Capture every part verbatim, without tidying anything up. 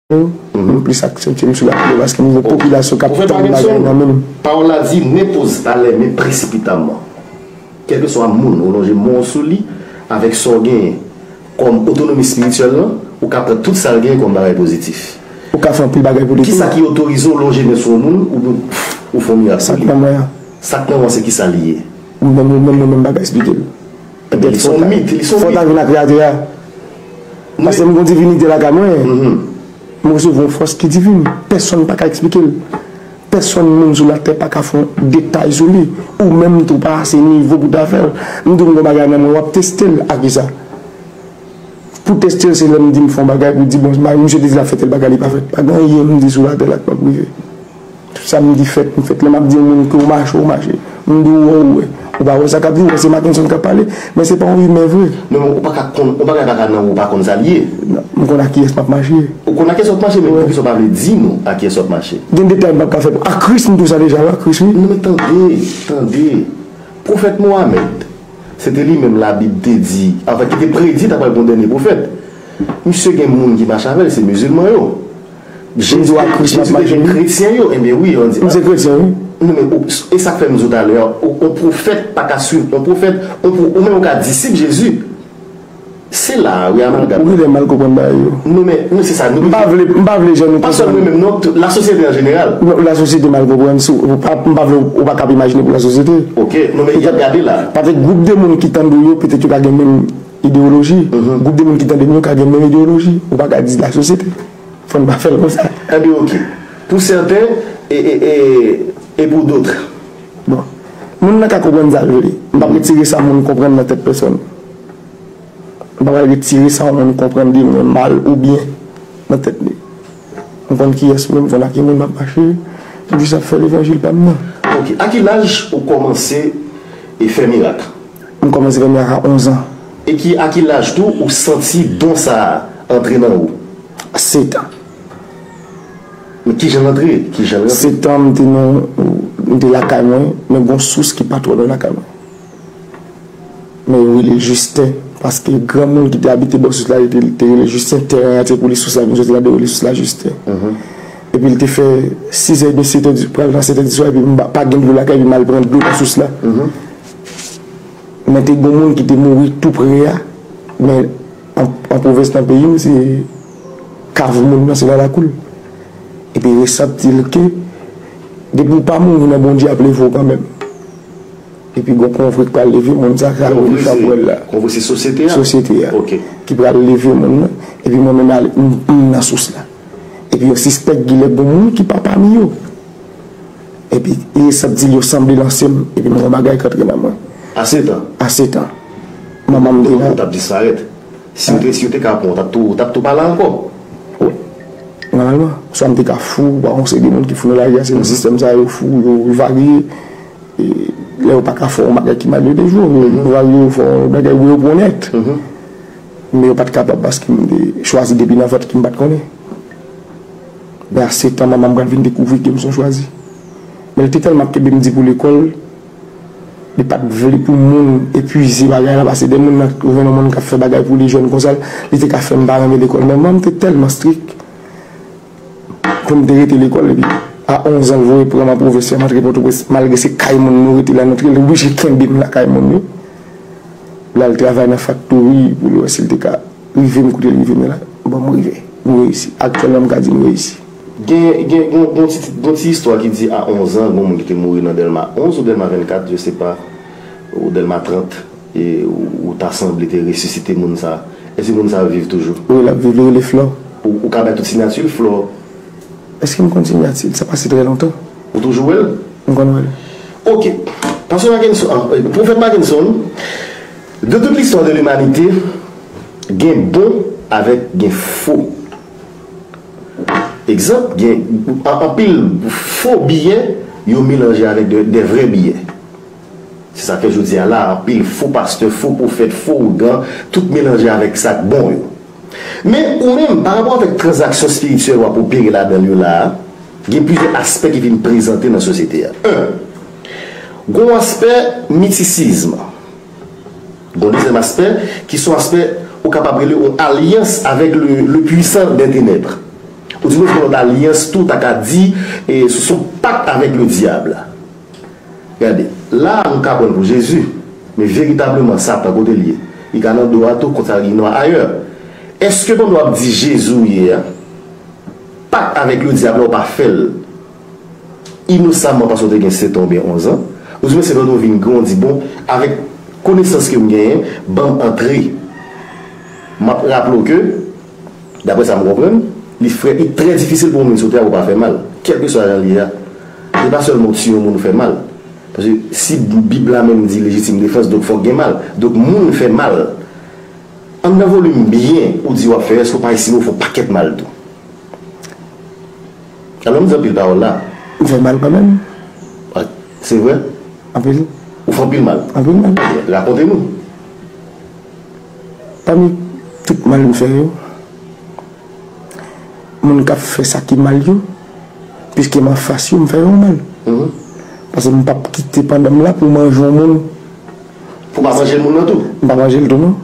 yo, m plis aksantye m sou lapriyè paske m gen yon popilasyon k ap tann bagay nan men m. Pwofèt Mackenson, pawòl la di, ne pose pas les mains précipitamment. Kèlkeswa moun ou lonje men w sou li, avèk sa w genyen kòm otonomi espirityèl lan, ou ka pran tout sa l genyen kòm bagay pozitif. Ou ka fè anpil bagay pou li tou. Kisa ki otorize w lonje men sou yon moun oubyen ou fè yon mirak pou li? Sa k nan mwen an. Sa k nan mwen se kisa li ye? Ou menm, ou menm, ou menm pa ka eksplike l. Petèt fò w ta vin ak Kreyatè a. Paske m gen yon divinite lakay mwen. M resevwa yon fòs ki divin. Pèsonn pa ka eksplike l. Pèsonn moun sou latè pa ka fè yon detay sou li. Ou menm tou pa ase nivo pou ta fè l. M di w m gen yon bagay nan mwen, w ap teste l a kisa? Pou teste l, se lè m di m fè yon bagay pou di, bon, misye te di l ap fè tèl bagay, li pa fèt. Pa gen anyen m di sou latè la k p ap rive. Tout sa m di fèt, m fèt. Lè m ap di yon moun ke w mache, w mache. M di w wè, w wè. Ou pa wè sa k ap di w, se Mackenson k ap pale, men se pa yon imen vre. Non, men ou pa ka konn, yon bagay pa ka nan ou, ou pa konn sa l ye. Non, m konn a kiyès m ap mache. Ou konn a kiyès w ap mache, men poukisa w pa vle di nou a kiyès w ap mache? Gen detay m p ap ka fè. A Kris, m di w sa deja, wi, a Kris, wi. Non, men tande, tande. Pwofèt Mohamed, se te li menm Labib te di, anfen, ki te predi ta pral gen yon dènye pwofèt. Misye gen moun ki mache avè l, se mizilman yo. Jezi te gen kretyen yo, ebyen wi, yo di. M se kretyen, wi. Non, men ou, e sa k fè m di w talè a, yon pwofèt pa ka swiv yon pwofèt, yon pwo-, ou menm ou ka disip Jezi. Se la a, wi, amalgam. Ou genlè mal konprann bagay yo. Non, men, non, se sa, nou. M pa vle, m pa vle jan nou konprann. Pa sèl mwen menm, non, tout, lasosyete an jeneral. Non, lasosyete mal konprann, si w pa, m pa vle, ou pa ka ap imajine pou lasosyete. Ok, non, men y ap gade la. Petèt, petèt gwoup de moun ki tande w yo, petèt yo ka gen menm ideyoloji. Gwoup de moun ki tande m yo ka gen menm ideyoloji. Ou pa ka di lasosyete. Fò n pa fè l konsa. Ebyen, ok. Pou sèten, e, e, e, e pou dòt. Bon. Moun nan ka konprann sa l vle. M p ap retire sa moun konprann nan tèt pèsonn. M pa pral retire sa yon moun konprann de mwen mal ou byen nan tèt li. M konn kiyès mwen, m konn ak ki moun m ap mache, m jis ap fè levanjil pa m nan. Ok, a ki laj ou kòmanse e fè mirak? M kòmanse fè mirak a onz an. E ki, a ki laj tou ou santi don sa a antre nan ou? Sèt an. Men kijan l antre? Kijan l rantre? Sèt an, m te nan, m te lakay mwen, men gon sous ki pa twò lwen lakay mwen. Men yo rele Jisten, paske granmoun ki te abite bò sous la, yo te, te rele Jisten, tèren an te pou li, sous la vin soti ladan, yo rele sous la Jisten. Epi l te fè sis è edmi, sèt è di, pral nan sèt è di swa, epi m pa, pa gen dlo lakay, epi m al pran dlo nan sous la. Men te gen moun ki te mouri tou pre a, men an, an pwovens nan peyi m, se kav moun nan, se nan lakou l. Epi resab di l ke depi w pa mouri nan Bondye ap leve w kanmenm. Epi gon konvre k pral leve moun sa, sa rele Fabwèl la. Konvre se sosyete a? Sosyete a. Ok. Ki pral leve moun nan, epi mwen menm ale, m, m nan sous la. Epi yo sispèk genlè gon moun ki pa pami yo. Epi, e sa di l yo sanble lanse m, epi m wè yon bagay k antre nan mwen. A sèt an? A sèt an. Manman m te la. Ou t ap disparèt. Si yo te, si yo te ka pran w, w t ap tou, w t ap tou pa la ankò. Wi. Nòmalman, swa m te ka fou, ou pa yon seri de moun ki fou nan lari a, se nan sistèm sa yo fou, yo varye. E, lè yo pa ka fè yon bagay ki mal, yo te jwe w, yo varye, yo fè yon bagay, yo pran w nèt. Men yo pa t kapab paske m te chwazi depi nan vant ke m pa t konnen. Men a sèt an, manman m pral vin dekouvri ke m se yon chwazi. Men l te tèlman ap kenbe m di pou lekòl, li pa t vle pou moun epuize bagay la, paske de moun nan, ou jwenn yon moun k ap fè bagay pou li jèn konsa, li te ka fè m pa renmen lekòl. Men manman m te tèlman strik pou m te rete lekòl, epi a onz an, l voye pran m an pwovens, fè m antre Pòtoprens, malgre se kay moun nou rete la, nou te oblije kenbe m lakay moun yo. L al travay nan faktori pou l wè si l te ka rive m kote l rive m la. Bon, m rive. M reyisi. Aktyèlman, m ka di m reyisi. Gen, gen, gen, gen yon ti, gen yon ti istwa ki di a onz an, gen yon moun ki te mouri nan Dèlma onz ou Dèlma vennkat, je sais pas, ou Dèlma trant, e ou, ou ta sanble te resisite moun sa. Èske moun sa viv toujou? Wi, l ap viv, li rele Flò. Ou, ou ka bay tout siyati l, Flò? Èske m konn siyati l? Sa pase trè lontan. Ou toujou wè l? M konn wè l. Ok. Pastè Mackenson, ah, Pwofèt Mackenson, de toute l'histoire de l'humanité, gen bon avèk gen fo. Egzanp, gen an-, anpil fo biyè yo melanje avèk de, de vrè biyè. Se sa k fè jodi a la, anpil fo pastè, fo pwofèt, fo ougan, tout melanje avèk sa k bon yo. Men ou menm, pa rapò avèk tranzaksyon espirityèl w ap opere ladan l yo la a, gen plizyè aspè ki vin prezante nan sosyete a. En, gon aspè mitisizm. Gon dezyèm aspè ki se yon aspè ou kapab rele yon alyans avèk le, le puissant des ténèbres. Ou di nou se yon lòt alyans tou, ta ka di, e, se yon pak avèk le dyab. Gade, la a nou ka pran l pou Jezi, men veritableman Satan kote l ye? Li ka nan do a tou, konsa li nan ayè. Èske pandan w ap di Jezi w ye a, pak avèk le dyab la ou pa fè l inosaman paske w te gen sèt an oubyen onz an? Ou di men se lè w vin gran w di bon, avèk konesans ke m genyen, ban m antre. M ap raple w ke Daprè sa m konprann, li frè, li trè difisil pou yon moun sou tè a pou pa fè mal, kèlkeswa jan l ye a. Se pa sèlman w tiye yon moun ou fè mal. Paske si Bib la menm di légitime défense, donk fòk gen mal. Donk moun fè mal. Anndan volim byen ou di w ap fè, èske w pa estime w fè yon pakèt mal tou? Alò m di anpil pawòl la. M fè mal kanmenm. Ah, se vre? Anpil. Ou fè anpil mal? Anpil mal. Rakonte nou. Pami tout mal m fè yo, moun k ap fè sa ki mal yo, piske m anfas yo, m fè yo mal. Mhm. Paske m p ap kite pandan m la pou manje yon moun. Pou pa manje moun nan tou? M pa manje l tou non.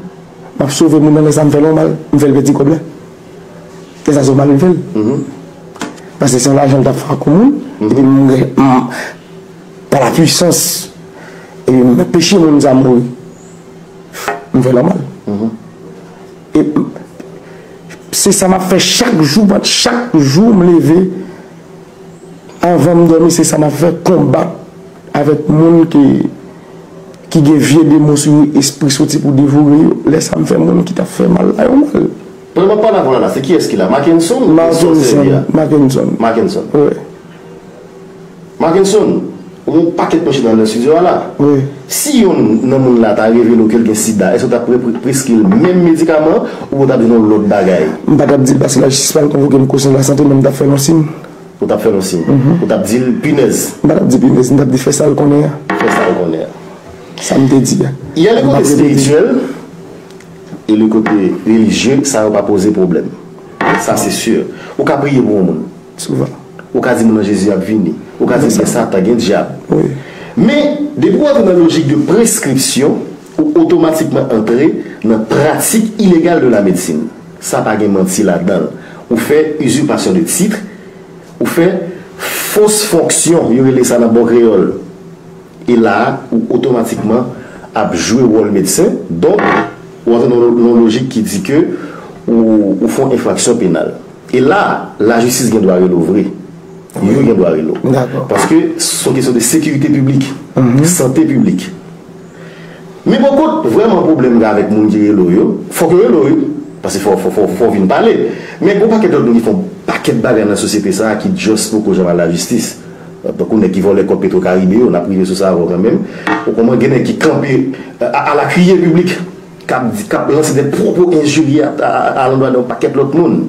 M ap sove moun nan, lè sa m fè l yon mal, m fè l pèdi kòb la. E sa se yon mal m fè l. Mhm. Paske se yon lajan l t ap fè ak yon moun, mhm, epi m, m, pa la puissance, epi m anpeche moun sa mouri. M fè l mal. Mhm. E se sa m ap fè chak jou, chak jou m leve, anvan m dòmi, se sa m ap fè, konbat avèk moun ki, ki gen vye demon sou yo, espri soti pou devore yo. Lè sa m fè moun ki t ap fè mal la yo mal. Pandan m ap pale avè w la, la, se kiyès ki la? Mackenson oubyen sòsè li a? Mackenson. Mackenson. Wi. Mackenson, ou yon pakèt mouche nan estidyo a la. Wi. Si yonn nan moun la ta revele w ke l gen sida, èske w t ap pre-, pre-, preskri l menm medikaman oubyen w t ap di l yon lòt bagay? M pa t ap di l paske lajistis pa t konvoke m konsèy lasante, men m t ap fè l yon siy. Ou t ap fè l yon siy. Mhm. Ou t ap di l pinèz. M pa t ap di pinèz, m t ap di fè sa l konnen an. Fè sa l konnen an. Sa m te di a. Y a le kote espirityèl e le kote relijye, sa yo pa poze pwoblèm. Sa se si. Ou ka priye pou yon moun. Souvan. Ou ka di moun nan Jezi ap vini. Ou ka di gen Satan, gen dyab. Wi. Men, depi w antre nan lojik de preskripsyon, ou otomatikman antre nan pratik ilegal de la medsin. Sa pa gen manti ladan l. Ou fè usurpation de titre, ou fè fausse fonction, yo rele sa nan bon kreyòl. E la a, ou otomatikman ap jwe wòl medsen, donk, ou antre nan yon lojik ki di ke ou, ou fè yon enfraksyon penal. E la a, lajistis gen dwa rele w vre. Yo gen dwa rele w. Dakò. Paske se yon kesyon de sekirite piblik, mhm, sante piblik. Men pokot, vrèman pwoblèm gen avèk moun ki rele w yo, fòk yo rele w, wi. Paske fò, fò, fò, fò w vin pale. Men gen yon pakèt lòt moun ki fè yon pakèt bagay nan sosyete sa a ki just poko janm al lajistis. Tankou nèg ki vòlè kòb Petro Caribe yo, n ap rive sou sa avè w kanmenm. Ou konprann, gen nèg ki kanpe, euh, à, à la criée publique, k ap di, k ap lanse de pwopo enjirye a, a, a, alandwa de yon pakèt lòt moun.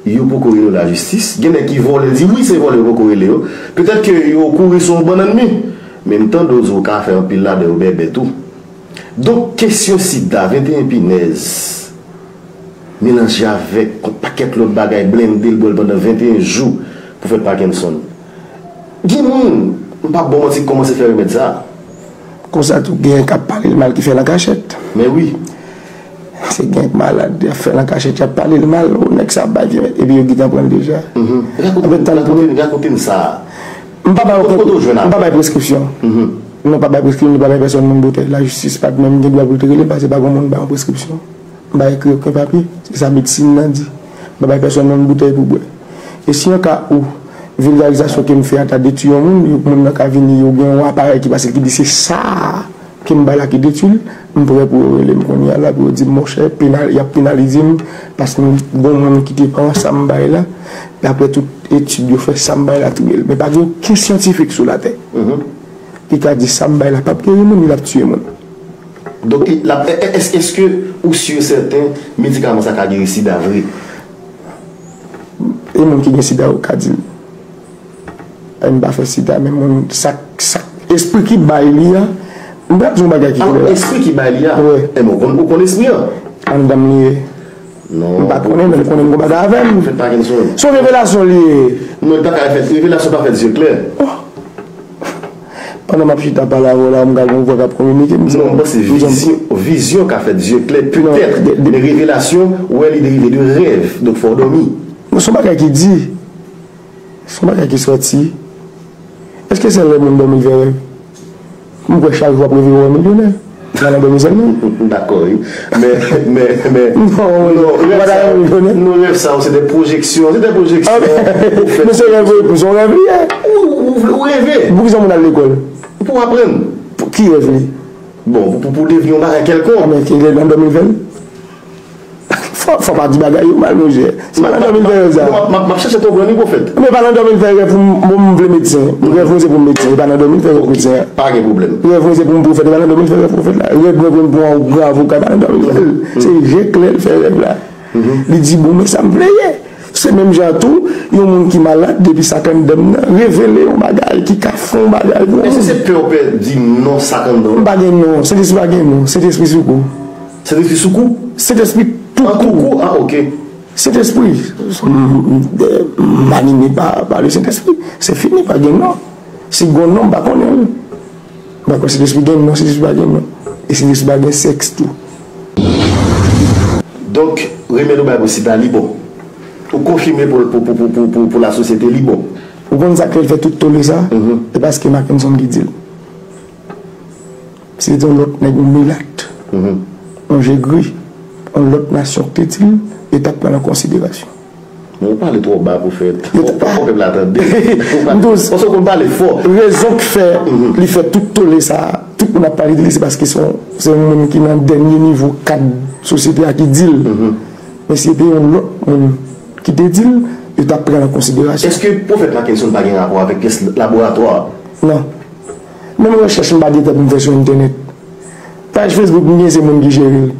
Yo poko rele yo lajistis. Gen nèg ki vòlè, di wi se vòlè, yo poko rele yo. Petèt ke yo kouri sou yon bannann mi. Men m tande w di w ka fè anpil ladan yo bèbè tou. Donk, kesyon sida, venteyen pinèz, melanje avèk yon pakèt lòt bagay, blende l, bwè l pandan venteyen jou pou fè Parkinson. Gen moun, m p ap ba w manti, ki kòmanse fè remèd sa a. Konsa tou, gen k ap pale l mal ki fè l an kachèt. Men wi. Se gen malad, y ap fè l an kachèt, y ap pale l mal, o, nèg sa ap bay vye, epi yo gentan pran l deja. Mhm. Rakonte m, rakonte m, rakonte m sa. M pa bay okenn, m pa bay preskripsyon. Mhm. Non, pa bay preskripsyon, pa bay pèsòn moun boutèy. Lajistis pa t menm gen dwa pou l te rele m, paske pa gen moun bay yon preskripsyon. M pa ekri okenn papye. Se sa medsin nan di. M pa bay pèsòn moun boutèy pou bwè. E si an ka ou vilgarizasyon ke m fè a ta detwi yon moun, yo, moun nan ka vini, yo gen yon aparèy ki pase l ki di se sa ke m bay la ki detwi l, m prè pou yo rele m kounye a la pou yo di m, monchè, penal, y ap penalize m paske m gon moun ki te pran sa m bay la, daprè tout etid yo fè, sa m bay la touye l. Men pa gen okenn syantifik sou latè, mhm, ki ka di sa m bay la p ap geri moun, li p ap tiye moun. Donk, l ap, è-, è-, èske, èske ou si e sèten medikaman sa ka geri sida vre? E moun ki gen sida yo ka di l. Ay, m pa fè sida, men moun, sa, sa, espri ki bay li a, m pral di yon bagay ki klè la. Espri ki bay li a? Wi. Enben, ou konn, ou konn espri an? Anndan m li ye. Non. M pa konnen, men m konnen m gon bagay avè m. Fèt Parkinson. Se yon revelasyon li ye. Non, li pa ka fèt. Revelasyon pa fèt zye klè. Oh. Pandan m ap chita pale avè w la, m ka gen yon vwa k ap kominike m. Non, m panse vizyon, vizyon ka fèt zye klè, petèt. Men revelasyon, ou wè li derive de rèv. Donk, fò w dòmi. Non, Se yon bagay ki di, se yon bagay ki sòti. Èske se lè moun dòmi l fè rèv? M kwè chak jou w ap reve w wè milyonè. Nan dòmi sèlman. M dakò, wi. Men, men, men. Non, rèv sa yo, non, rèv sa yo, se de pwojeksyon. Se de pwojeksyon. Men se rèv, se yon rèv li ye. Ou, ou, ou reve. Pou ki sa moun al lekòl? Pou aprann. Pou ki rèv li? Bon, pou, pou, pou devni yon bagay kèlkonk. Ah, men ki lè nan dòmi l fè l? Fò, fò pa di bagay yo mal, monchè. Se pa nan dòmi l fè rèv sa. Non, m ap, m ap, m ap chèche konprann wi, pwofèt. Men pa nan dòmi l fè rèv pou m, pou m vle medsen. Rèv mwen se pou m medsen, e pa nan dòmi l fè rèv pou medsen. Pa gen pwoblèm. Rèv mwen se pou m pwofèt, e pa nan dòmi l fè rèv pwofèt la. Rèv mwen pou m pran yon gran avoka, e pa nan dòmi l fè l. Se je klè l fè rèv la. Li di, bon, men sa m vle ye. Se menm jan tou, yon moun ki malad depi sakanndan nan, revele yon bagay, ki ka fè yon bagay pou yon moun. Èske se pè w pè di non sakanndan? M pa gen non, Sentespri pa gen non, Sentespri sou kou. Sentespri sou kou? Sentespri tou kou. An tou kou? Ah, ok. Sentespri, m, m, m anime pa, pa le Sentespri. Se fini, pa gen non. Si gen non, m pa konnen l. M pa kwè Sentespri gen non, Sentespri pa gen non. E Sentespri pa gen sèks tou. Donk, remèd ou bay pou sida, li bon. Ou konfime pou, pou, pou lasosyete, li bon. Ou konn sa k fè l fè tout tole sa? E paske Mackenson ki di l. Si se te yon lòt nèg, yon milat, yon je gri, yon lòt nasyon ki te di l, yo t ap pran l an konsiderasyon. Men ou pale twò ba, pwofèt. Fò, fò pèp la tande. Ou pa, paske ou konn pale fò. Rezon k fè li fè tout tole sa a, tout moun ap pale de li, se paske se yon, se yon moun ki nan dènye nivo kad sosyete a ki di l. Men si se te yon lòt moun ki te di l, yo t ap pran l an konsiderasyon. Èske pwofèt Mackenson pa gen rapò avèk pyès laboratwa a? Non. Menm rechèch m pa gen tan pou m fè sou entènèt. Paj Facebook m gen se moun ki jere l.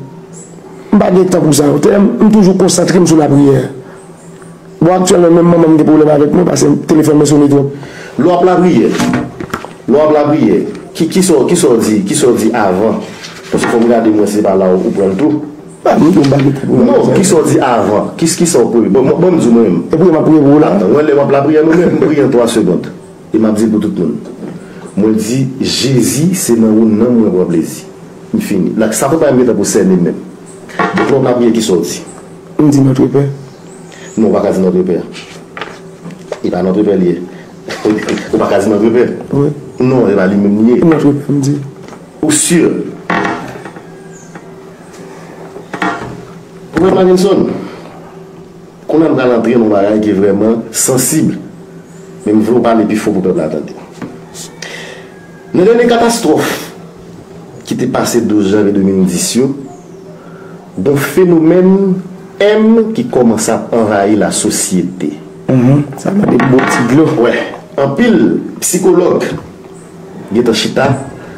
M pa gen tan pou sa yo. Tèlè m, m toujou konsantre m sou lapriyè. Bon, aktyèlman, menm manman m gen pwoblèm avèk mwen paske telefòn mwen sone twòp. Lè w ap lapriyè, lè w ap lapriyè, ki, ki sa w, ki sa w di, ki sa w di avan? Paske fò m gade mwen si se pa la ou pran l tou. A, m tou m pa gen tan pou mwen. Non, ki sa w di avan? Ki, ki sa w priye? Bon, bon, bon, m di w mwen menm. E priye m ap priye pou ou la? Atan, mwen lè m ap lapriyè, nou menm, m priye an twa segond. E m ap di l pou tout moun. Mwen di, Jezi, se nan ou nanm mwen pran plezi. M fini. La, sa fè pa m gen tan pou sènen menm. Donk, lè w ap lapriyè, ki sa w di? M di Notre Père. Non, ou pa ka di Notre Père. E pa Notre Père li ye. Ou pa ka di Notre Père. Wi. Non, e pa li menm li ye. Notre Père, m di. Ou si? Pwofèt Mackenson, kounye a m pral antre nan yon bagay ki vrèman sansib. Men m vle w pale pi fò pou pèp la tande. Nan dènye katastwòf ki te pase douz janvye de mil dis yo, gon fenomèn M ki kòmanse ap anvayi lasosyete. Mhm. Sa mande bon ti dlo. Wè, anpil sikològ gentan chita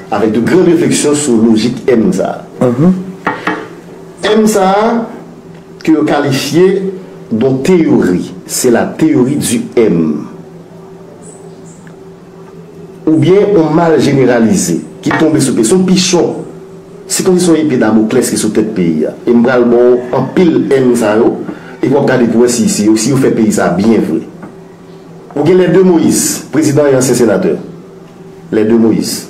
avèk de grann refleksyon sou lojik M sa a. Mhm. M sa a, ke yo kalifye de yon teyori, se la théorie du M. Oubyen yon mal jeneralize ki tonbe sou peyi. Se yon pichon. Se kòmsi se yon epe Damoklès ki sou tèt peyi a. E m pral ba w anpil M sa yo, epi w ap gade pou w wè si, si yo, si yo fè peyi sa byen vre. Ou gen les deux Moïse, prezidan e ansyen senatè. Les deux Moïse.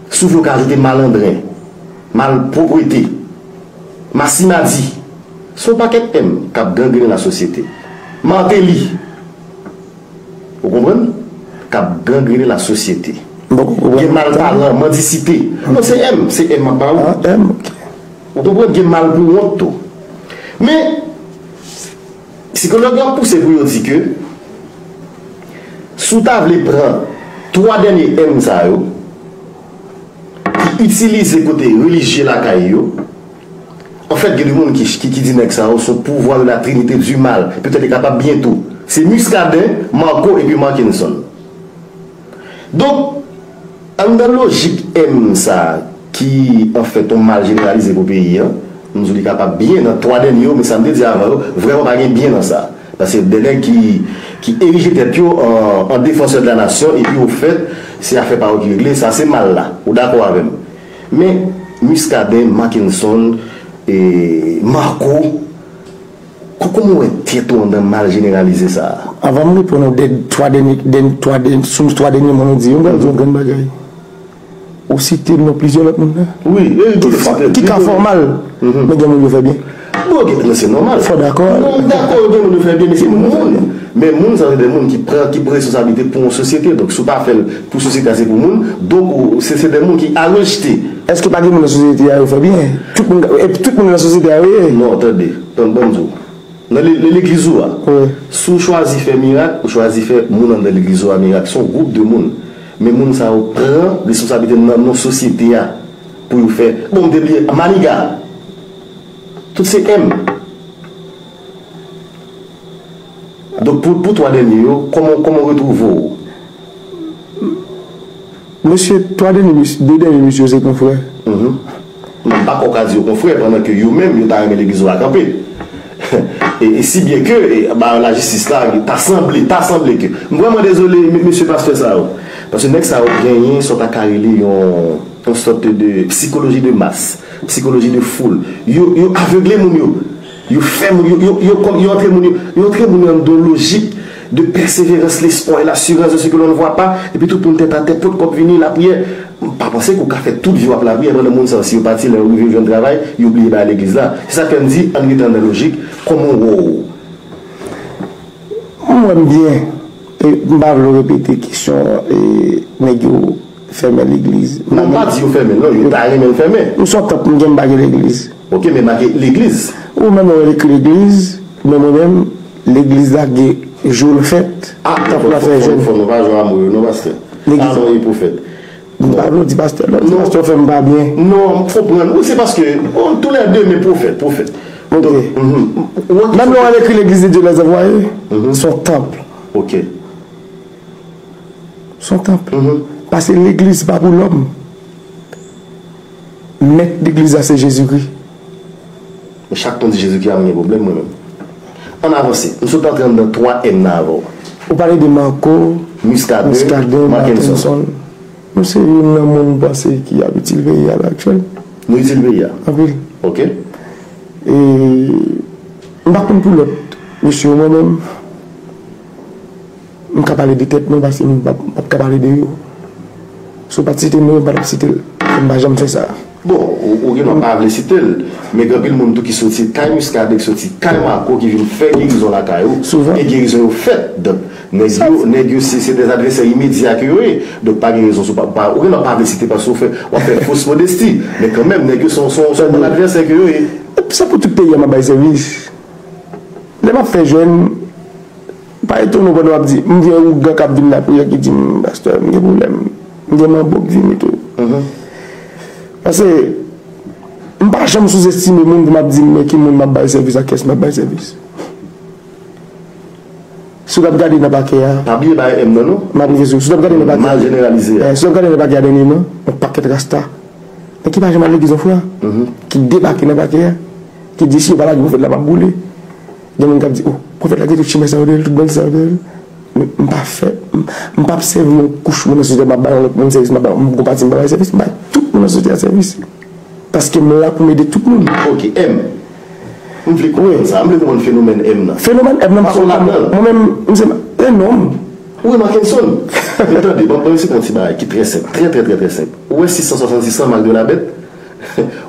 Si w vle w ka ajoute malandren, malpwòpte, masimadi. Se yon pakèt M k ap gangrene lasosyete. Martelly. Ou konprann? K ap gangrene lasosyete. Gen malpalan, mandisite. Non, se M, se M m ap ba ou. Ah, M, ok. Ou konprann? Gen malpouwont tou. Men, sikològ yo ap pouse pou yo di ke si w ta vle pran twa dènye M sa yo, ki itilize kote relijye lakay yo, anfèt, gen de moun ki, ki, ki di nèg sa yo se yon pouvoir de la trinité du mal, petèt li kapab byento. Se Muscadin, Marco epi Mackenson. Donk, anndan lojik M sa a, ki, anfèt, yon mal jeneralize pou peyi a, m di w li kapab byen nan twa dènye yo, men sa m te di avan yo, vrèman pa gen byen nan sa. Paske de nèg ki, ki erije tèt yo an, an défenseur de la nation, epi ofèt, se afè pa yo ki regle, sa se mal la. Ou dakò avè m? Men, Muscadin, Mackenson, e, Marco, Kòman w wè tèt ou anndan mal jeneralize sa a? Avan m reponn ou, de twa dènye, de twa dènye, sou twa dènye mo nou di yo, m pral di yon grenn bagay. Ou site non plizyè lòt moun la. Wi, wi, ki fò, ki ka fè w mal, men gen moun yo fè byen. Bon, ok, men se nòmal. Fò dakò. Non, m dakò, gen moun yo fè byen, men se moun. Men moun sa se de moun ki pran, ki pran responsablite pou yon sosyete. Donk, si w pa fè l pou sosyete a, se pou moun. Donk, ou- se se de moun ki a rejte. Èske pa gen moun nan sosyete a yo fè byen? Tout moun, epi tout moun nan sosyete a yo ye. Non, tande, tande, ban m di w. Nan le- le- legliz ou a, si w chwazi fè mirak, ou chwazi fè moun anndan legliz ou a mirak. Se yon gwoup de moun. Men moun sa yo pran responsablite nan non sosyete a pou yo fè. Bon, m te bliye, Maniga. Tout se M. Donk, pou, pou twa dènye yo, kòman, kòman w retwouve w? Mesye, twa dènye, mesye, de dènye mesye yo se konfrè. Mhm. Non, m pa kwè w ka di yo konfrè, pandan ke yo menm, yo ta renmen legliz ou a kanpe. E, e si byen ke, e, ba lajistis la, ta sanble, ta sanble ke. M vrèman dezole, me- mesye pastè sa yo. Paske nèg sa yo genyen, sa w ta ka rele yon, yon sòt de psikoloji de mas, psikoloji de foul. Yo, yo avegle moun yo. Yo fè moun yo, yo, yo, yo, yo antre moun yo, yo antre moun yo anndan yon lojik de pèseverans, lespwa e lasirans de ce que l'on ne voit pas, epi tout moun tèt atè, pot kòb vini, lapriyè. M pa panse ke w ka fè tout vi w ap lapriyè pandan moun sa yo, si yo pati, lè yo rive yo jwenn travay, yo bliye bagay legliz la. Se sa k fè m di, ann rete anndan lojik, kòman w wè w? M wè m byen. E m pa vle w repete kesyon, e, nèg yo fèmen legliz. Non, m pa di yo fèmen, non, yo ta renmen l fèmen. M se yon tanp, m gen m pa gen legliz. Ok, men make legliz. Ou menm ou ekri legliz, men mwen menm, legliz la gen jou l fèt, tanp la fè jèn. Fò nou pa jwe a mo yo, non, pastè. Legliz. Anon e pwofèt. M pa vle w di pastè, lè w di pastè, w fè m pa byen. Non, m konprann. Wi, se paske, on, tou lè de, men pwofèt, pwofèt. Ok. Donk, mhm. Menm lè w al ekri Legliz de Dye lè Zanvwaye, se yon tanp. Ok. Se yon tanp. Mhm. Paske legliz pa pou lòm. Mèt legliz la se Jezikri. Men chak tan w di Jezikri a, m gen pwoblèm mwen menm. Ann avanse. M sot antre anndan twa M nan avè w. Ou pale de Marco, Muscadin, Muscadin, Marckenson. Marckenson. Nou se youn nan moun m panse ki ap itil peyi a lè aktyèl. Nou itil peyi a? Anpil. Ok. E m pa konn pou lòt mesye yo, mwen menm, m ka pale de tèt mwen paske m p ap, m p ap ka pale de yo. Si w pa t site non yo, m pa t ap site l. E m pa janm fè sa. Bon, ou, ou gen dwa pa vle site l, men gen anpil moun tou ki soti kay Muscadin, ki soti kay Marco, ki vin fè gerizon lakay ou. Souvan. E gerizon yo fèt. Donk, nèg yo, nèg yo se, se de advèsè imedya ke yo ye. Donk, pa gen rezon si w pa, pa, ou gen dwa pa vle site paske w fè, w ap fè fos modesti. Men kanmenm, nèg yo se, se, se bon advèsè ke yo ye. Se pou tout peyi a m ap bay sèvis. Lè m ap fè jèn, pa etone w pandan w ap di, m gen ougan k ap vin lapriyè ki di m, pastè, m gen pwoblèm, m gen manbo k vini tou. Mhm. Paske, m pa janm souzestime moun pou m ap di, men ki moun m ap bay sèvis, ak kiyès m ap bay sèvis. Si w t ap gade nan pakè a. Pa bliye bay M nan, non. M ap rive sou. Si w t ap gade nan pakè a. Mal jeneralize a. Eh, si w t ap gade nan pakè a dènyèman, yon pakèt rasta. Men ki pa janm al legliz yon fwa. Mhm. Ki debake nan pakè a. Ki di, "Si yo pa lage pwofèt la, m ap boule." Gen moun k ap di, "Oh, pwofèt la gen tout chimè sa yo dèyè l, tout bandi sa yo dèyè l." Men m pa fè, m, m p ap sèvi yon kouch moun nan sosyete a, m ap bay yon lòt moun sèvis, m ap bay, m gon pati m pa bay sèvis, m bay tout moun nan sosyete a sèvis. Paske m la pou m ede tout moun. Ok, M. M vle konprann sa. M vle konprann fenomèn M nan. Fenomèn M nan pa sou ladan. Mwen menm, m se, e non. Ou wè Marckenson? Men tande, ban, ban m esplike yon ti bagay ki trè senp. Trè, trè, trè, trè senp. Ou wè sis san swasannsis lan, Marc de la Bête?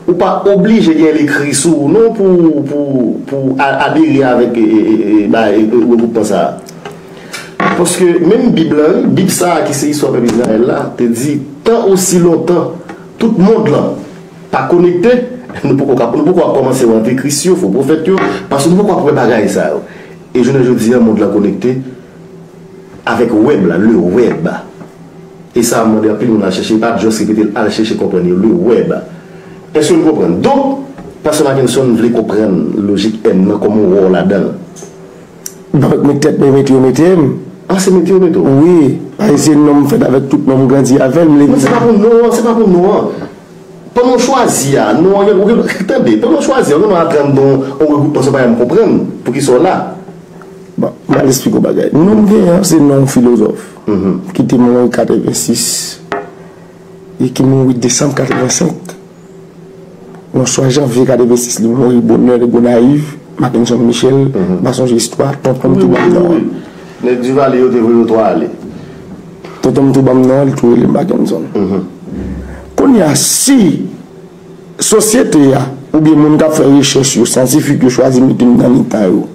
Ou pa oblije gen l ekri sou ou non pou, pou, pou a- adere avèk, e, e, e, e, ba, e, e, regwoupman sa a. Paske menm Bib la, wi, Bib sa a ki se istwa pèp Izrayèl la, te di, tan osi lontan tout mond lan pa konekte, nou poko ka, nou poko ap kòmanse wè antikris yo, fo pwofèt yo, paske nou poko ap wè bagay sa yo. E jounen jodi a, mond lan konekte avèk wèb la, le web. E sa a mande anpil moun al chèche, e pa just repete l, al chèche konprann yo, le web. Èske nou konprann? Donk, pastè Marckenson vle konprann lojik M nan, kòman w wè w ladan l? Donk, men tèt mwen mete yo mete M. Ah, se mete yo mete w? Wi, paske se non m fèt avèk tout non m grandi avè l, m leve. Non, se pa pou non an, se pa pou non an. Pandan w chwazi a, non an, ou gen, tande, pandan w chwazi a, ou gen dwa antre anndan yon, yon regwoupman san w pa janm konprann poukisa w la. Bon, m al esplike w bagay. Non m genyen an, se non yon filozòf ki te mouri katrevensis e ki mouri desanm katrevensenk. Yon swa janvye katrevensis, li mouri bonè de Gonayiv, Marckenson Michel, m pa sonje istwa, tonton m tou ban m non an. Nèg Duvalier yo te voye yo twa ale. Tonton m tou ban m non an, li tou rele m Marckenson. Kounye a, si sosyete a oubyen moun k ap fè rechèch yo, syantifik yo chwazi mete m nan mitan yo.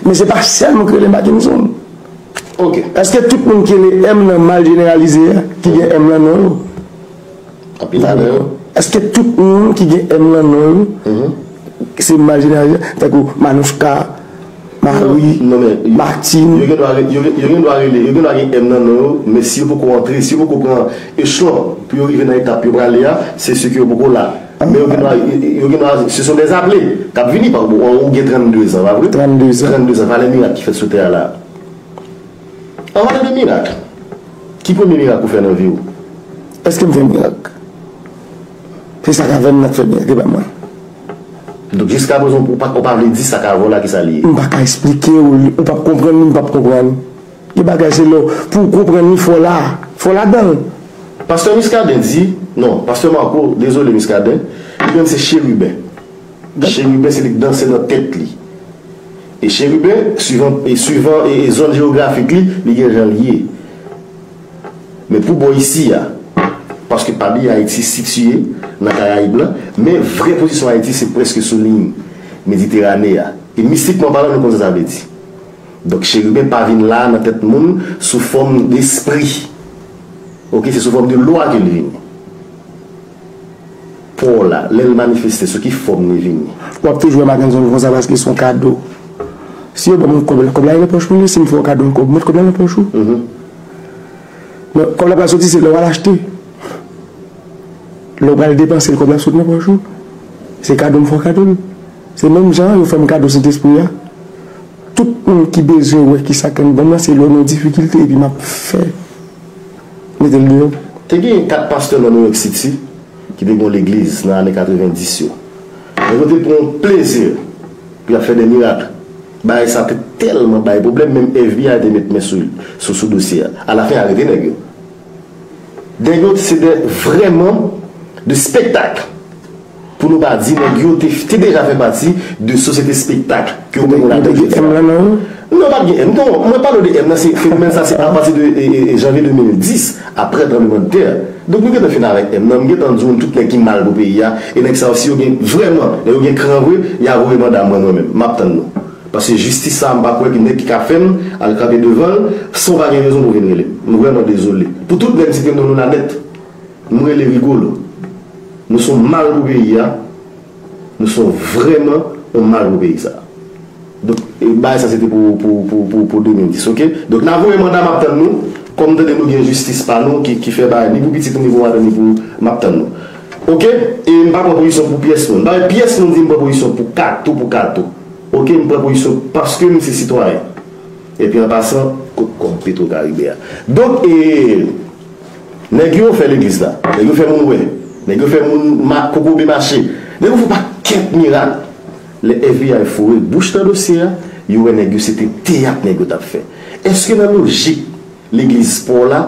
Men se pa sèl moun ki rele m Parkinson. Ok. Èske tout moun ki rele M nan mal jeneralize a, ki gen M nan non yo? Anpil nan yo. Èske tout moun ki gen M nan non yo, se mal jeneralize? Tankou Manouchka, Marie, Non, men, yo- Martine. Yo gen dwa re- yo gen- yo gen dwa rele, yo gen dwa gen M nan non yo, men si yo poko antre, si yo poko pran echelon pou yo rive nan etap yo prale a, se si ke yo poko la. Men yo gen dwa, yo gen dwa, se son dèzaple k ap vini, pa ou gen trannde zan, pa vre? Trannde zan. Trannde zan, valè mirak ki fèt sou tè a la. An valè de mirak, ki premye mirak ou fè nan vi w? Èske m fè mirak? Se sa k avè m nan k fè mirak, e pa mwen. Donk, jiska prezan, ou pa, ou pa vle di sa k avè w la ki sa li ye? M pa ka eksplike w, ou p ap konprann li, m p ap konprann. Gen bagay se lè w, pou w konprann li, fò w la, fò w ladan l. Pastè Muscadin di, non, Pastè Marco, dezole Muscadin, li menm se cheriben. Cheriben se li k danse nan tèt li. E cheriben, swivan, e swivan e, e zòn jewografik li, li gen jan l ye. Men pou bò isi a, paske pa bliye Ayiti sitiye nan Karayib la, men vrè pozisyon Ayiti se prèske sou liy Mediterane a. E mistikman palan, nou konn sa sa vle di. Donk, cheriben pa vin la nan tèt moun sou fòm despri. Ok, se sou fòm de lwa ke l vini. Pò w la, lè l manifeste, sou ki fòm li vini? W ap toujou wè Mackenson konsa paske se yon kado. Si yo ban m yon kòb, kòb la nan pòch mwen, si m fè yon kado yon kòb, mete kòb la nan pòch ou. Men kòb la pral soti, se lè w al achte. Lè w pral depanse l, kòb la sot nan pòch ou. Se kado m fè w kado l. Se menm jan yo fè m kado Sentespri a. Tout moun ki bezwen wè kisa k anndan m nan, se lè w nan difikilte epi m ap fè mete l deyò. Te gen kat pastè nan New York City ki te gen yon legliz nan ane katrevendis yo. Nèg yo te pran plezi pou y ap fè de mirak. Bagay sa te tèlman bay pwoblèm, menm F B I te met men sou, sou, sou dosye a. Alafen, arete nèg yo. Nèg yo, se de, vrèman de spektak. Pou nou pa di nèg yo te, te deja fè pati de sosyete spektak ke ou menm ou ladan jodi a. Non, pa t gen M. Non, mwen pale w de M nan, se fenomèn sa, se apati de e, e, e, janvye de mil dis, apre tranblemanntè. Donk, nou gentan fin avèk M nan. M gentan di w tout nèg ki mal pou peyi a. E nèg sa yo, si yo gen vrèman, lè yo gen kran vre, y a voye manda mwen, mwen menm. M ap tann nou. Paske jistis sa, m pa kwè ke nèg ki ka fè m al kanpe devan l san w pa gen rezon pou w vin rele m. M vrèman dezole. Pou tout nèg m site non nou la nèt, m rele Rigolo. Nou se yon mal pou peyi a. Nou se yon vrèman yon mal pou peyi sa. Donk, e, bagay sa se te pou, pou, pou, pou, pou de mil dis, ok? Donk, n a voye manda, m ap tann nou. Kòm m tande nou gen jistis pa nou ki, ki fè bagay, ni pou pitit ou, ni pou madanm, ni pou, m ap tann nou. Ok? E m pa pran pozisyon pou pyès moun. M pa pran pyès moun di m pran pozisyon pou Kato, pou Kato. Ok? M pran pozisyon paske m se sitwayen. Epi an pasan, kot kòb Petro Caribe a? Donk, e, nèg yo fè legliz la. Nèg yo fè moun wè. Nèg yo fè moun ma, kokobe mache. Nèg yo fè pakèt mirak. Lè F B I foure bouch nan dosye a, yo wè nèg yo se te teyat nèg yo t ap fè. Èske nan lojik legliz pa w la,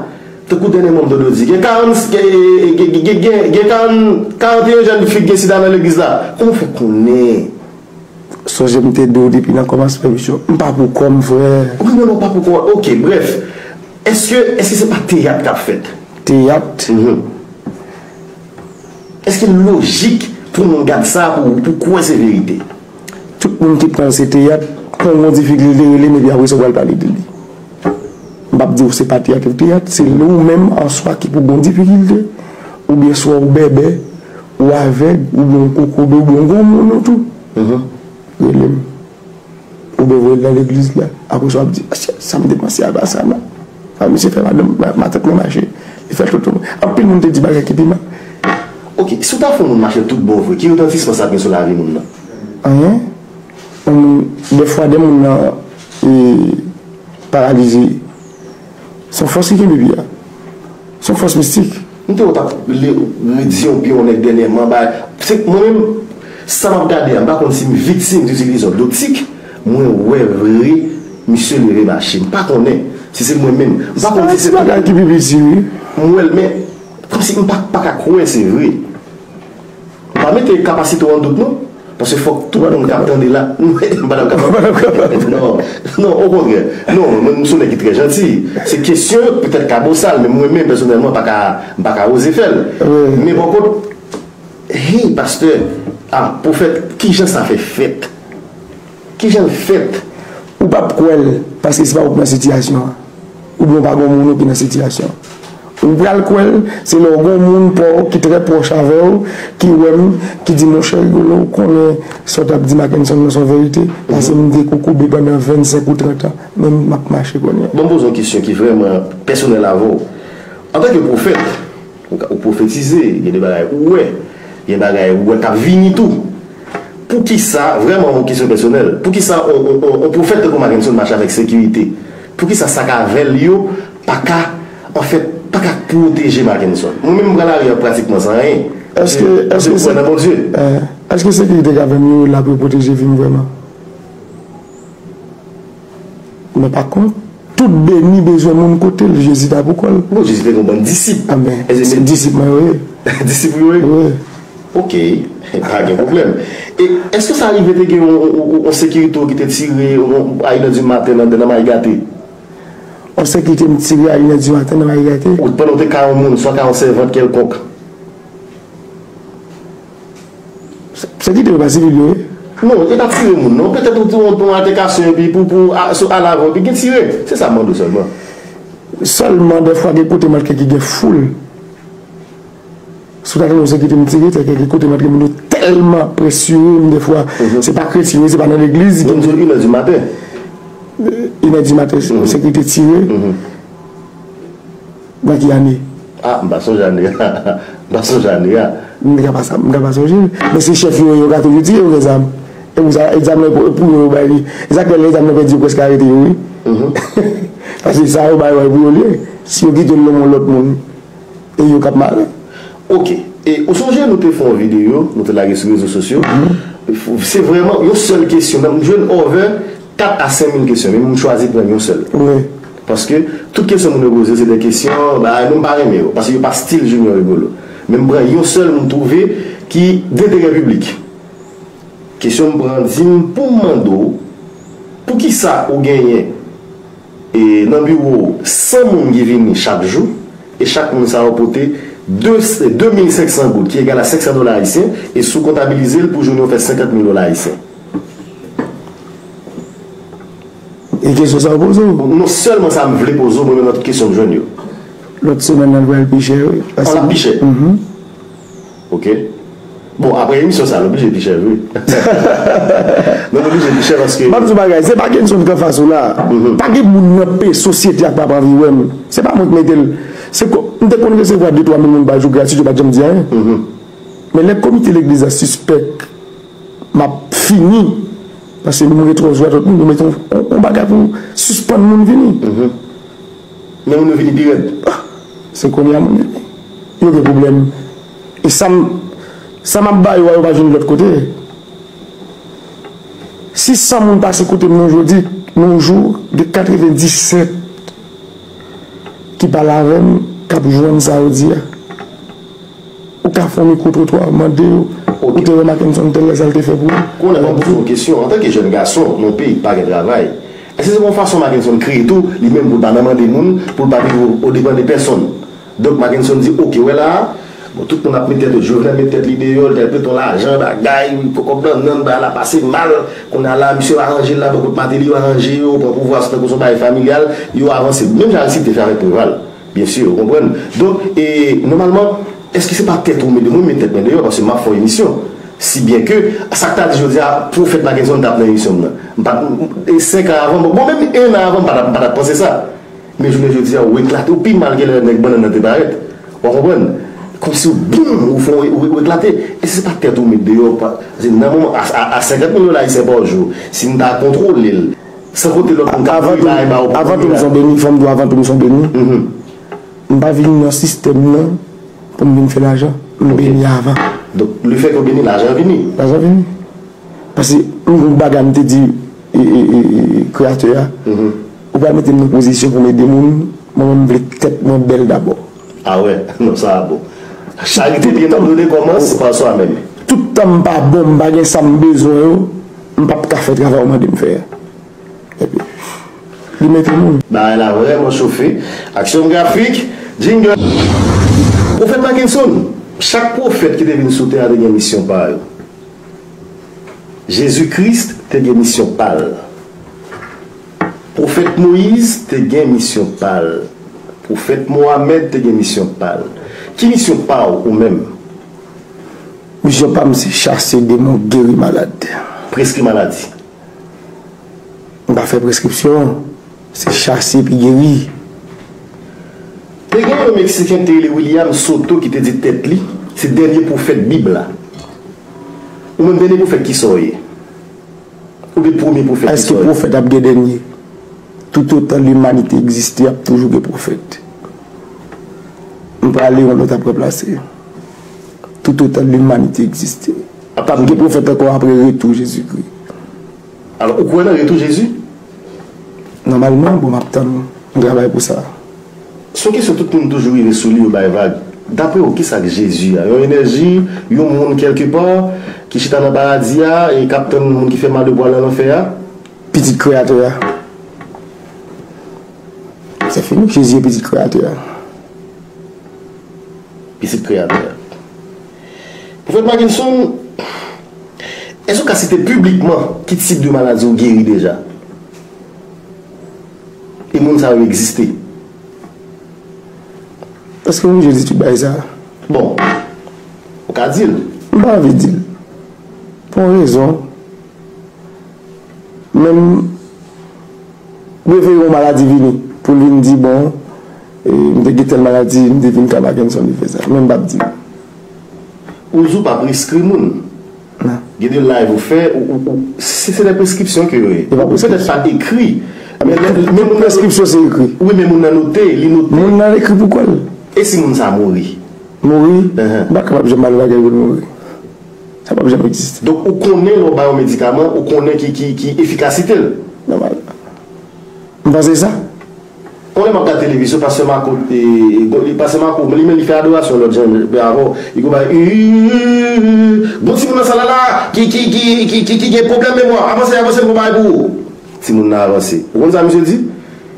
tankou dènyèman m tande w di, gen karant, gen, gen, gen, gen, gen karant, karant e en jèn fi k gen sida nan legliz la. Kòman w fè konnen? Sonje m te di w depi nan kòmansman emisyon, m pa pou kò m, frè. Wi, non, non, pa pou kò. Ok, brèf. Èske, èske se pa teyat k ap fèt? Teyat. Mhm. Èske l lojik pou moun gad sa, pou, pou kwè se verite? Tout moun ki pran l se teyat, kon yon difikilte rele m epi apre sa w pral pale de li. M p ap di w se pa teyat ou teyat, se ou menm an swa ki pou gon difikilte, oubyen swa ou bèbè, ou avèg, oubyen ou kokobe, oubyen ou granmoun ou tou. Rele m. Oubyen voye l nan legliz la. Apre sa w ap di, "Sa, sa m te panse a pa sa non." Sa misye fè madanm, ma, matant mwen mache. Li fè l tout. Anpil moun te di bagay ki pi mal. Ok, si w ta fè yon moun mache tout bon vre, ki retantisman sa ap gen sou lavi moun nan? Anyen. Yon moun, dèfwa de moun nan, e, paralize. Se yon fòs ki kenbe pi a. Se yon fòs mistik. M te wè w t ap le, redi yon pye yon nèg dènyèman, bay. Se mwen menm, sa m ap gade a, m pa konn si m viktim itilize yon doptik, mwen wè vre, misye leve mache. M pa konnen si se mwen menm. M pa konn si se bagay ki pi piti, wi. M wè l, men, kòmsi m pa, pa ka kwè se vre. M pa mete kapasite w an dout, non. Paske fòk tout moun k ap tande la, m pa t ap kapab. Non, non, okontrè. Non, mwen, m se yon nèg ki trè janti. Se kesyon yo k petèt ka bosal, men mwen menm, pèsonèlman, pa ka, m pa ka oze fè l. Men, pa kont, hey, pastè, Ah, pwofèt, kijan sa fè fèt? Kijan l fèt? Ou p ap kwè l, paske se pa ou k nan sitiyasyon an. Oubyen ou pa gen yon moun ou ki nan sitiyasyon an. Ou pral kwè l, se lè w gen yon moun pa w ki trè pwòch avè w, ki wè m, ki di, monchè Rigolo, ou konnen sa w t ap di Mackenson nan se yon verite, paske m te kokobe pandan vennsenk ou trant an, men m ap mache kounye a. Bon, m poze yon kesyon ki vrèman pèsonèl avè w. Antanke pwofèt, ou ka, ou pwofetize, gen de bagay ou wè, gen bagay ou wè k ap vini tou. Poukisa, vrèman yon kesyon pèsonèl, poukisa on, on, on, on pwofèt tankou Mackenson mache avèk sekirite? Poukisa sa k avè l yo pa ka, anfèt, pa ka pwoteje Mackenson? Mwen menm, m pran lari a pratikman san anyen. Èske, èske se, nan Bondye. Èske sekirite k avè m yo la pou yo pwoteje vi m vrèman? Men pa kont, tout beni bezwen moun kote l, Jezi t ap pou kò l. Bon, Jezi te gen yon bann disip. Amèn. Se disip mwen yo ye. Disip ou yo ye? Wi. Ok, pa gen pwoblèm. E èske sa rive te gen yon, yon, yon, yon sekirite w ki te tire yon, a inè di maten nan, nan Mayi Gate? Yon sekirite m tire a inè di maten nan Mayi Gate? Ou, pandan w te ka yon moun, swa ka yon sèvant kèlkonk? Sekirite yo pa sivil yo ye? Non, e pa tire moun, non. Petèt ou te yon, yon atèkasyon epi pou, pou a, sou alavè, epi gen tire. Se sa m mande w sèlman. Sèlman, dèfwa, gen kote m antre ki gen foul. Si w ta tande yon sekirite m tire, se ke gen kote m antre, moun yo tèlman presire m, dèfwa, se pa kretyen yo, se pa nan legliz. Moun di w inè di maten. Inè di maten, sekirite tire. Nan ki ane? Ah, m pa sonje ane a. M pa sonje ane a. M ka pa sa, m ka pa sonje. Men se chèf yo, yo ka toujou di yo gen zam. E pou sa, egzam nan pou, pou yo, yo bay li. E sa k fè lè egzam nan pèdi, yo prèske arete yo, wi. Paske sa yo bay, bay pou yo li ye. Si yo kite l nan men lòt moun, e yo k ap mare. Ok. E ou sonje nou te fè yon videyo, nou te lage sou rezo sosyo. Se vrèman yon sèl kesyon. Men m jwenn over kat a senk mil kesyon, men m chwazi pran yon sèl. Wi. Paske tout kesyon moun yo poze, se de kesyon, bagay nou m pa renmen yo, paske yo pa stil Junior Rigolo. Men m pran yon sèl m twouve ki denterè piblik. Kesyon m pran di m pou m mande w, poukisa ou genyen, e, nan biwo w san moun ki vini chak jou, e chak moun sa yo pote de, de mil senk san goud, ki egal a senk san dola ayisyen, e si w kontabilize l pou jounen w fè senkant mil dola ayisyen? E kesyon sa w poze w? Non sèlman sa m vle poze w, mwen menm nan tout kesyon m jwenn yo. Lòt semèn nan, l pral pi chè, wi. An, l ap pi chè? Mhm. Ok. Bon, apre emisyon sa, l oblije pi chè vre. Non, l oblije pi chè paske. M ap di w bagay, se pa kesyon k anfas ou la. Mhm. Pa gen moun nan pe sosyete a k p ap anvi wè m. Se pa mwen k mete l. Se ko-, m te konn resevwa de twa mil moun pa jou gratis, yo pa t janm di anyen. Mhm. Men lè komite legliz la sispèk m ap fini, paske nou mouri twò jou a tout moun, nou mete yon, yon, yon bagay pou sispann moun vini. Mhm. Men moun yo vini pi rèd. Ah, se kounye a moun vini. Yo gen pwoblèm. E sa m, sa m ap ba yo a, yo pa jwenn lòt kote. Si san moun pase kote m nan jodi, nan yon jou, gen katrevenndisèt ki pale avè m, k ap jwenn sa yo di a. Ou ka fè yon mikwo twotwa, mande yo, ou te wè Mackenson tèl lè sa l te fè pou ou? Kounye a, ban m poze w yon kesyon. Antanke jèn gason nan yon peyi ki pa gen travay, èske se pa yon fason Mackenson kreye tou, li menm, pou l pa nan mande moun, pou l pa viv o, o depan de pèsonn? Donk, Mackenson di, oke, wè la a, bon, tout moun ap met tèt yo, Jovenel met tèt li deyò, l te al prete yon lajan, bagay, kòb nan nan, bagay la pase mal, kounye a la, misye aranje l la, bò kot Martelly yo aranje yo, pran pouvwa, se tankou se yon bagay familyal, yo avanse. Menm jan Aristide te fè avèk Preval. Byen si, ou konprann? Donk, e, nòmalman, èske se pa tèt ou met deyò? Mwen, m met tèt mwen deyò, paske m ap fè yon emisyon. Si byen ke, sa k ta di jodi a, pwofèt Mackenson t ap nan emisyon m nan. M pa t, e senk an avan, bon, bon, menm en an avan, m pa t ap, m pa t ap panse sa. Men jounen jodi a, ou eklate, ou pi mal ke lè nèg bannann nan te parèt. W ap konprann? Kòmsi ou boum, ou fè, ou, ou eklate. Èske se pa tèt ou met deyò? Pa, se nan moman, a, a, a senkant mil dola ayisyen pa jou, si n ta kontwole l, san konte lòt moun k ap voye bagay ba ou pou kounye a. Avan tou, m se yon beni, fò m di w avan tou, m se yon beni. Mhm. M pa vin nan sistèm nan pou m vin fè lajan. M beni avan. Donk, lefètke w beni, lajan vini. Lajan vini. Paske m gen yon bagay m te di, e, e, e, e, kreyatè a, ou pral mete m nan pozisyon pou m ede moun, mwen menm m vle tèt mwen bèl dabò. Ah wè, non, sa a bon. Charité bien ordonnée commence par soi-même. Tout tan m pa bon, m pa gen sa m bezwen yo, m p ap ka fè travay ou mande m fè a. Epi, li mete moun. Bagay la vrèman chofe. Aksyon grafik, jingle. Pwofèt Mackenson, chak pwofèt ki te vin sou tè a te gen misyon pa yo. Jezi Kris te gen misyon pa l. Pwofèt Moyiz te gen misyon pa l. Pwofèt Mohamed te gen misyon pa l. Ki misyon pa w, ou menm? Misyon pa m se chase demon, geri malad. Preskri maladi. M pa fè preskripsyon, se chase epi geri. Te gen yon Meksiken ki te rele William Soto ki te di tèt li se dènye pwofèt Bib la. Ou menm dènye pwofèt kisa w ye? Oubyen premye pwofèt kisa w ye? Èske pwofèt ap gen dènye? Toutotan limanite egziste, ap toujou gen pwofèt. M prale yon lòt ap ranplase. Toutotan limanite egziste, ap gen pwofèt ankò apre retou Jezikri. Alò, ou kwè nan retou Jezi? Nòmalman, bon, m ap tann, m travay pou sa. Se yon kesyon tout moun toujou rive sou li, yo bay vag. Dapre w, kisa k Jezi a? Yon enèji, yon moun kèlkepa ki chita nan paradi a e k ap tann moun ki fè mal yo pou al nan lanfè a? Pitit Kreyatè a. Se fini, Jezi e Pitit Kreyatè a. Pitit Kreyatè a. Pwofèt Mackenson, èske w ka site piblikman ki tip de maladi ou geri deja? E moun sa yo egziste? Èske m oblije di tout bagay sa? Bon, ou ka di l. M pa anvi di l. Pou yon rezon. Men m refere yon maladi vini pou l vin di, bon, e, m te gen tèl maladi, m te vin ka Mackenson li fè sa. Men m p ap di l. Ou di w pa preskri moun. Gen de live ou fè, ou, ou, ou, se, se de preskripsyon ke yo ye. Ou petèt pa ekri. Men, men, men moun nan, preskripsyon se ekri. Wi, men moun nan note, li note. Moun nan ekri pou kò l. E si moun sa mouri? Mouri? M pa kapab janm al lakay pou l mouri. Sa p ap janm egziste. Donk, ou konnen lè w ba yon medikaman, ou konnen ki, ki, ki efikasite l. Nòmal. M panse sa. Yon lè m ap gade televizyon, pastè Marco, e, e, Pastè Marco, li menm li fè adorasyon lòt jan, avè w, li gon bagay, gon timoun nan sal la la, ki, ki, ki, ki, ki, ki gen pwoblèm memwa, avanse, avanse, m gon bagay pou ou. Timoun nan avanse. Ou konn sa misye di?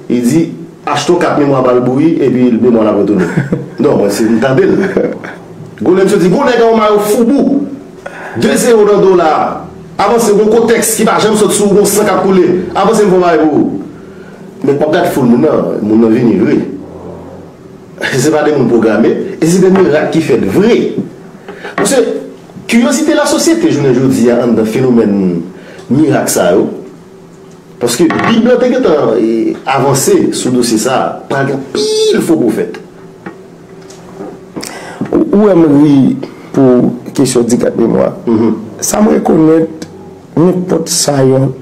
Li di, achte yon kat memwa ba l bouyi, epi memwa l ap retounen. Non, mwen, se, m tande l. Gon lè misye di, gon nèg an yon mayo foubou, de zewo nan do la a. Avanse, gon kotèks ki pa janm sot sou ou, gon san k ap koule. Avanse, m fè yon bagay pou ou. Men w ap gad foul moun nan, moun nan vini vre. Se pa de moun pwograme, e se de mirak ki fèt vre. Paske, kiryozite lasosyete jounen jodi a anndan fenomèn mirak sa yo, paske Bib lan te gentan, e, avanse sou dosye sa a, pral gen anpil fo pwofèt. Ou, ou wè m ri pou kesyon di kat memwa. Sa m rekonèt, nenpòt sayan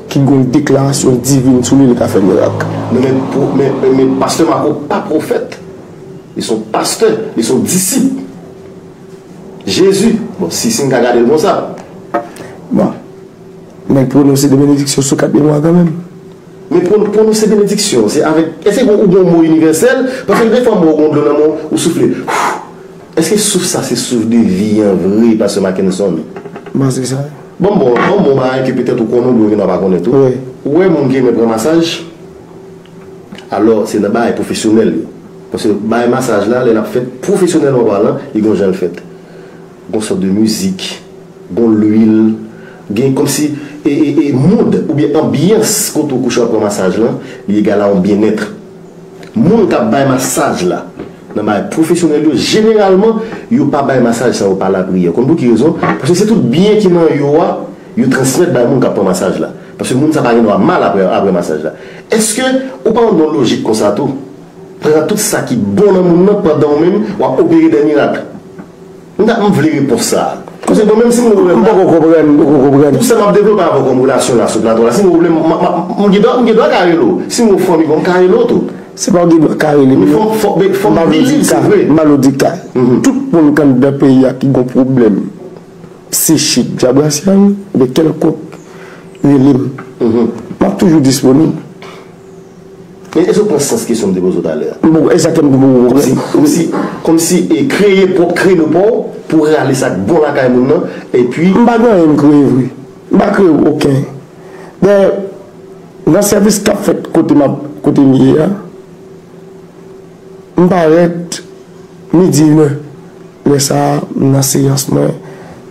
ki gen yon deklarasyon divin sou li, li ka fè mirak. Men, men, men, men, men pastè Marco pa pwofèt. Li se yon pastè, li se yon disip Jezi. Bon, si, si n ka gade l konsa. Bon. Men l pwononse de benediksyon sou kat memwa kanmenm. Men pwon, pwononse benediksyon, se avèk, èske ou gen yon mo inivèsèl? Paske gen de fwa mo gon dlo nan men w, ou soufle. Èske souf sa se souf de vi an vre, pastè Mackenson? M panse sa. Ban m bon, ban m bon bagay ke petèt ou konnen oubyen ou gen dwa pa konnen tou. Wi. Ou wè moun ki renmen pran masaj? Alò, se nan bagay pwofesyonèl yo. Paske bagay masaj la, lè l ap fèt, pwofesyonèlman palan, li gon jan l fèt. Gon sòt de mizik, gon lwil, gen kòmsi e, e, e mood oubyen anbyans kote w kouche w ap pran masaj lan, li egal a yon byennèt. Moun k ap bay masaj la, nan bagay pwofesyonèl yo, jeneralman, yo pa bay masaj san yo pa lapriyè. Konn pou ki rezon? Paske se tout byen ki nan yo a, yo transmèt bay moun k ap pran masaj la. Paske moun sa pa gen dwa mal apre, apre masaj la. Èske ou pa anndan yon lojik konsa tou? Pran tout sa ki bon nan moun nan pandan ou menm w ap opere dè mirak. M ta, m vle repons sa a. Paske bon, menm si m wè. M poko konprann, m poko konprann. Tout sa m ap devlope avè w kòm relasyon la sou plato la, si m wè pwoblèm, m, m, m, m gen dwa, m gen dwa ka rele w. Si m wè fanmi, bon, m ka rele w tou. Se pa w gen dwa ka rele m. Men fò, fò, men fò m vini, se vre. M ba w di ka. Tout moun k anndan peyi a ki gon pwoblèm psichik, djab rasyal, oubyen kèlkonk, rele m. M ap toujou disponib. Men èske w pran sans kesyon m te poze w talè a? Bon, egzakteman, m poko konprann. Kòmsi, kòmsi, kòmsi, e, kreye pwòp kreno pa w pou rale sa k bon lakay moun nan, epi. M pa gen anyen m kreye vre. M pa kreye okenn. Dayè, nan sèvis k ap fèt kote m ap, kote m ye a, m parèt midi, inè. Lè sa a, m nan seyans mwen,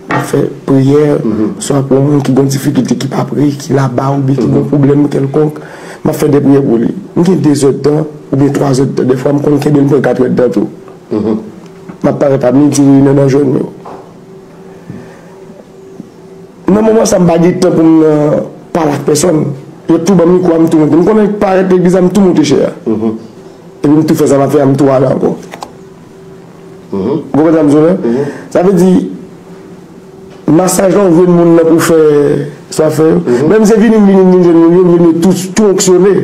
M ap fè priyè, swa pou yon moun ki gen difikilte, ki pa pre, ki laba oubyen ki gen pwoblèm kèlkonk, m ap fè de priyè pou li. M gen de zèdtan oubyen twa zèdtan, dèfwa m konn kenbe l pou katrèdtan tou. M ap parèt a midi, wi, nan, nan jèn yo. Nan moman sa, m pa gen tan pou m nan pale ak pèsòn. Yo tou ban m mikwo a, m tou monte. M konnen parèt legliz la, m tou monte chè a. Epi m tou fè sa m ap fè a, m tou ale ankò. Ou konprann sa m di w la? Sa vle di, masaj la, ou jwenn moun nan pou fè sa w fè yo. Menm se vini, m vini, m vin jwenn moun yo, m jwenn yo tou, tou fonksyone.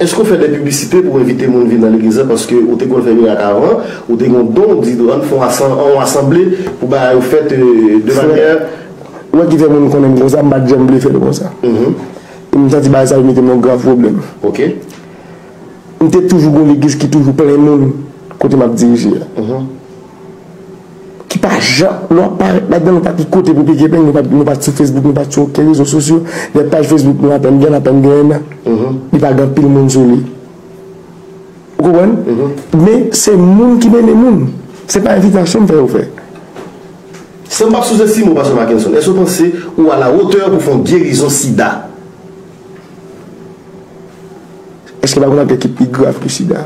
Èske w fè de piblisite pou w envite moun vin nan legliz la? Paske ou te konn fè mirak avan, ou te gen yon don, ou di, ann fè yon asan-, yon asanble pou bagay yo fèt, euh, de manyè. Ou wè ki fè moun konnen m konsa, m pa t janm vle fè l konsa. E m santi bagay sa yo mete m nan yon grav pwoblèm. Ok. M te toujou gen yon legliz ki toujou plen moun kote m ap dirije a. Ki pa jan-, lè w ap parèt ladan, nou pa t gen kote pou pike peny, nou pa, nou pa t sou Facebook, nou pa t sou okenn rezo sosyo. Lè paj Facebook nou apèn gen, apèn gen enn an. Li pa gen anpil moun sou li. Ou konprann? Men se moun ki mennen moun. Se pa envitasyon m fè yo fè. San m p ap souzestime w, Pastè Mackenson, èske w panse ou a la hauteur pou fè yon gerizon sida? Èske pa gen yon bagay ki pi grav ke sida?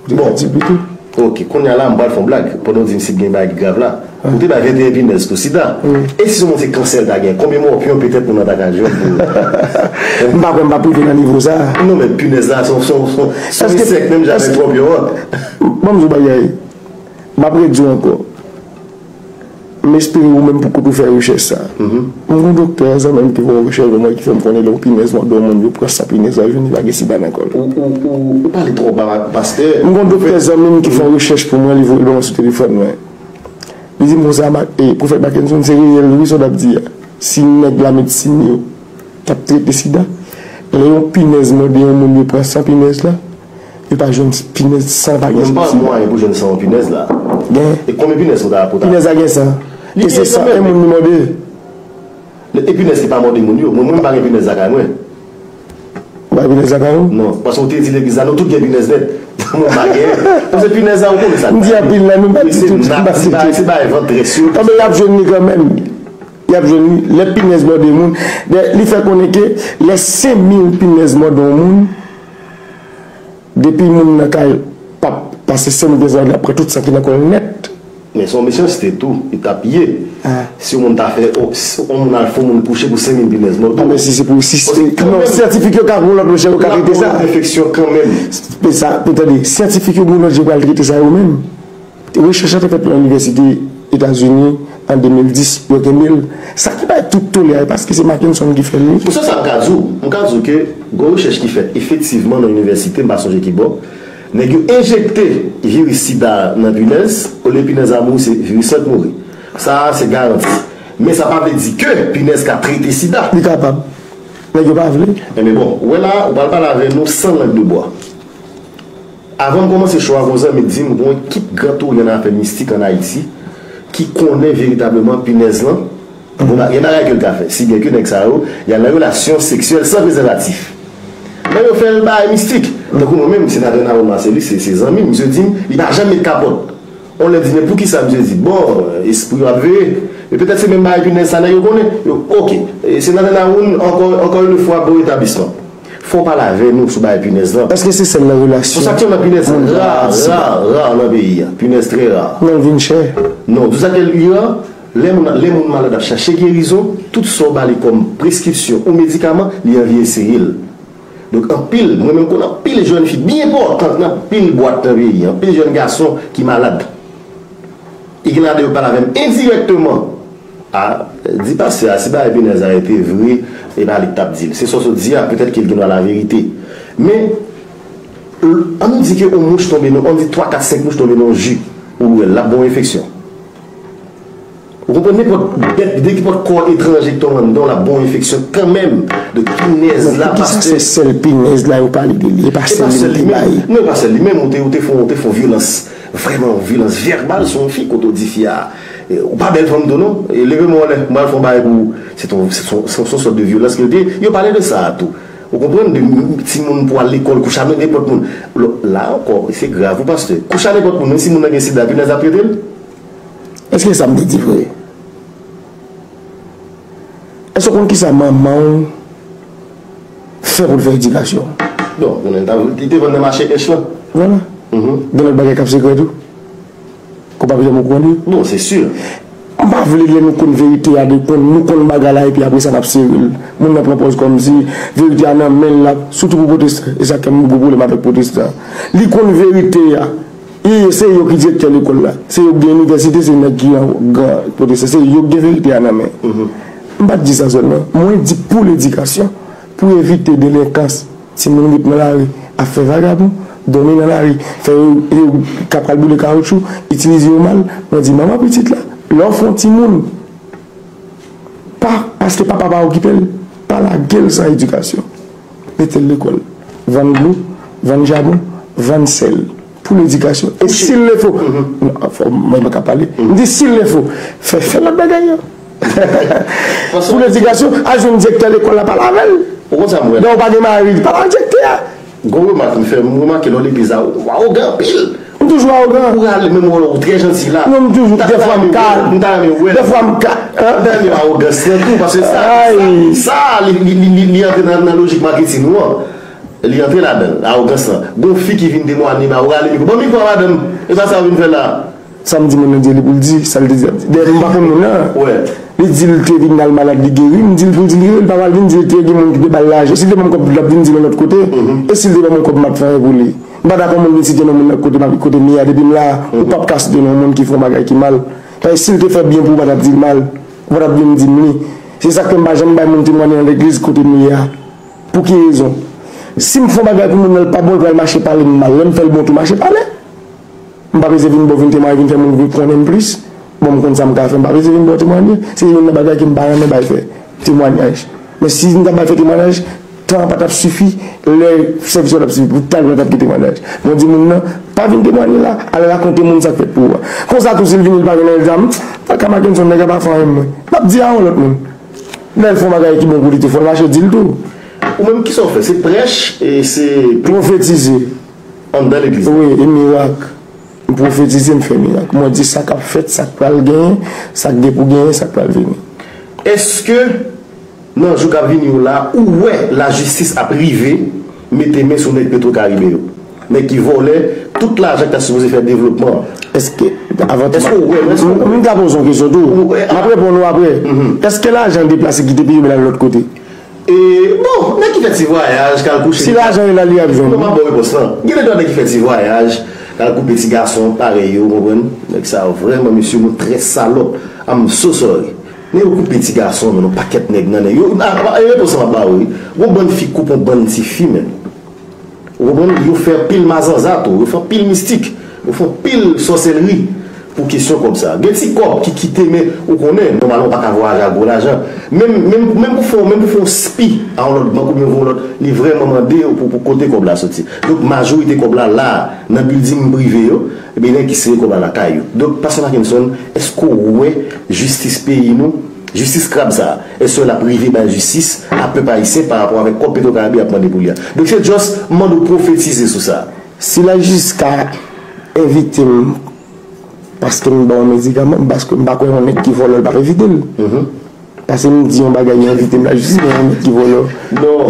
Ou te ka di pito. Ok, kounye a la, m pral fè yon blag. Pandan w di m si gen bagay ki grav la. Ou te bay venteyen pinèz pou sida. E si se yon kansè l ta gen, konbyen mòpyon petèt moun nan ta ka jwenn pou... M pa kwè m pa prive nan nivo sa. Non, men pinèz la, se yon, se yon, se yon, se yon ensèk menm jan avèk mòpyon an. Ban m di w bagay. M ap redi w ankò. M espere ou menm pou kote ou fè rechèch sa. M gen yon doktè zanmi m ki fè yon rechèch pou mwen ki fè m konnen lè yon pinèz mòde yon moun, yo pran san pinèz la, li vini pa gen sida nan kò l. Ou, ou, ou, ou pale twò ba, pastè. M gen yon doktè zanmi m ki fè yon rechèch pou mwen, li voye l ban mwen sou telefòn mwen. Li di m konsa, Ma-, e, Pwofèt Mackenson, se reyèl wi sa w t ap di a. Si nèg lamedesin yo t ap trete sida, lè yon pinèz mòde yon moun, yo pran san pinèz la, yo pa jwenn pinèz san pa gen sida. Menm pa mwayen pou jwenn san yon pinèz la. Gen. E konbyen pinèz pou ta, pou ta? Pinèz la gen san. E se san yon moun li mòde. E pinèz ki pa mòde moun yo. Mwen, mwen pa gen pinèz lakay mwen. Ou pa gen pinèz lakay ou? Non, paske ou te di legliz la, nou tout gen pinèz nèt. Mwen pa gen. Paske pinèz la, ou konnen sa. M di anpil la, nou pa di tout, nou pa di tout. Se bagay vant rès yo. Anben, y ap jwenn li kanmenm. Y ap jwenn li lè pinèz mòde moun. Li fè konnen ke lè senk mil pinèz mòde yon moun, depi moun nan kay p ap pase senk mil pinèz mòde, l ap pran tout san ki nan kò l nèt. Men se yon mechanste tou, li t ap ye. Si yon moun ta fè, o, si yon moun al fè yon moun kouche pou senk mil pinèz mòde. Anben, si se pou, si se, non, syantifik yo ka gen yon lòt jan yo ka trete sa. L ap fè yon enfeksyon kanmenm. Men sa, men tande, syantifik yo gen yon lòt jan yo pral trete sa yo menm. Rechèch la te fèt nan inivèsite Etazini an de mil dis, yo kenbe l. Sa ki bay tout tole a, e paske se Mackenson ki fè l, wi. Pou sa, sa m ka di w, m ka di w ke gen yon rechèch ki fèt efektivman nan inivèsite, m pa sonje ki bò, nèg yo enjekte viris sida nan pinèz, olye pinèz la mouri, se viris lan k mouri. Sa a, se garanti. Men sa pa vle di ke pinèz ka trete sida. Li kapab. Nèg yo pa vle. Enben bon, ou wè la, ou pral pale avè nou san lang de bwa. Avan m kòmanse show a, gon zanmi di m, gon ekip Gran Toryan nan afè mistik ann Ayiti ki konnen veritableman pinèz lan, bon, gen bagay ke l ka fè. Si byen ke nèg sa yo, y al nan relasyon seksyèl san prezèvatif. Men yo fè l bagay mistik. Tankou mwen menm, Senatè Narod Marcelus, se, se zanmi m, misye di m, li pa janm met kapòt. On lè di, men poukisa misye di, bon, espri yo ap veye. E petèt se menm bagay pinèz sa nèg yo konnen. Yo, ok. E Senatè Narod, encore, encore une fois, bon rétablissement. Fò w pale avè nou sou bagay pinèz lan. Èske se sèl nan relasyon? Pou sa k nan pinèz, ra, ra, ra nan peyi a. Pinèz trè ra. Non, l vin chè. Non, di sa ke li ra, lè moun, lè moun malad ap chache gerizon, tout sa w ba li kòm preskripsyon ou medikaman, li anvi eseye l. Donk, anpil, mwen menm konn anpil jèn fi byen enpòtan nan anpil bwat nan peyi a, anpil jèn gason ki malad. E gen ladan yo pale avè m endirèkteman. A, di pastè a, si bagay pinèz la rete vre, e pa li k t ap di l. Se sa w sot di a, petèt ke l gen dwa laverite. Men, l-, ann di ke yon mouch tonbe nan, ann di twa, kat, senk mouch tonbe nan yon ji, ou bwè l, l ap ba w enfeksyon. Ou konprann, nenpòt bèt, nenpòt kò etranje k tonbe anndan w, l ap ba w enfeksyon kanmenm. Donk, pinèz la, pastè. Men poukisa se sèl pinèz la yo pale de li, e pa sèl li menm ki bay? Non, e pa sèl li menm, ou te, ou te fè, ou te fè yon vyolans, vrèman yon vyolans vèbal sou yon fi, kote w di fi a, e, ou pa bèl fanm tou non, e leve men w anlè, m pral fè yon bagay pou ou. Se yon, se yon, se yon, se yon sòt de vyolans ke l te ye. Yo pale de sa a tou. Ou konprann, de timoun pou al lekòl, kouche a nenpòt moun. Lò, la ankò, se grav wi, pastè. Kouche a nenpòt moun, menm si moun nan gen sida, pinèz ap trete l. Èske sa m te di vre? Èske w konn kisa manman w fè pou l fè edikasyon? Bon, konnen l ta, li te vann nan mache ench lan. Vwala. Gen lòt bagay k ap sekrè tou. Ke w p ap janm okouran de yo. Bon, se si. M pa vle lè nou konn verite a, de konn, nou konn bagay la epi apre sa n ap sere l. Moun nan pran pòz kòmsi verite a nan men l la, sitou pou pwotestan. E sa k fè m gwo pwoblèm avèk pwotestan. Li konn verite a. E se yo ki direktè lekòl la. Se yo ki gen inivèsite, se nèg ki nan gran pwotestan. Se yo ki gen verite a nan men. M pa t di sa sèlman. Mwen di pou ledikasyon, pou evite delenkans. Timoun ret nan lari ap fè vagabon, dòmi nan lari, fè yo, yo ka pral boule kawoutchou, itilize yo mal. Mwen di manman pitit la, lè w fè yon timoun, pa paske papa pa okipe l, pa lage l san edikasyon. Mete l lekòl, vann dlo, vann chabon, vann sèl. Pou ledikasyon. E si l le fo, non, fò mwen pa ka pale. M di si l le fo, fè fè lòt bagay yo. Pou ledikasyon, al jwenn direktè lekòl la, pale avè l. Ou konn sa m wè? Lè w pa gen mari, pale ak direktè a. Gon remak m fè, m remake lè w legliz la, ou awogan anpil. M toujou awogan. Ou rale menm wè ou trè janti la. Non, m toujou, dèfwa m ka. M ta renmen wè. Dèfwa m ka. M ta renmen wè awogans lan tou, paske sa, sa, li, li, li, li, li antre nan, nan lojik maketin ou an. Li antre ladan l, awogans lan. Gon fi ki vin temwanye ba ou, rale mikwo. Ban mikwo a madanm, e pa sa w vin fè la. Sa m di moun nan, di li pou l di, sa l te di l ap di. Dayè, m pa konn moun nan. Li di l te vin al malad, li geri, m di l pou l di l geri, li pa pral vin di l te gen moun ki te ba l lajan. Si l te ban m kòb, l ap vin di l yon lòt kote. E si l te ban mwen kòb, m ap fè anyen pou li. M pa dakò moun vin site non moun nan kote m ap, kote m ye a, depi m la, ou p ap ka site non moun ki fè yon bagay ki mal. Paske si l te fè byen pou ou, ou pa t ap di l mal. Ou pa t ap vin di m li. Se sa k fè m pa janm bay moun temwanye nan legliz kote m ye a. Pou ki rezon? Si m fè yon bagay pou moun nan, l pa bon, l pral mache pale m mal. Lè m fè l bon tou, mache pale. M pa bezwen vin ba w vin temwanye, vin fè moun vin konnen m plis. Bon, m konn sa m ka fè, m pa bezwen vin ba w temwanye. Se youn nan bagay ke m pa renmen bay fè, temwanyaj. Men si m ta bay fè temwanyaj, tan an pa t ap sifi, lè sèvis yo t ap sifi, pou talè w t ap gen temwanyaj. Mwen di moun nan, pa vin temwanye la, al rakonte moun sa k fèt pou ou a. Konsa tou, si l vini, l pa gen anyen, l di a, m, Kaka Mackenson, nèg la pa fè anyen mwen. L ap di a yon lòt moun. Lè l fè yon bagay ki bon pou li tou, fò l mache di l tou. Ou menm, kisa w fè? Se prèch, e se. Pwofetize. Anndan legliz la? Wi, e mirak. M pwofetize, m fè mirak. Mwen di sa k ap fèt, sa k pral genyen, sa k gen pou genyen, sa k pral vini. Èske, nan jou k ap vini yo la, ou wè lajistis ap rive mete men sou nèg Petwokaribe yo? Nèg ki vòlè tout lajan ki ta sipoze fè devlopman an. Èske, avan tou, èske w wè, èske w wè? M ka poze yon kesyon tou. M ap reponn ou apre. Èske lajan deplase kite peyi m al lòt kote? E, bon, nèg ki fè ti vwayaj, k al kouche. Si lajan yo la, li ap jwenn. Non, m ap ba w repons lan. Gen de twa nèg ki fè ti vwayaj, k al koupe ti gason parèy yo, ou konprann? Nèg sa yo vrèman, mesye, nou trè salòp. I'm so sorry. Men yo koupe ti gason, men yon pakèt nèg nan nèg yo. A, a, e repons lan m ap ba w, wi. Gon bann fi k koupe yon bann ti fi, men. Ou konprann? Yo fè anpil mazanza tou, yo fè anpil mistik, yo fè anpil sòsèlri pou kesyon kòb sa. Gen ti kòb ki kite, men ou konnen, nòmalman w pa ka vwayaje ak gwo lajan. Menm, menm, menm pou fè, menm pou fè yon spi a yon lòt bank oubyen yon lòt, li vrèman mande w pou, pou kote kòb la soti. Donk, majorite kòb la la, nan bilding prive yo, ebyen, nèg ki sere kòb la lakay yo. Donk, Pastè Mackenson, èske w wè jistis peyi nou Jistis krab sa a, èske l ap rive bay jistis a pèp ayisyen pa rapò avèk kòb Petwokaribe ap mande pou li a? Donk se just m mande w pwofetize sou sa. Si lajistis ka envite m, paske m ba w medikaman, paske m pa kwè yon nèg ki vòlò l p ap envite l. Paske m di yon bagay, yo envite m, lajistis, men yon nèg ki vòlò,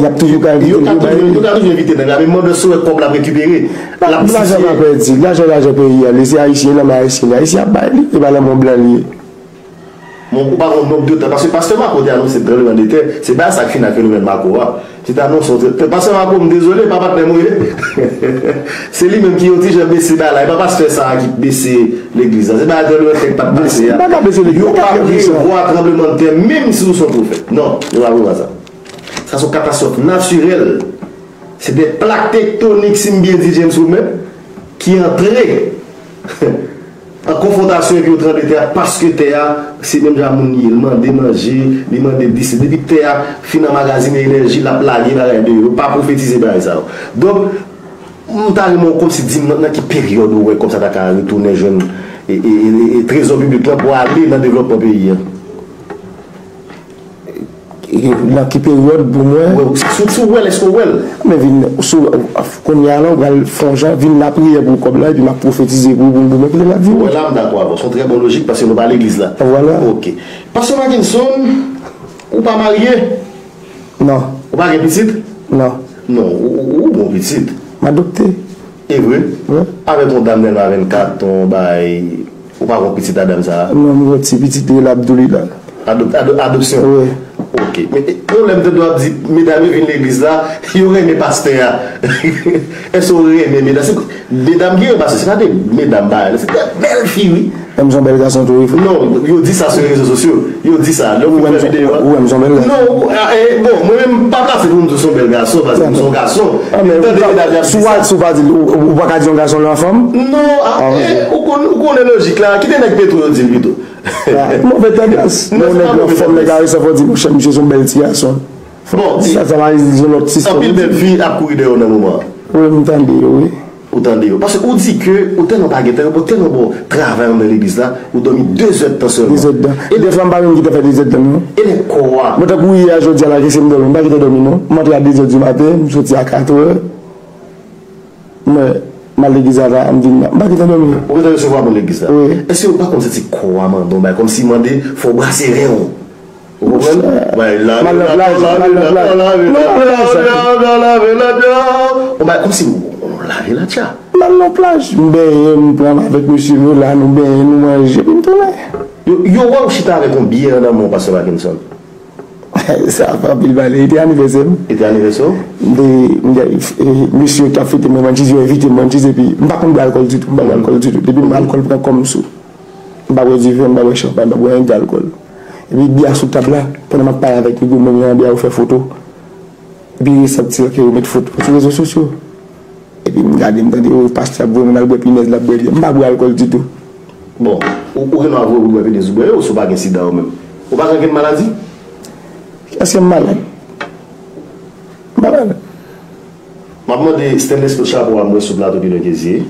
y ap toujou ka envite l. Yo ka toujou envite nèg la, men m mande w si w wè kòb l ap rekipere. L ap sifye. Lajan pa pèdi, lajan lajan peyi a, li se ayisyen, lanmè ayisyen, ayisyen ap bay li, e pa lanmè blan li ye. Bon, ou pa konn nonb de tan, paske pastè Marco te anonse tranblemanntè, se bagay sa k fin ak fenomèn Marco a. Li te anonse yon tre-, pastè Marco, m dezole, pa patnè m ou ye. Se li menm ki yon ti jan bese bagay la, e pa pastè sa a ki bese legliz la. Se bagay tranblemanntè k pa t pase a. Yo pa prevwa tranblemanntè, menm si ou se yon pwofèt. Non, yo pa prevwa sa. Sa se yon katastwòf natirèl. Se de plak tektonik, si m byen di, James Woodman, ki antre an konfwontasyon epi yo tranble tè a, paske tè a, se menm jan moun li ye, li mande manje, li mande dis, depi tè a fin anmagazinen enèji, l ap lage bagay deyò, yo pa pwofetize bagay sa yo. Donk, m ta renmen w kòmsi di m nan, nan ki peryòd ou wè kòb sa ta ka retounen jwenn e, e, e, e trezò piblik lan pou ale nan devlòpman peyi a. Nan ki peryòd pou mwen? Wi, si, si w wè l, èske w wè l? Men vin sou, kounye a la, ou pral fè yon jan, vin lapriyè pou kòb la, epi m ap pwofetize pou, pou, pou mwen, kote l ap vini. Wè la, m dakò avè w. Se yon trè bon lojik, paske nou pa legliz la. Vwala. Ok. Pastè Mackenson, Ou pa marye? Non. Ou pa gen pitit? Non. Non, ou, ou, ou gon pitit. M adopte. E vre? Wi. Avèk yon dam nan vennkat, yon bay, ou pa gon pitit a dam sa a? Non, m gon ti pitit li rele Abdoulila. Adop-, adop-, adopsyon? Wi. Ok. Men, e, yon lè m tande w ap di, medam yo vin legliz la, yo renmen pastè a. Èske w renmen medam? Se, medam ki renmen pastè, se pa de medam bagay la, se de bèl fi, wi. Menm jan bèl gason tou, wi. Non, yo di sa sou rezo sosyo. Yo di sa. Lè w fin fè videyo a. Ou wè m son bèl gason. Non, ou, a, e, bon, mwen menm, m pa plase pou m di w son bèl gason, paske m son gason. Ah, men tande medam y ap di sa. Si w pa di, ou, ou pa ka di yon gason lè yon fanm? Non, a, e, ou konn-, ou konnen lojik la. Kite nèg Petro yo di l pito. Move tandans. Non, se pa move tandans. Yon nèg anfòm, nèg a resan fò di, monchè, misye se yon bèl ti gason. Bon, sa, sa va di yon lòt istwa. Anpil bèl fi ap kouri dèyè w nan moman an. Wi, m tande yo, wi. Ou tande yo. Paske ou di ke ou tèlman pa gen tan, yo ba w tèlman bon travay anndan legliz la, ou dòmi de zèdtan sèlman. De zèdtan. E dèfwa m pa menm ki te fè de zèdtan, non. E lè kò a? Mwen, tankou yè a, jodi a la, ke se m dòmi, m pa gentan dòmi, non. M antre a de zè di maten, m soti a kat è. Mwen, m al legliz la, m vin la. M pa gentan dòmi. Ou gentan resevwa moun legliz la? Wi. Èske ou pa konn santi kò a mande w bagay, kòmsi mande fò w brase ren w? Ou konprann? Bay, lave, lave, lave, lave, lave, lave, lave, lave, lave. Ou bay, kòmsi ou, ou lave latya. M al nan plaj, m benyen, m pran avèk mesye m yo la, nou benyen, nou manje, epi m tounen. Yo, yo wè w chita avèk yon byè anndan men w, pastè Mackenson. Sa ap anpil pale, e te anivèsè m. E te anivèsè w? M te, m te, e, mesye yo t ap fete m, mwen, m ann chiz, yo envite m, mwen, ann chiz, epi m pa konn bwè alkòl ditou, m pa bwè alkòl ditou. Depi m alkòl pran kò m sou. M pa bwè diven, m pa bwè chanpay, m pa bwè anyen ki gen alkòl. Epi byè a sou tab la, pandan m ap pale avèk nèg yo, mwen menm jan byè a yo fè foto. Epi resanti ke yo met foto sou rezo sosyo. Epi m gade, m tande, o, pastè ap voye moun al bwè pinèz, l ap bwè byè. M pa bwè alkòl ditou. Bon, ou, ou gen dwa voye moun bwè pinèz, ou bwè yo, si w pa gen sida ou menm. Ou pa gen okenn maladi? Èske m malad? M pa malad. M ap mande Stanley Scout chapo a, m wè sou plato pi lwen ke zye.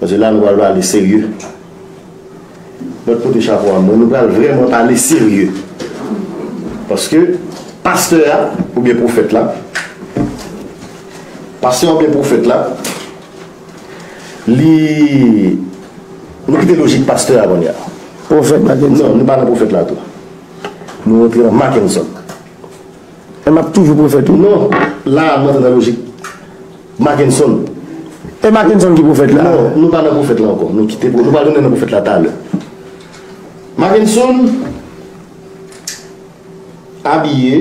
Paske la, nou pral pale serye. Mwen pote chapo a, mwen, nou pral vrèman pale serye. Paske pastè a, oubyen pwofèt la, pastè oubyen pwofèt la, li, nou kite lojik pastè a kounye a. Pwofèt Mackenson. Non, nou pa nan pwofèt la tou. Nou rantre nan Mackenson. E m ap toujou pwofèt, wi. Non, la, nou antre nan lojik Mackenson. E Mackenson ki pwofèt la? Non, nou pa nan pwofèt la ankò. Nou kite, nou pral tounen nan pwofèt la talè. Mackenson abiye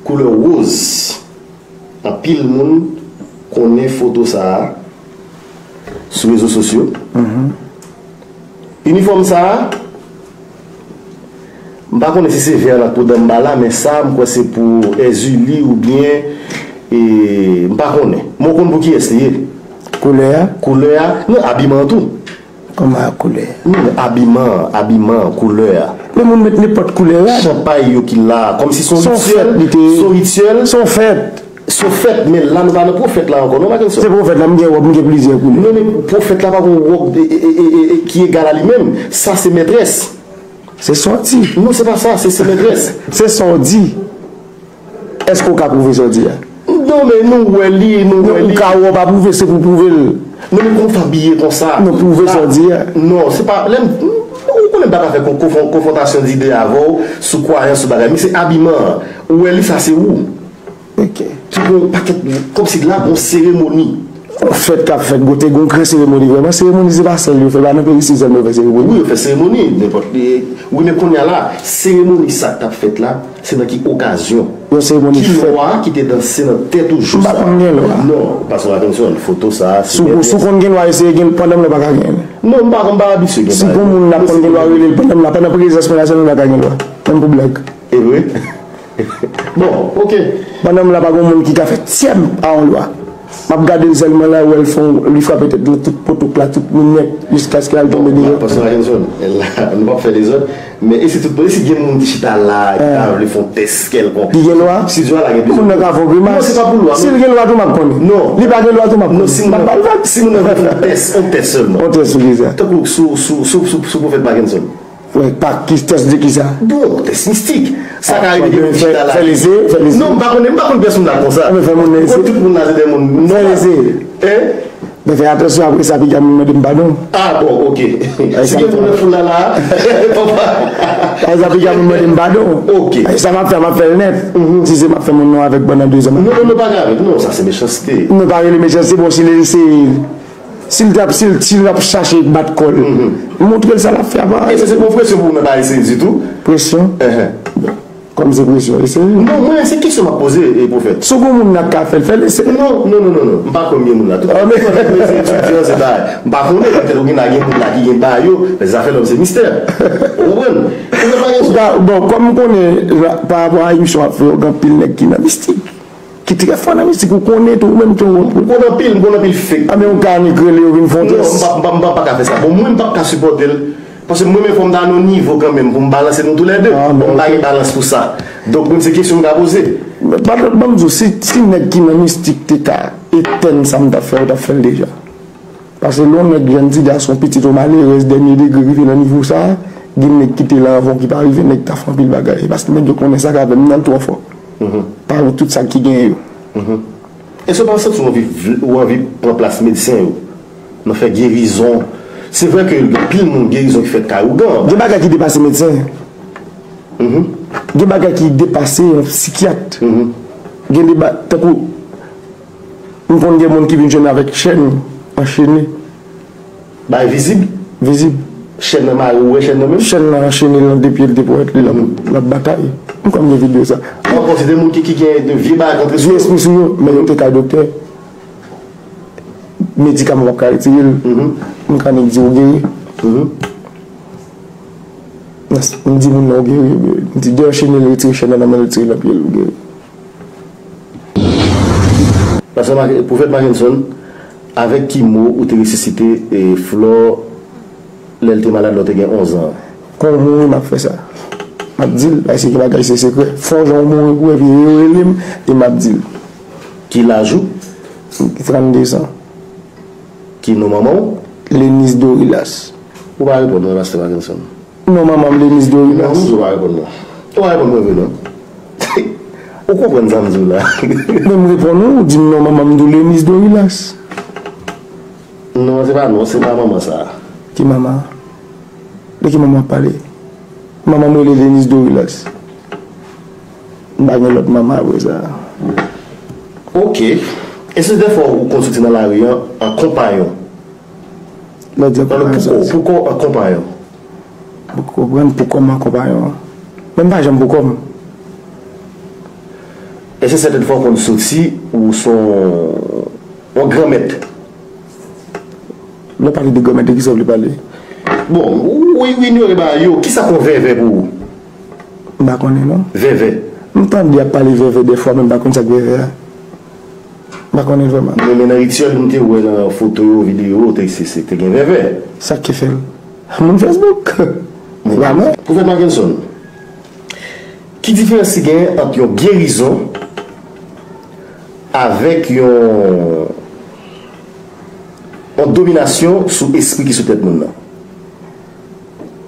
koulè woz. Anpil moun konnen foto sa a sou rezo sosyo. Inifòm sa a, m pa konnen si se vè a nan poud anba la, men sa a, m kwè se pou Èzili oubyen, e, m pa konnen. Men w konn pou kiyès li ye? Koulè a? Koulè a, non, abiman an tou. Kòman koulè? Non, men abiman an, abiman an, koulè a. Men moun met nenpòt koulè a. Chanpay yo ki la, kòmsi se yon rityèl, se yon rityèl. Se yon fèt. Se yon fèt, men la nou pa nan pwofèt la ankò, non, Mackenson? Se pwofèt la, m gen wòb, m gen plizyè koulè. Non, men pwofèt la pa gen wòb, e, e, e, e, e, ki egal a li menm. Sa se mètrès. Se sa w di. Non, se pa sa, se, se mètrès. Se sa w di. Èske w ka pwouve sa w di a? Non, men nou wè li, nou wè li. Non, ou ka wè, w pa pwouve, se pou pwouve l. Non, men kòman w fè abiye konsa? Non, pwouve sa w di a. Non, se pa, lè m, ou konnen m pa ka fè kon-, konfwon-, konfwontasyon dide avè w sou kwayans, sou bagay, men se abiman an. Ou wè li, sa se ou. Ok. Ki gon pakèt, kòmsi la gon seremoni. Yon fèt k ap fèt, gon, te gon gran seremoni vrèman. Seremoni se pa sèl yo fè, pa nan peyi Seychèl yo fè seremoni. Wi, yo fè seremoni, nenpòt, e, wi, men kounye a la, seremoni sa k t ap fèt la, se nan ki okazyon? Yon seremoni fèt. Ki lwa ki te danse nan tèt ou jou sa a? M pa konn gen lwa. Non, pastè Mackenson, foto sa a, se... Si w, si w konn gen lwa, eseye gen, pandan m la w pa ka gen. Non, m pa, m pa abitye gen lwa. Si gon moun la konn gen lwa, rele l pandan m la, pandan prezans mwen la, sèlman m la ka gen lwa. Menm pou blag. E vre? Bon, ok. Pandan m la, pa gen moun ki ka fè tyèm a yon lwa. M ap gade l sèlman la, wè l fè yon, li frape tèt nan tout potouk la, tout minèt, jiskaske al tonbe deyò. Pastè Mackenson, la, nou p ap fè dezòd, men e si tout, e si gen moun ki chita la, ki ta vle fè yon tès kèlkonk? Li gen lwa? Estidyo a la gen dezòd. Moun nan ka fè yon grimas. Non, se pa pou lwa, non. Si l gen lwa tou, m ap konnen. Non. Li pa gen lwa tou, m ap konnen. Non, si moun nan, si moun nan vle fè yon tès, yon tès sèlman. Yon tès sou kisa? Tankou sou, sou, sou, sou, sou pwofèt Mackenson. Wè, pa ki tès de kisa? Bon, tès mistik. Sa ka rive gen moun chita la. Fè lese, fè lese. Non, m pa konnen, m pa konn pyès moun la konsa. Mwen fè moun nan lese. Mwen tout moun la se de moun nòmal. Fè lese. Hein? Men fè atansyon, apre sa, piga moun mande m padon. Ah, bon, ok. Si gen moun nan foul la, la, papa. Apre sa, piga moun mande m padon. Ok. Sa m ap fè, m ap fè l nèt. Si se m ap fè moun nan avèk pandan de zan. Non, non, non, pa grave. Non, sa se mechanste. Non, pa rele mechanste, bon, si l, se, si l t ap, si l, si l ap chache bat kò l, montre l sa l ap fè a pa. E se, se pa yon presyon pou ou nan pa eseye ditou. Presyon? Kòm se presyon, eseye. Non, mwen, se kesyon m ap poze, e, Pwofèt. Si w gen moun nan k ka fè l, fè l, eseye. Non, non, non, non, non. M pa kwè m gen moun la. Tout moun se etidyan, se bagay. M pa konnen, petèt ou gen la, gen moun la ki gen ba yo, men zafè lòm se mistè. Ou konprann? Ou konprann? Bon, kòm m konnen, pa rapò a emisyon w ap fè yo, gen anpil nèg ki nan mistik. Ki trè fò nan mistik, ou konnen tou, ou menm tou. M konn anpil, m konn anpil fake. A, men yon kanik rele yo vin fè yon tès. Non, m pa, m pa, m pa, m pa ka fè sa. Bon, mwen, m p ap ka sipòte l. Paske mwen menm fò m ta nan yon nivo kanmenm pou m balanse nou toulède. Bon, m pa gen balans pou sa. Donk, mwen, se kesyon m ka poze. Ban m di w, si, si nèg ki nan mistik te ka etèn sa m t ap fè, yo t ap fè l deja. Paske lè yon nèg jèn ti gason, pitit yon malerèz dènye degre rive nan nivo sa a, gen nèg ki te la avan w ki pa rive, nèg ta fè anpil bagay. E paske nèg yo konnen sa k avè m nan l twò fò. Pami tout sa ki genyen yo. Èske w pa santi w anvi, ou anvi pran plas medsen yo nan fè gerizon? Se vre ke gen anpil moun gerizon ki fèt kay ougan. Gen bagay ki depase medsen. Gen bagay ki depase yon sikyat. Gen de ba-, tankou, m konn gen moun ki vin jwenn avèk chèn anchene. Bay vizib? Vizib. Chèn nan mare, ou wè chèn nan menm? Chèn nan anchene l nan de pye l, de ponyèt li, l ap, l ap batay. M kwè m gen videyo sa. Ankò, se de moun ki, ki gen de vye bagay k antre sou yo. Vye espri sou yo, men yo te kay doktè. Medikaman p ap ka retire l. Mekanik di ou geri. M di moun nan ou geri. M di de anchene l, retire chèn nan nan men l, retire l nan pye l, ou geri. Pastè Mac-, Pwofèt Mackenson, avèk ki mo ou te resisite, e, Flò lè l te malad, lè w te gen onz an? Kon w mouri, m ap fè sa. M ap di l, paske gen bagay se sekrè. Fò jan w mouri pou epi yo rele m, e m ap di l. Ki laj ou? Trannde zan. Ki non manman w? Lenise Dorilas. Ou pa reponn mwen, Pastè Mackenson. Non, manman m Lenise Dorilas. Non, ou pa reponn mwen. Ou pa reponn mwen vre, non. Ou konprann sa m di w la? Men m reponn ou, ou di m non, manman m tou Lenise Dorilas. Non, se pa non, se pa manman sa. Ki manman? De ki manman w ap pale? Manman m rele Lenise Dorilas. M pa gen lòt manman apre sa. Ok. Èske dèfwa ou konn soti nan lari an an konpayon? Lè w di an konpayon, sa vle di? Poukò, poukò an konpayon? Ou konprann poukò m an konpayon an? Men m pa janm poukò m. Èske sètèn fwa w konn soti ou s on, on granmèt? Lè w pale de granmèt, de kisa w vle pale? Bon, ou, ou inyore bagay yo. Kisa k on vèvè pou ou? M pa konnen non. Vèvè. M tande y ap pale vèvè dèfwa, men m pa konn sa k vèvè a. M pa konnen vrèman. Men, men nan rityèl, m te wè nan foto yo, videyo, te, se, se te gen vèvè. Sa k fè l? Moun Facebook. Se pa mwen. Pwofèt Mackenson, ki diferans ki genyen ant yon gerizon avèk yon, yon dominasyon sou espri ki sou tèt moun nan?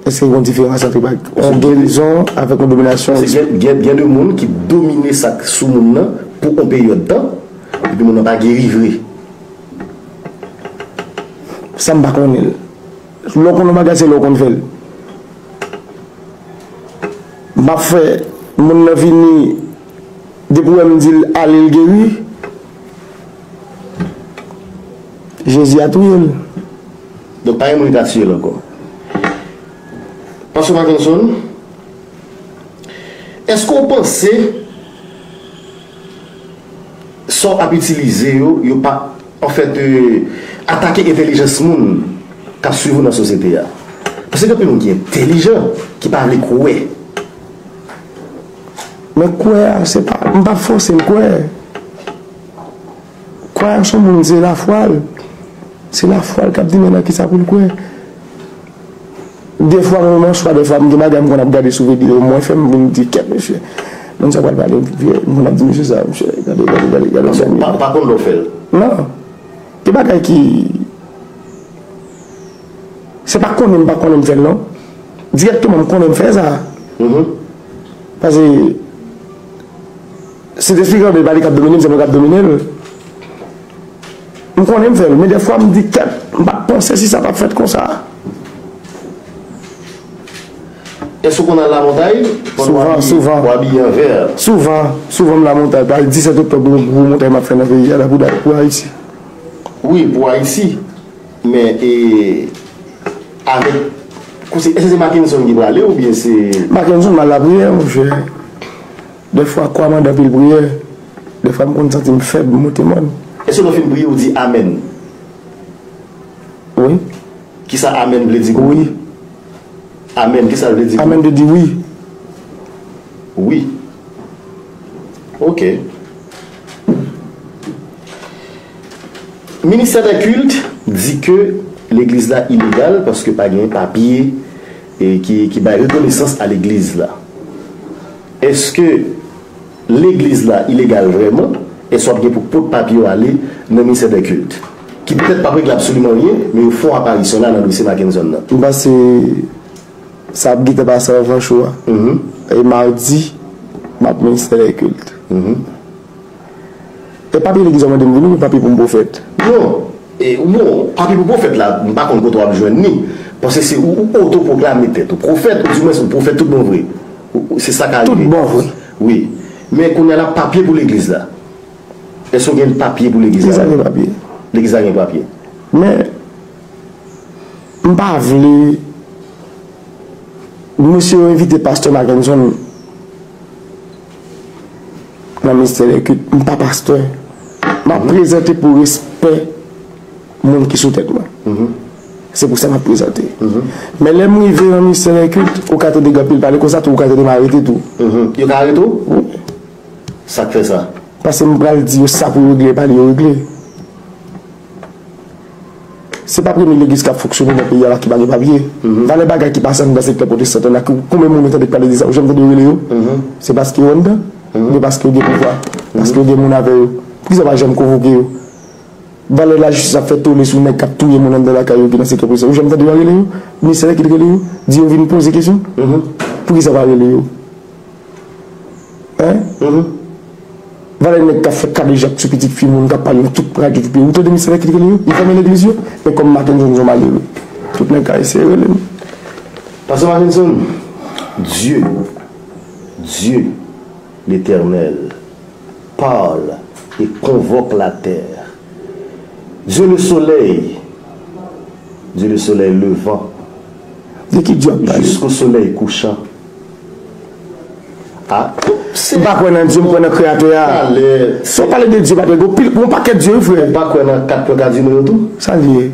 Èske gen yon diferans ant yon gerizon avèk yon dominasyon? Paske gen, gen, gen de moun ki domine sa k sou moun nan pou yon peryòd tan, epi moun nan pa geri vre. Sa m pa konnen l. Lè w konn yon bagay, se lè w konn fè l. M ap fè moun nan vini, depi w wè m di l ale, l geri. Jezi a touye l. Donk, pa gen moun ki ka tiye l ankò. Pastè Mackenson, èske w panse sa w ap itilize yo, yo pa, anfèt, e, atake entèlijans moun k ap swiv ou nan sosyete a? Paske gen anpil moun ki entèlijan, ki pa vle kwè. Men kwè a, se pa, m p ap fòse l kwè. Kwè a se yon moun, se lafwa l. Se lafwa l k ap di men nan kisa pou l kwè. Defwa, mwen menm, swa defwa, m gen bagay m konn ap gade sou videyo, mwen fè m vin di, kèt mesye. Moun sa pral pale, m konn ap di mesye sa, mesye, gade, gade, gade, gade. Paske w pa, pa konn lè w fè l. Non. Gen bagay ki, se pa konnen m pa konnen m fè l, non. Dirèkteman, m konnen m fè sa. Paske, Sentespri kanpe, pa li k ap domine m, se mwen k ap domine l. M konnen m fè l, men dèfwa m di, "Kèt, m pa t panse si sa t ap fèt konsa." Èske w konn al lamontay? Souvan, souvan. Ou abiye an vè? Souvan, souvan m lamontay. Paske disèt oktòb, gen yon gwo montay m ap fè nan peyi a la pou, pou Ayiti. Wi, pou Ayiti. Men, e, avèk, èske se Mackenson ki prale oubyen se... Mackenson, m al lapriyè, monchè. Dèfwa, kwa mande anpil priyè. Dèfwa, m konn santi m fèb, m monte mòn. Èske lè w fin priye, ou di amèn? Wi. Kisa amèn vle di pou ou? Wi. Amèn, kisa l vle di pou ou? Amèn vle di wi. Wi. Ok. Ministère des Cultes di ke legliz la ilegal paske pa gen papye, e, ki, ki bay rekonesans a legliz la. Èske legliz la ilegal vrèman? Èske w ap gen pou pot papye w ale nan Ministère des Cultes? Ki petèt p ap regle absoliman anyen, men yo fè yon aparisyon la nan dosye Mackenson nan. M panse sa ap gentan pase anvan cho a. Mhm. E madi, m ap Ministère des Cultes. Mhm. E papye legliz yo mande m vini, men papye pou m pwofèt. Non. E, bon, papye pou pwofèt la, m pa konn kote w ap jwenn li. Paske se ou, ou otopwoklame tèt ou pwofèt, ou di mwens ou pwofèt tout bon vre. Ou, ou, se sa k arive. Tout bon vre. Wi. Men kounye a la, papye pou legliz la. Èske w gen papye pou legliz la? Legliz la gen papye. Legliz la gen papye. Men, m pa vle, mesye yo envite pastè Mackenson nan Ministère des Cultes, m pa pastè. M ap prezante pou respè moun ki sou tèt mwen. Mhm. Se pou sa m ap prezante. Mhm. Men lè m rive nan Ministère des Cultes, ou ka tande gen anpil pale konsa tou, ou ka tande m arete tou. Mhm. Yo ka arete w? Wi. Sa k fè sa? Paske m pral di yo sa pou yo regle, pa li yo regle. Se pa premye legliz k ap fonksyone nan peyi a la ki pa gen papye. Mhm. Valè bagay ki pase anndan sektè pwotestan an la, konbyen moun ou tande k pale de sa? Ou janm tande yo rele yo? Mhm. Se paske yo anndan? Mhm. Oubyen paske yo gen pouvwa? Mhm. Paske yo gen moun avè yo? Poukisa yo pa janm konvoke yo? Valè lajistis ap fè tole sou nèg k ap touye moun anndan lakay yo ki nan sektè pwotestan. Ou janm tande yo rele yo? Ministè kit rele yo? Di yo vin poze kesyon? Mhm. Poukisa yo pa rele yo? Hein? Mhm. Valè nèg k ap fè kadejak sou pitit fi moun, k ap pale nan tout radyo tout peyi. Ou tande misye ki rele yo? Li fèmen legliz yo? Men kòm Mackenson se yon malere. Tout nèg ka eseye rele m. Pastè Mackenson, Dieu, Dieu, l'Éternel, parle et convoque la terre. Dieu le soleil, Dieu le soleil levant, de ki Dye w ap pale? Jusqu'au soleil couchant. Ah, m pa kwè nan Dye, m kwè nan Kreyatè a. Talè, si w pale de Dye, pa gen pil, yon pakèt Dye, wi, frè. Ou pa kwè nan kat pwen kadinal yo tou? Sa l ye?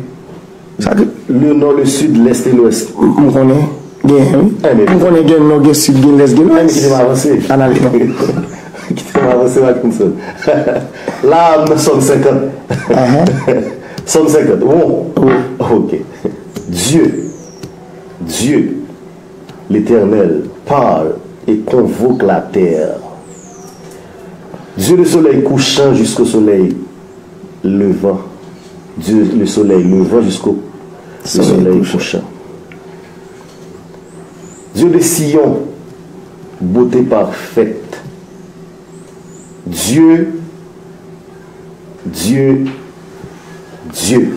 Sa ki... Le nò, le sid, lès e lwès. M, m konnen. Gen, wi. M konnen gen nò, gen sid, gen lès, gen lwès. Ann ale, non. Kite m avanse, Mackenson. La, m nan Sòm senkant. Sòm senkant. Bon. Wi. Ok. Dieu, Dieu, l'Éternel, parle et convoque la terre. Dieu, le soleil couchant jusqu'au soleil levant. Dieu, le soleil levant jusqu'au le soleil couchant. Dieu de Sion, beauté parfaite. Dieu, Dieu, Dieu.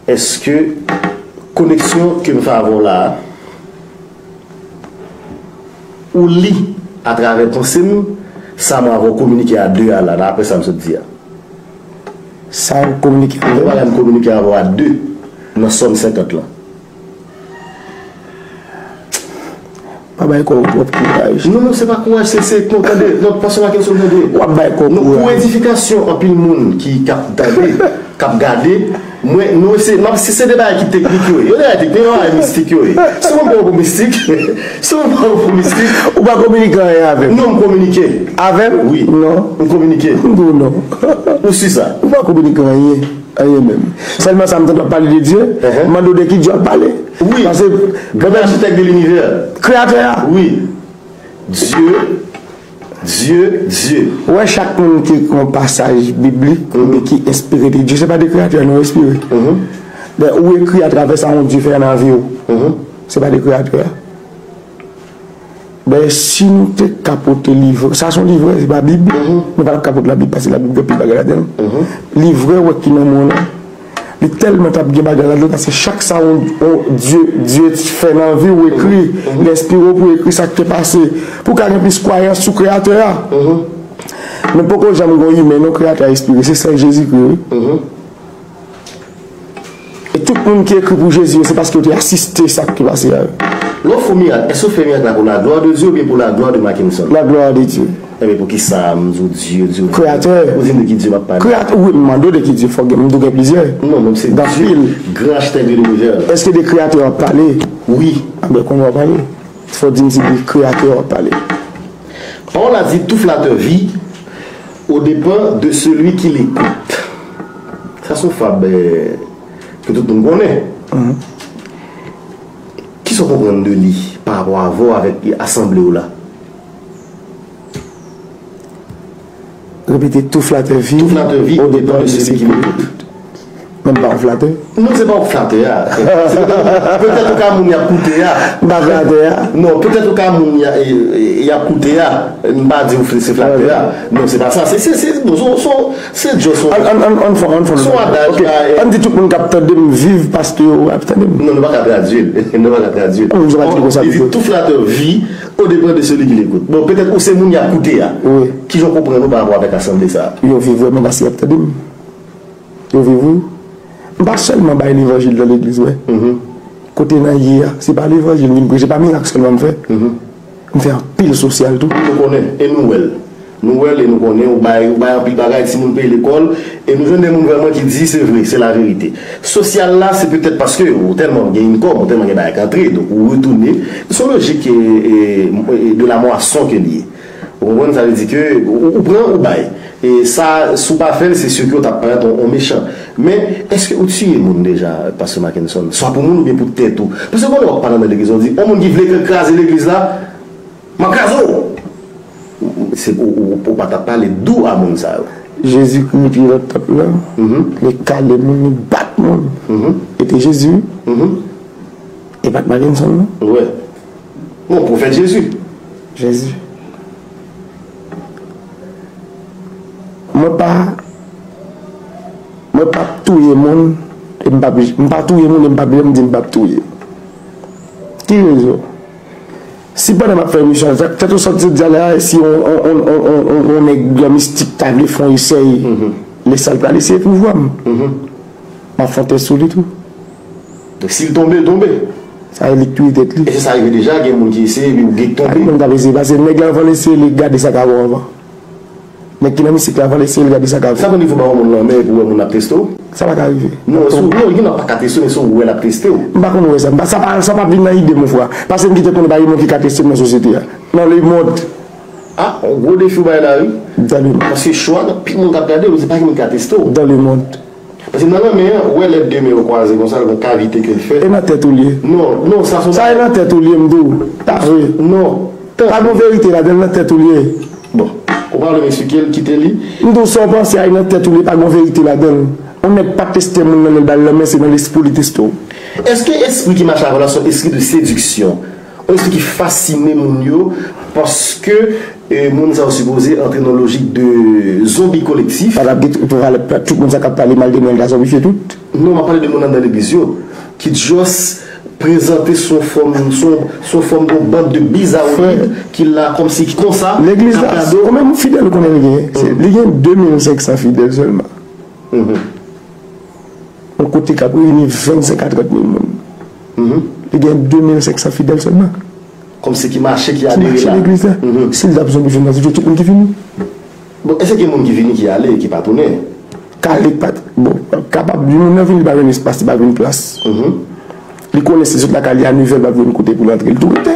Èske koneksyon ke m fè avè w la a, ou li atravè panse m, sa mwen avè w kominike a de a la, daprè sa m sot di a. Sa w kominike avè m? Bagay m kominike avè w a de nan Sòm senkant lan. Pa bay kò w twòp kouraj. Non, non, se pa kouraj, se, se, non, tande, non, pastè Mackenson, tande. W ap bay kò w kouraj. Non, pou edifikasyon anpil moun ki, k ap tande, k ap gade, mwen, nou, se, m ap, si se de bagay ki teknik yo ye, yo de bagay teknik, yo de bagay mistik yo ye. Si w pran pou mistik, si w pran pou mistik. Ou pa kominike anyen avè m? Non, m kominike. Avè m? Wi. Non. M kominike. M di w non. Ou si sa? Ou pa kominike anyen. Anyen menm. Sèlman sa m tande w ap pale de Dye, m mande w de ki Dye w ap pale. Wi. Paske, grand architecte de l'univers. Kreyatè a. Wi. Dye, Dye, Dye. Ou wè chak moun ki ekri yon pasaj biblik, oubyen ki enspire de Dye, se pa de Kreyatè a non enspire. Ben, ou ekri atravè sa yon Dye fè nan vi w. Se pa de Kreyatè a. Dayè, si nou te ka pote liv, sa se yon livrè, se pa Bib. Nou pa t ap ka pote Labib, paske Labib gen anpil bagay ladan l. Livrè w wè ki nan men w lan, li tèlman t ap gen bagay ladan l, paske chak sa yon, yon Dye, Dye fè nan vi w, ekri, li enspire w pou ekri sa k te pase, pou w ka gen plis kwayans sou Kreyatè a. Men poko janm gen yon imen non Kreyatè a enspire, se sèl Jezikri, wi. E tout moun ki ekri pou Jezi yo, se paske yo te asiste sa k te pase a yo. Lè w fè yon mirak, èske w fè mirak la pou la glwa de Dye oubyen pou la glwa de Mackenson? La gloire de Dieu. Ebyen, poukisa m di w Dye, Dye? Kreyatè. Ou di m de ki Dye m ap pale? Kreyatè, wi, m mande w de ki Dye, fòk gen, m di w gen plizyè. Non, non, se Dye, gran achtè de linivè. Èske de Kreyatè w ap pale? Wi. A ben, kounye a w ap pale. Fò w di m si de Kreyatè w ap pale. Pawòl la di, tout flatteur vit aux dépens de celui qui l'écoute. Sa se yon fab, eh, ke tout moun konnen. Kisa w konprann de li pa rapò avè w avèk asanble w la? Repete, tout flatteur vit aux dépens de celui qui l'écoute. Men m pa yon flatè. Non, se pa w k flatè a. Se petèt, petèt ou ka moun y ap koute a. M pa flatè a. Non, petèt ou ka moun y a, y, y ap koute a. M pa di w se flatè a. Non, se pa sa. Se, se, se, bon, se, se, se just yon, an, an, an, an fè, an fè, se yon adaj, ok, pa, eh, ann di tout moun k ap tande m viv paske yo ap tande m. Non, nou pa ka tradui l. Nou pa ka tradui l. Bon, nou pa di konsa pito. Li di tout flatteur vit aux dépens de celui qui l'écoute. Bon, petèt ou se moun y ap koute a. Wi. Kijan w konprann ou pa rapò avèk asanble sa a? Yo viv vrèman paske y ap tande m. Yo viv, wi. M pa sèlman bay levanjil nan legliz, wè. Kote n an ye a, se pa levanjil m vin preche, pa mirak sèlman m fè. M fè anpil sosyal tou. Nou konnen, e nou wè l. Nou wè l e nou konnen, ou bay, ou bay anpil bagay, timoun peye lekòl, e nou jwenn de moun vrèman ki di, se vre, se laverite. Sosyal la, se petèt paske ou tèlman gen income, ou tèlman gen bagay k antre, donk ou retounen. Se yon lojik, e, e, e de la moisson ke l ye. Ou konprann? Sa vle di ke ou, ou pran, ou bay. E sa, si w pa fè l, se si ke w t ap parèt on, on mechan. Men, èske ou tiye moun deja, Pastè Mackenson? Swa pou moun oubyen pou tèt ou? Paske w konnen w ap pale anndan legliz, w di, on moun ki vle kraze legliz la, m ap kraze w! Se, ou, ou, ou pa t ap pale dou a moun sa yo. Jezi ki moute nan tanp lan, li kale moun, li bat moun. E te Jezi, wi. E pa t Mackenson, non. Wi. Bon, pwofèt Jezi. Jezi. Mwen pa, mwen p ap touye moun, e m p ap, m pa touye moun, e m p ap janm di m p ap touye. Ki rezon? Si pandan m ap fè misyon, tèt ou sòti di la, si on, on, on nèg gran mistik ta vle fè on esèy, lè sa l pral eseye pouvwa m. M ap fè on tès sou li tou. Donk, si l tonbe, l tonbe. Sa vle li k touye tèt li. Èske sa rive deja, gen moun ki eseye, epi ou gen k tonbe? Ak moun k ap eseye, paske nèg la, anvan l eseye, li gade sa k avè w anvan. Nèg ki nan mistik la, anvan l eseye, li gade sa k avè w. Sa konn rive w ba yon moun lanmen, epi w wè moun ap teste w? Sa pa ka rive. Non, si w, non, gen nan pa ka teste w, men si w wè l ap teste w. M pa konn wè sa. M pa, sa pa, sa pa vin nan ide m, mon frè. Paske m gentan konnen pa gen moun ki ka teste m nan sosyete a. Nan lemond. Ah, on gwo defi w bay la, wi. Dans le monde. Paske show a, gen anpil moun k ap gade l, ou se pa gen moun k ka teste w. Dans le monde. Paske nan lanmen an, ou wè lè de men yo kwaze konsa, l gon kavite ke l fè. E nan tèt ou l ye. Non, non, sa se... Sa e nan tèt ou l ye, m di w. Pa vre. Non. Pa gon verite ladan l, nan tèt ou l ye. Bon, ou pa vle m eksplike l, kite li. M di w sa w panse a, e nan tèt ou l ye, pa gon verite ladan l. On nèg pa teste moun nan men l ba l lanmen, se nan lespri w li teste w. Èske espri ki mache avè w la se yon espri de sediksyon? Yon espri ki fasine moun yo, paske, e, moun sa yo sipoze antre nan lojik de zonbi kolektif. Pa t ap gen tout valè, tout moun sa k ap pale mal de mwen, l ta zonbifye tout. Non, m ap pale de moun anndan legliz yo, ki just prezante sou fòm, sou, sou fòm de yon band de bizawòd ki la kòmsi ki konsa. Legliz la, konbyen moun fidèl ou konnen li genyen? Se, li gen de mil senk san fidèl sèlman. Yon kote k ap reyini vennsenk a trant mil moun. Li gen de mil senk san fidèl sèlman. Kòmsi ki mache, ki adere la. Ki mache legliz la. Si l t ap zonbifye, m panse se tout moun ki vini. Bon, èske gen moun ki vini, ki ale, ki pa tounen? Ka ale, k pa t, bon, kapab, yon moun nan vini, li pa jwenn espas, li pa jwenn plas. Li konnen si l sot lakay li a nevè, l p ap jwenn kote pou l antre, li tou rete.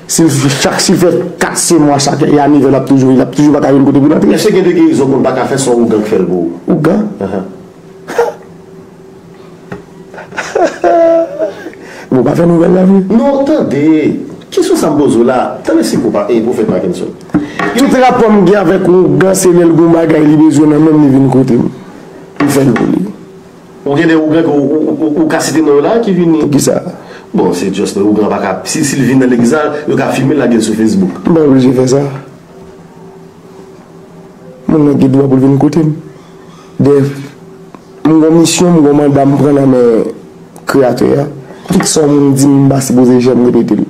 Si l, chak, si l fè kat, senk mwa, chak, e a nevè, l ap toujou, l ap toujou pa ka jwenn kote pou l antre. Èske gen de gerizon ke w pa ka fè, se yon ougan k fè l pou ou? Ougan? Bon, pa fè nouvèl la vre. Non, tande. Kesyon sa m poze w la, tande si pwopa-, e pwofèt Mackenson. Tout rapò m gen avèk yon ougan, se lè l gon bagay li bezwen nan men m, li vin kote m. M fè l pou li. Ou gen de ougan ke ou, ou, ou, ou ka site non yo la ki vini? Poukisa? Bon, se just ougan pa ka, si, si l vin nan legliz la, yo ka filme l, lage l sou Facebook. M pa oblije fè sa. Moun nan gen dwa pou l vin kote m. Dèf, m gon misyon, m gon manda m pran nan men Kreyatè a. Tout sa yon moun di m, m pa sipoze janm repete l.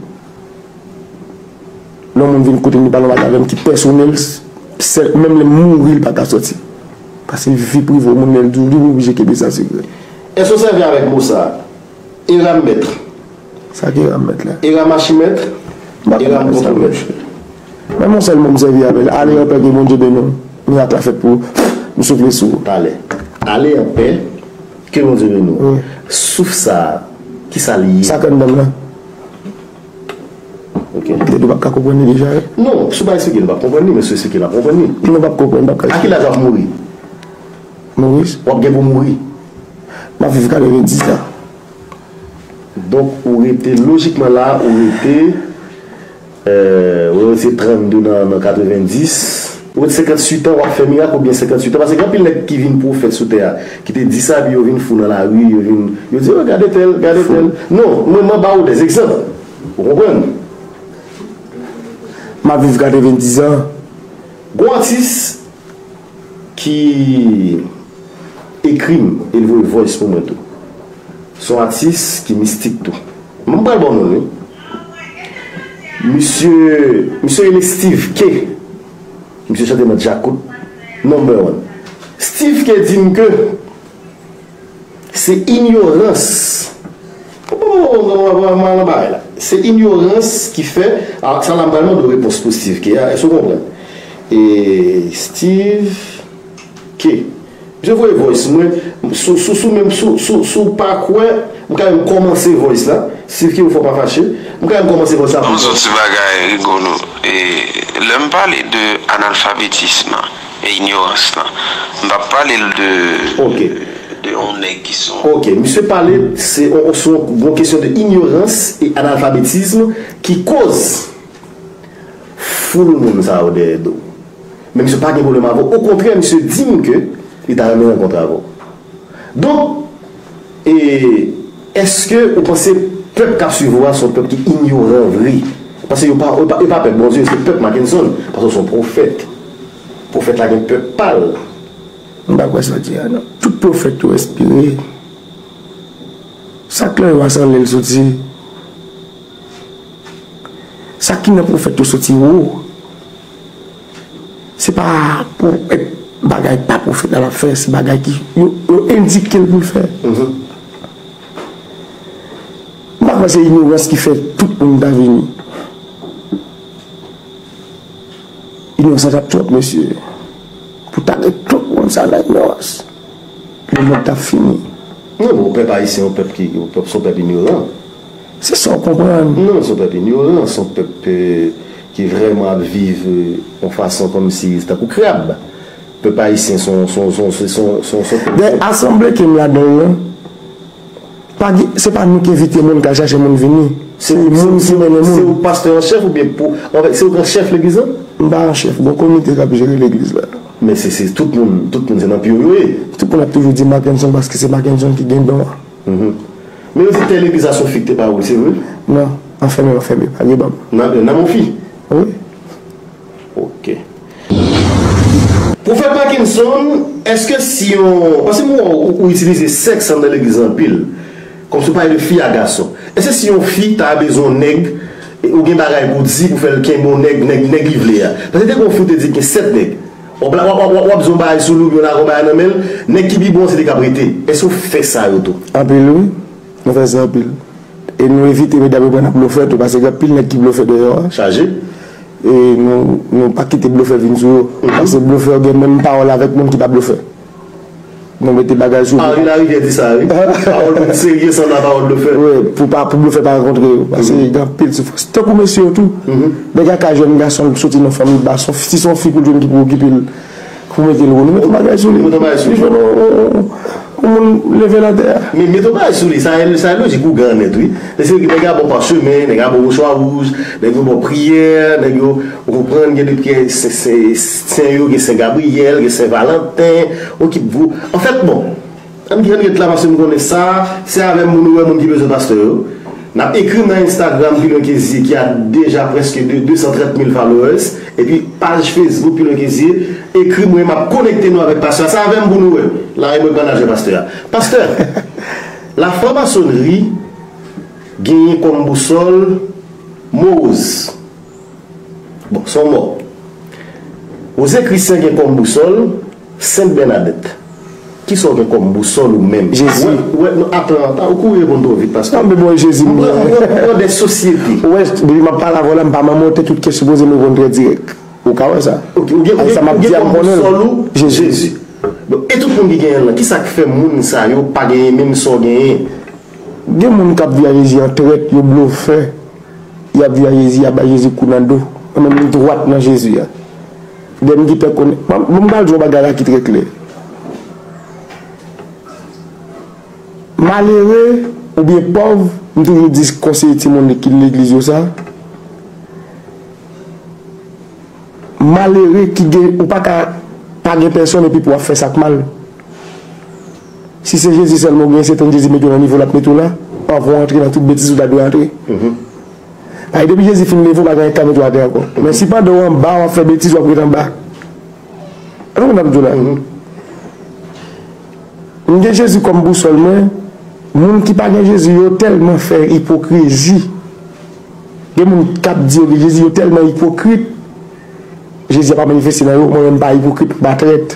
Lè yon moun vin kote m, li pale yon bagay avè m ki pèsonèl, sèl, menm lè m mouri, li pa ka sòti. Paske vi prive yon moun, lè l di w li, ou oblije kenbe sa sekrè. Èske w sèvi avèk mo sa a? Eramèt. Sa ki eramèt la? Eramachimèt. M pa konn sa, mesye. Menm yon sèl mo m sèvi avè l. Ale anpè, ke Bondye beni w. Mirak la fèt pou ou. M soufle sou ou. Talè. Ale anpè, ke Bondye beni w. Souf sa a, ki sa l ye? Sa k anndan m nan. Ok. Depi w p ap ka konprann li deja, wi. Non, si w pa eksplike l, w p ap konprann li, men si w eksplike l, w ap konprann li. Non, w p ap konprann, w p ap ka eksplike. A ki laj w ap mouri? Moris. W ap gen pou mouri. M ap viv katrevenndizan. Donk, ou rete, lojikman la, ou rete, euh, ou rete trannde nan, nan katrevenndis. Ou rete senkantuit an, w ap fè mirak oubyen senkantuit an? Paske gen anpil nèg ki vin pwofèt sou tè a, ki te di sa, epi yo vin fou nan lari, yo vin, yo di, oh, gade tèl, gade tèl. Non, mwen, mwen ba ou dè egzanp. Ou konprann? M ap viv katrevenndizan. Gon atis ki ekri m e l voye voice pou mwen tou. Se yon atis ki mistik tou. Mwen pral ba w non l wi. Misye, misye rele Steve K. Misye chante nan Djakout, number one. Steve K di m ke se inyorans. Bon, bon, bon, bon, bon, bon, bon, bon, bon, bon, se inyorans ki fè. A, sa la m pral mande w repons pozitif ke a, èske w konprann? E Steve K. Misye voye voice mwen, sou, sou, sou menm, sou, sou, sou pa kwè, m ka menm kòmanse voice la, Steve K ou fò pa fache, m ka menm kòmanse voice la pou. Yon sòt ti bagay rigolo. E lè m pale de analfabetism, e inyorans lan. M p ap pale l de, de yon nèg ki se yon. Ok, misye pale, se yon, se yon kesyon de inyorans e analfabetism ki koz foul moun sa yo dèyè do w. Men misye pa gen pwoblèm avè w. Okontrè, misye di m ke li ta renmen rankontre avè w. Donk, e, èske ou panse pèp k ap swiv ou a se yon pèp ki inyoran vre? Paske yo pa, yo pa, yo pa pèp Bondye, se pèp Mackenson. Paske w se yon pwofèt. Pwofèt la gen pèp pa l. M pa kwè sa w di a non. Tout pwofèt yo enspire. Sa k nan yo a se anlè l soti. Sa ki nan pwofèt yo soti wo. Se pa pou, e, bagay pa pwofèt la l ap fè, se bagay ki yo, yo endike l pou l fè. M pa kwè se inyorans ki fè tout moun ta vini. Inyorans la t ap twòp, mesye. Pou ta gen tout moun sa nan inyorans, lemonn t ap fini. Non, men yon pèp ayisyen, yon pèp ki, yon pèp, se yon pèp inyoran. Se sa w konprann. Non, se yon pèp inyoran, se yon pèp, euh, ki vrèman ap viv, euh, yon fason kòmsi tankou krab. Pèp ayisyen se yon, se yon, se yon, se yon, se yon, se yon pèp. Dayè, asanble ke m ladan l lan, pa gen, se pa nou ki envite moun, k al chache moun vini. Se moun ki mennen moun. Se ou pastè an chèf oubyen pou, anfèt, se ou k an chèf legliz lan? M pa an chèf, gon komite k ap jere legliz la. Men se, se tout moun, tout moun se nan pye w yo ye. Tout moun ap toujou di Mackenson paske se Mackenson ki gen don an. Men yo di tè legliz la se yon fi ki te pare w l, se vre? Non, anfèmen, anfèmen, pa gen ban m. Nan, nan men yon fi? Wi. Ok. Pwofèt Mackenson, èske si yon, paske m wè w, ou itilize sèks anndan legliz la anpil, kòmsi w pale de fi a gason. Èske si yon fi ta bezwen yon nèg, e, ou gen bagay pou w di, pou fè l kenbe yon nèg, nèg, nèg li vle a? Paske te gen yon fi w te di gen sèt nèg. W ap, w ap, w ap, w ap, w ap di yon bagay sou li oubyen w lage yon bagay nan men l, nèg ki pi bon se li k ap rete. Èske w fè sa yo tou? Anpil wi. Nou fè sa anpil. E nou evite medam yo pran nan blofè tou, paske gen anpil nèg ki blofè deyò a. Chaje. E nou, nou pa kite blofè vin sou yo. Paske blofè yo gen menm pawòl avèk moun ki pa blofè. Nou mete bagay sou. Henri Larivière di sa, wi. Pawòl moun serye sanble a pawòl blofè. Wi, pou pa, pou blofè pa rankontre yo. Paske gen anpil soufrans. Tankou mesye yo tou. Nèg la ka jwenn gason l soti nan fanmi bas, si se yon fi pou l jwenn ki pou okipe l, pou mete l wo, nou mete yon bagay sou li. Li jwenn yon, yon, yon, yon moun leve l atè a. Men mete yon bagay sou li, sa, sa lojik ougan nèt, wi. Paske nèg yo ap ba w pachemen, nèg yo ap ba w mouchwa wouj, nèg yo ba w priyè, nèg yo, ou konprann, gen de priyè, sen, sen, sen yo, gen Sen Gabriyèl, gen Sen Valanten, ou ki gwo. Anfèt, bon, ann, ann ret la, paske m konnen sa, se avè moun ou wè moun ki bezwen pastè yo. N ap ekri m nan Instagram Pilon ke Zye ki a deja prèske de, de san trant mil followers. Epi paj Facebook Pilon ke Zye, ekri mwen, m ap konekte nou avèk pastè a. Se avè m pou nou wè. Lari mwen pral lajè pastè a. Pastè, lafranmasonri genyen kòm bousòl Mowoz. Bon, se yon mò. Woze Christian gen kòm bousòl Sent Bènadèt. Kisa w gen kòm bousòl ou menm? Jezi. Wè, wè, non, atan, atan, ou kouri reponn twò vit, pastè. Non, men bon, Jezi, m pran, m pran, m pran de sosyete. Ou wè, depi m ap pale avè w la, m pa manman w tèt ou t kesyon poze m reponn trè dirèk. Ou ka wè sa? Ok, ou gen, ou gen, sa m ap di a, m konnen l. Jezi. Bon, e tout moun ki genyen l lan, kisa k fè moun sa yo pa genyen menm sa w genyen? Gen moun k ap di a Jezi an trèt, yo blofè. Y ap di a Jezi, y ap bay Jezi kou nan do. Mwen menm, m dwat nan Jezi a. Dèyè m ki pè konnen. Bon, m pral di yon bagay la ki trè klè. Malere oubyen pòv, m toujou di konseye timoun ki legliz yo sa. Malere ki gen, ou pa ka pa gen pèsonn epi pou w ap fè sa k mal. Si se Jezi sèlman ou genyen, se tann Jezi mete w nan nivo l ap mete w la, anvan w antre nan tout betiz ou ta dwe antre. Paske depi Jezi fin leve w, pa gen anyen k ka mete w atè ankò. Men si pandan w anba, w ap fè betiz, w ap ret anba. Ou konprann sa m ap di w la? M gen Jezi kòm bousòl mwen. Moun ki pa gen Jezi yo tèlman fè ipokrizi. Gen moun k ap di yo gen Jezi, yo tèlman ipokrit. Jezi a pa manifeste nan yo, mwen menm m pa ipokrit, m pa trèt.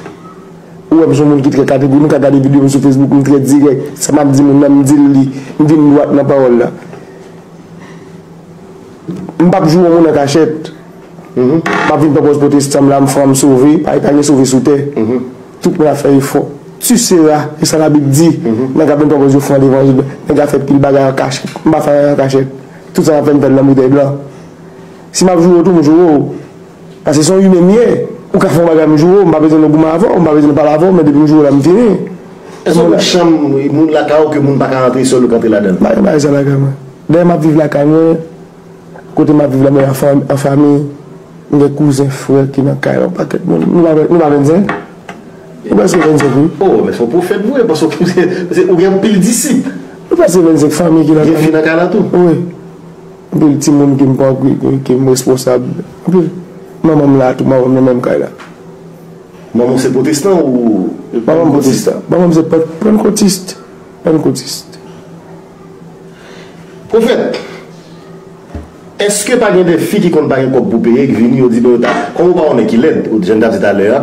Ou wè m se yon moun ki trè kategori, nou ka gade videyo m sou Facebook, m trè dirèk. Sa m ap di moun nan, m di l li, m vin dwat nan pawòl la. M p ap joure yon moun an kachèt. M ap vin pran pòz pwotestan m la, m fran, m sove, pa, pa gen sove sou tè. Tout moun ap fè efò. Tu seras, se sa Labib di. Nèg ap vin pran pòz yo fran levanjil, nèg ap fè pil bagay an kachèt. M pa fè anyen an kachèt. Tout sa m ap fè, m fè l nan boutèy blan. Si m ap joure w tou, m joure w. Paske se yon imen m ye. Ou ka fè yon bagay, m joure w, m pa bezwen nan goumen avè w, m pa bezwen nan pale avè w, men depi m joure w la, m fini. Èske ou gen chanm moun lakay ou ke moun pa ka rantre, sèl ou ka antre ladan l? M pa gen bagay sa lakay mwen. Dayè, m ap viv lakay mwen, kote m ap viv la, mwen an fanm-, an fanmi, m gen kouzen, frè ki nan kay la, yon pakèt moun. Nou pa, nou pa vennsenk? Nou prèske vennsenk, wi. Oh, men se yon pwofèt vre, paske ou gen anpil disip. Nou prèske vennsenk fanmi ki nan kay la. Gen fi nan kay la tou? Wi. Anpil timoun ke m pran, ke, ke, ke m responsab. Anpil. Manman m la tou, manman m nan menm kay la. Manman w se pwotestan ou pannkotist? Manman m pwotestan. Manman m se pann-, pannkotist. Pannkotist. Pwofèt, èske pa gen de fi ki konn pa gen kòb pou peye, ki vini, yo di, bon, yo ta, kòm ou pa konnen ki lèd, ou jan m t ap di talè a,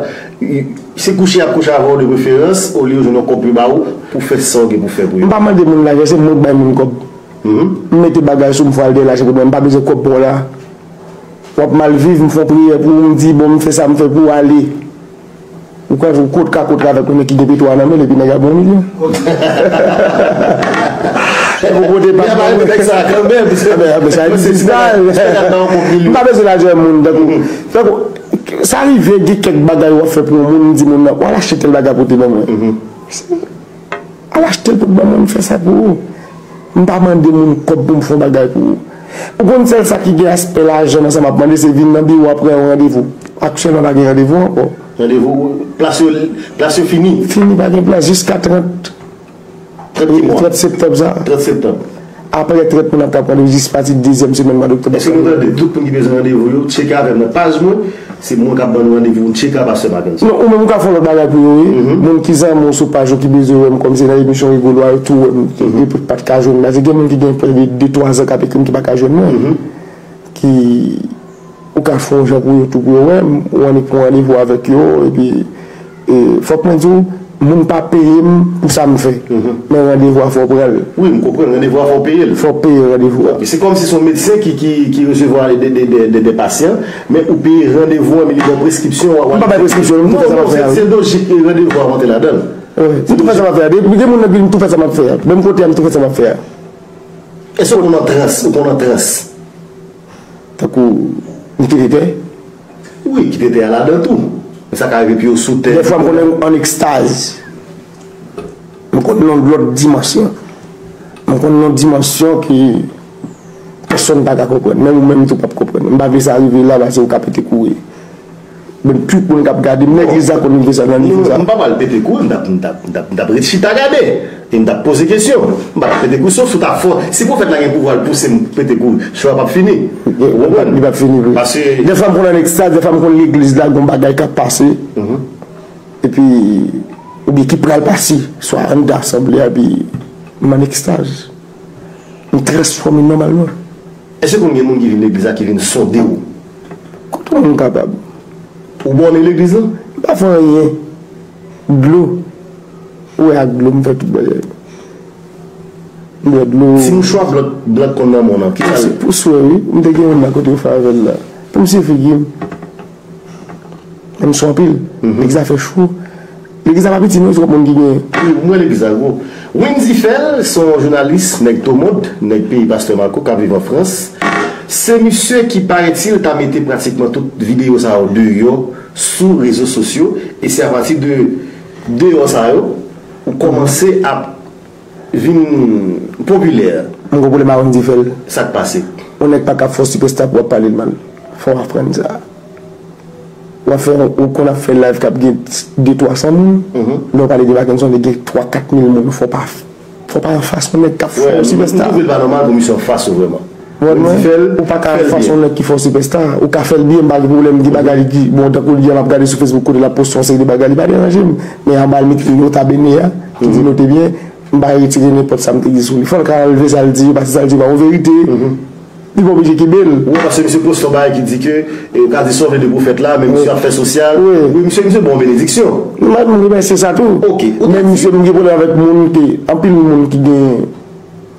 se kouche y ap kouche avè w de preferans, olye yo jwenn yon kòb pou ba ou, pou fè sa w gen pou fè pou yo? M pa mande moun lajan, se mwen k bay moun kòb. M mete bagay sou m, fò al dèyè lajan pou mwen, m pa bezwen kòb pou w la. W ap mal viv, m fè yon priyè pou ou, m di, bon, m fè sa, m fè pou w ale. Ou ka, ou kot ka kontre avèk yon nèg ki gen petwa nan men l, epi nèg la ba w yon milyon. Ou kote pa nèg sa kanmenm. Sa egziste. M pa bezwen lajan moun, tankou, tankou, sa rive, gen kèk bagay w ap fè pou yon moun, m di moun nan, w al achte tèl bagay pote ban mwen. Al achte l pou ban mwen, m fè sa pou ou. M pa mande moun kòb pou m fè yon bagay pou ou. Ou konn sèl sa ki gen aspè lajan nan sa m ap mande, se vin nan biwo a pran yon randevou. Aktyèlman pa gen randevou ankò. Randevou, plas yo, plas yo fini. Fini, pa gen plas jiska trant. Trant ki mwa? Trant septanm sa. Trant septanm. Apre trant moun ap ka pran randevou jis pati dezyèm semèn mwa doktòb. Èske nou tande tout moun ki bezwen randevou yo, tcheke avè m nan paj mwen, se mwen k ap ban nou randevou, nou tcheke a pastè Mackenson. Non, ou menm ou ka fè yon lòt bagay pou yo, wi. Moun ki zanmi w sou paj ou ki bezwen wè m kòm se nan emisyon Rigolo a, yo tou wè m, yo pa t ka jwenn m la. Se gen moun ki gen prè de de, twa zan k ap ekri m ki pa ka jwenn mwen. Ki Ou ka fè yon jan pou yo tou pou yo wè m, ou annik pran randevou avèk yo, epi, e, fòk mwen di w, moun pa peye m pou sa m fè. Men randevou a fò w pran l. Wi, m konprann, randevou a fò w peye l. Fò w peye randevou a. Ok, se kòmsi se yon medsen ki, ki, ki resevwa de, de, de, de, de pasyan, men ou peye randevou an, men li ban w preskripsyon, w a, w a. M pa bay preskripsyon, m tou fè sa m ap fè a. Non, se, se lojik, e, randevou a rantre ladan l. Wi, m tou fè sa m ap fè a. Depi gen moun nan ki di m tou fè sa m ap fè a. Menm kote a, m tou fè sa m ap fè a. Èske w konn an trans? Ou konn an trans? Tankou, m kite tè? Wi, kite tè a ladan tou. Men sa ka rive pye w sou tè. Dèfwa m konn an ekstaz. M konn nan yon lòt dimansyon. M konn nan yon dimansyon ke pèsonn pa ka konprann. Menm ou menm tou p ap konprann. M pa vle sa rive la, paske ou ka pete kouri. Bon, tout moun k ap gade m, legliz la konn m fè sa, nan li fè sa. M pa pral pete kou, m t ap, m t ap, m t ap, m t ap ret chita gade. E m t ap poze kesyon. M pa t ap pete kou, sof si w ta fò. Si pwofèt la gen pouvwa l pouse m pete kou, show a p ap fini. Ou konprann? Li p ap fini vre. Paske dèfwa m konn an ekstaz, dèfwa m konn legliz la, gon bagay k ap pase. Epi, oubyen ki pral pase, swa anndan asanble a, epi m an ekstaz. M transfòme nòmalman. Èske konn gen moun ki vin legliz la ki vin sonde w? Kote moun kapab? Ou bòne legliz la? M pa fè anyen. Dlo. Ou wè ak dlo, m fè tout bagay. M bwè dlo. Ti mouchwa blan, blan k konn nan men w lan, ki sa l ye? Pou swè, wi. M te gen youn la kote yo fè avè l la. Pou m sye figi m. Men m sou anpil. Legliz la fè cho. Legliz la pa piti non, se twòp moun ki genyen. Wi, mwen legliz la gwo. Windy Fèl se yon jounalis, nèg Tomod, nèg peyi Pastè Marco k ap viv an Frans. Se misye ki, parètil, ta mete pratikman tout videyo sa yo deyò sou rezo sosyo. E se apati de deyò sa yo ou kòmanse ap vin popilè. Mwen gen pwoblèm ak Windy Fèl. Sa k pase? Yon nèg pa ka fè w sipèsta pou w ap pale l mal. Fò w aprann sa. W ap fè, ou konn ap fè live k ap gen de twa san moun. Lè w pale de Mackenson, li gen twa kat mil moun. Fò w pa, fò w pa anfas yon nèg k ap fè w sipèsta. M twouve l pa nòmal pou misye anfas ou vrèman. Mwen, mwen, ou pa ka anfas yon nèg ki fè w sipèsta. Ou ka fè l byen, m pa gen pwoblèm, gen bagay li di, bon, tankou li di a, m ap gade sou Facebook kote l ap poste yon seri de bagay, li pa deranje m. Men anba l met nota bene a, ki di note byen, m pa retire nenpòt sa m te di sou li. Fò l ka anlve sa l di yo, pase sa l di yo pa yon verite. Li pa oblije kenbe l. Wi, paske misye poste yon bagay ki di ke, e, ou ka di sa w vle de pwofèt la, men misye ap fè sosyal. Wi, misye, misye ba w benediksyon. M ap remèsye sa tou. Ok. Men misye, m gen pwoblèm avèk moun ke, anpil moun ki gen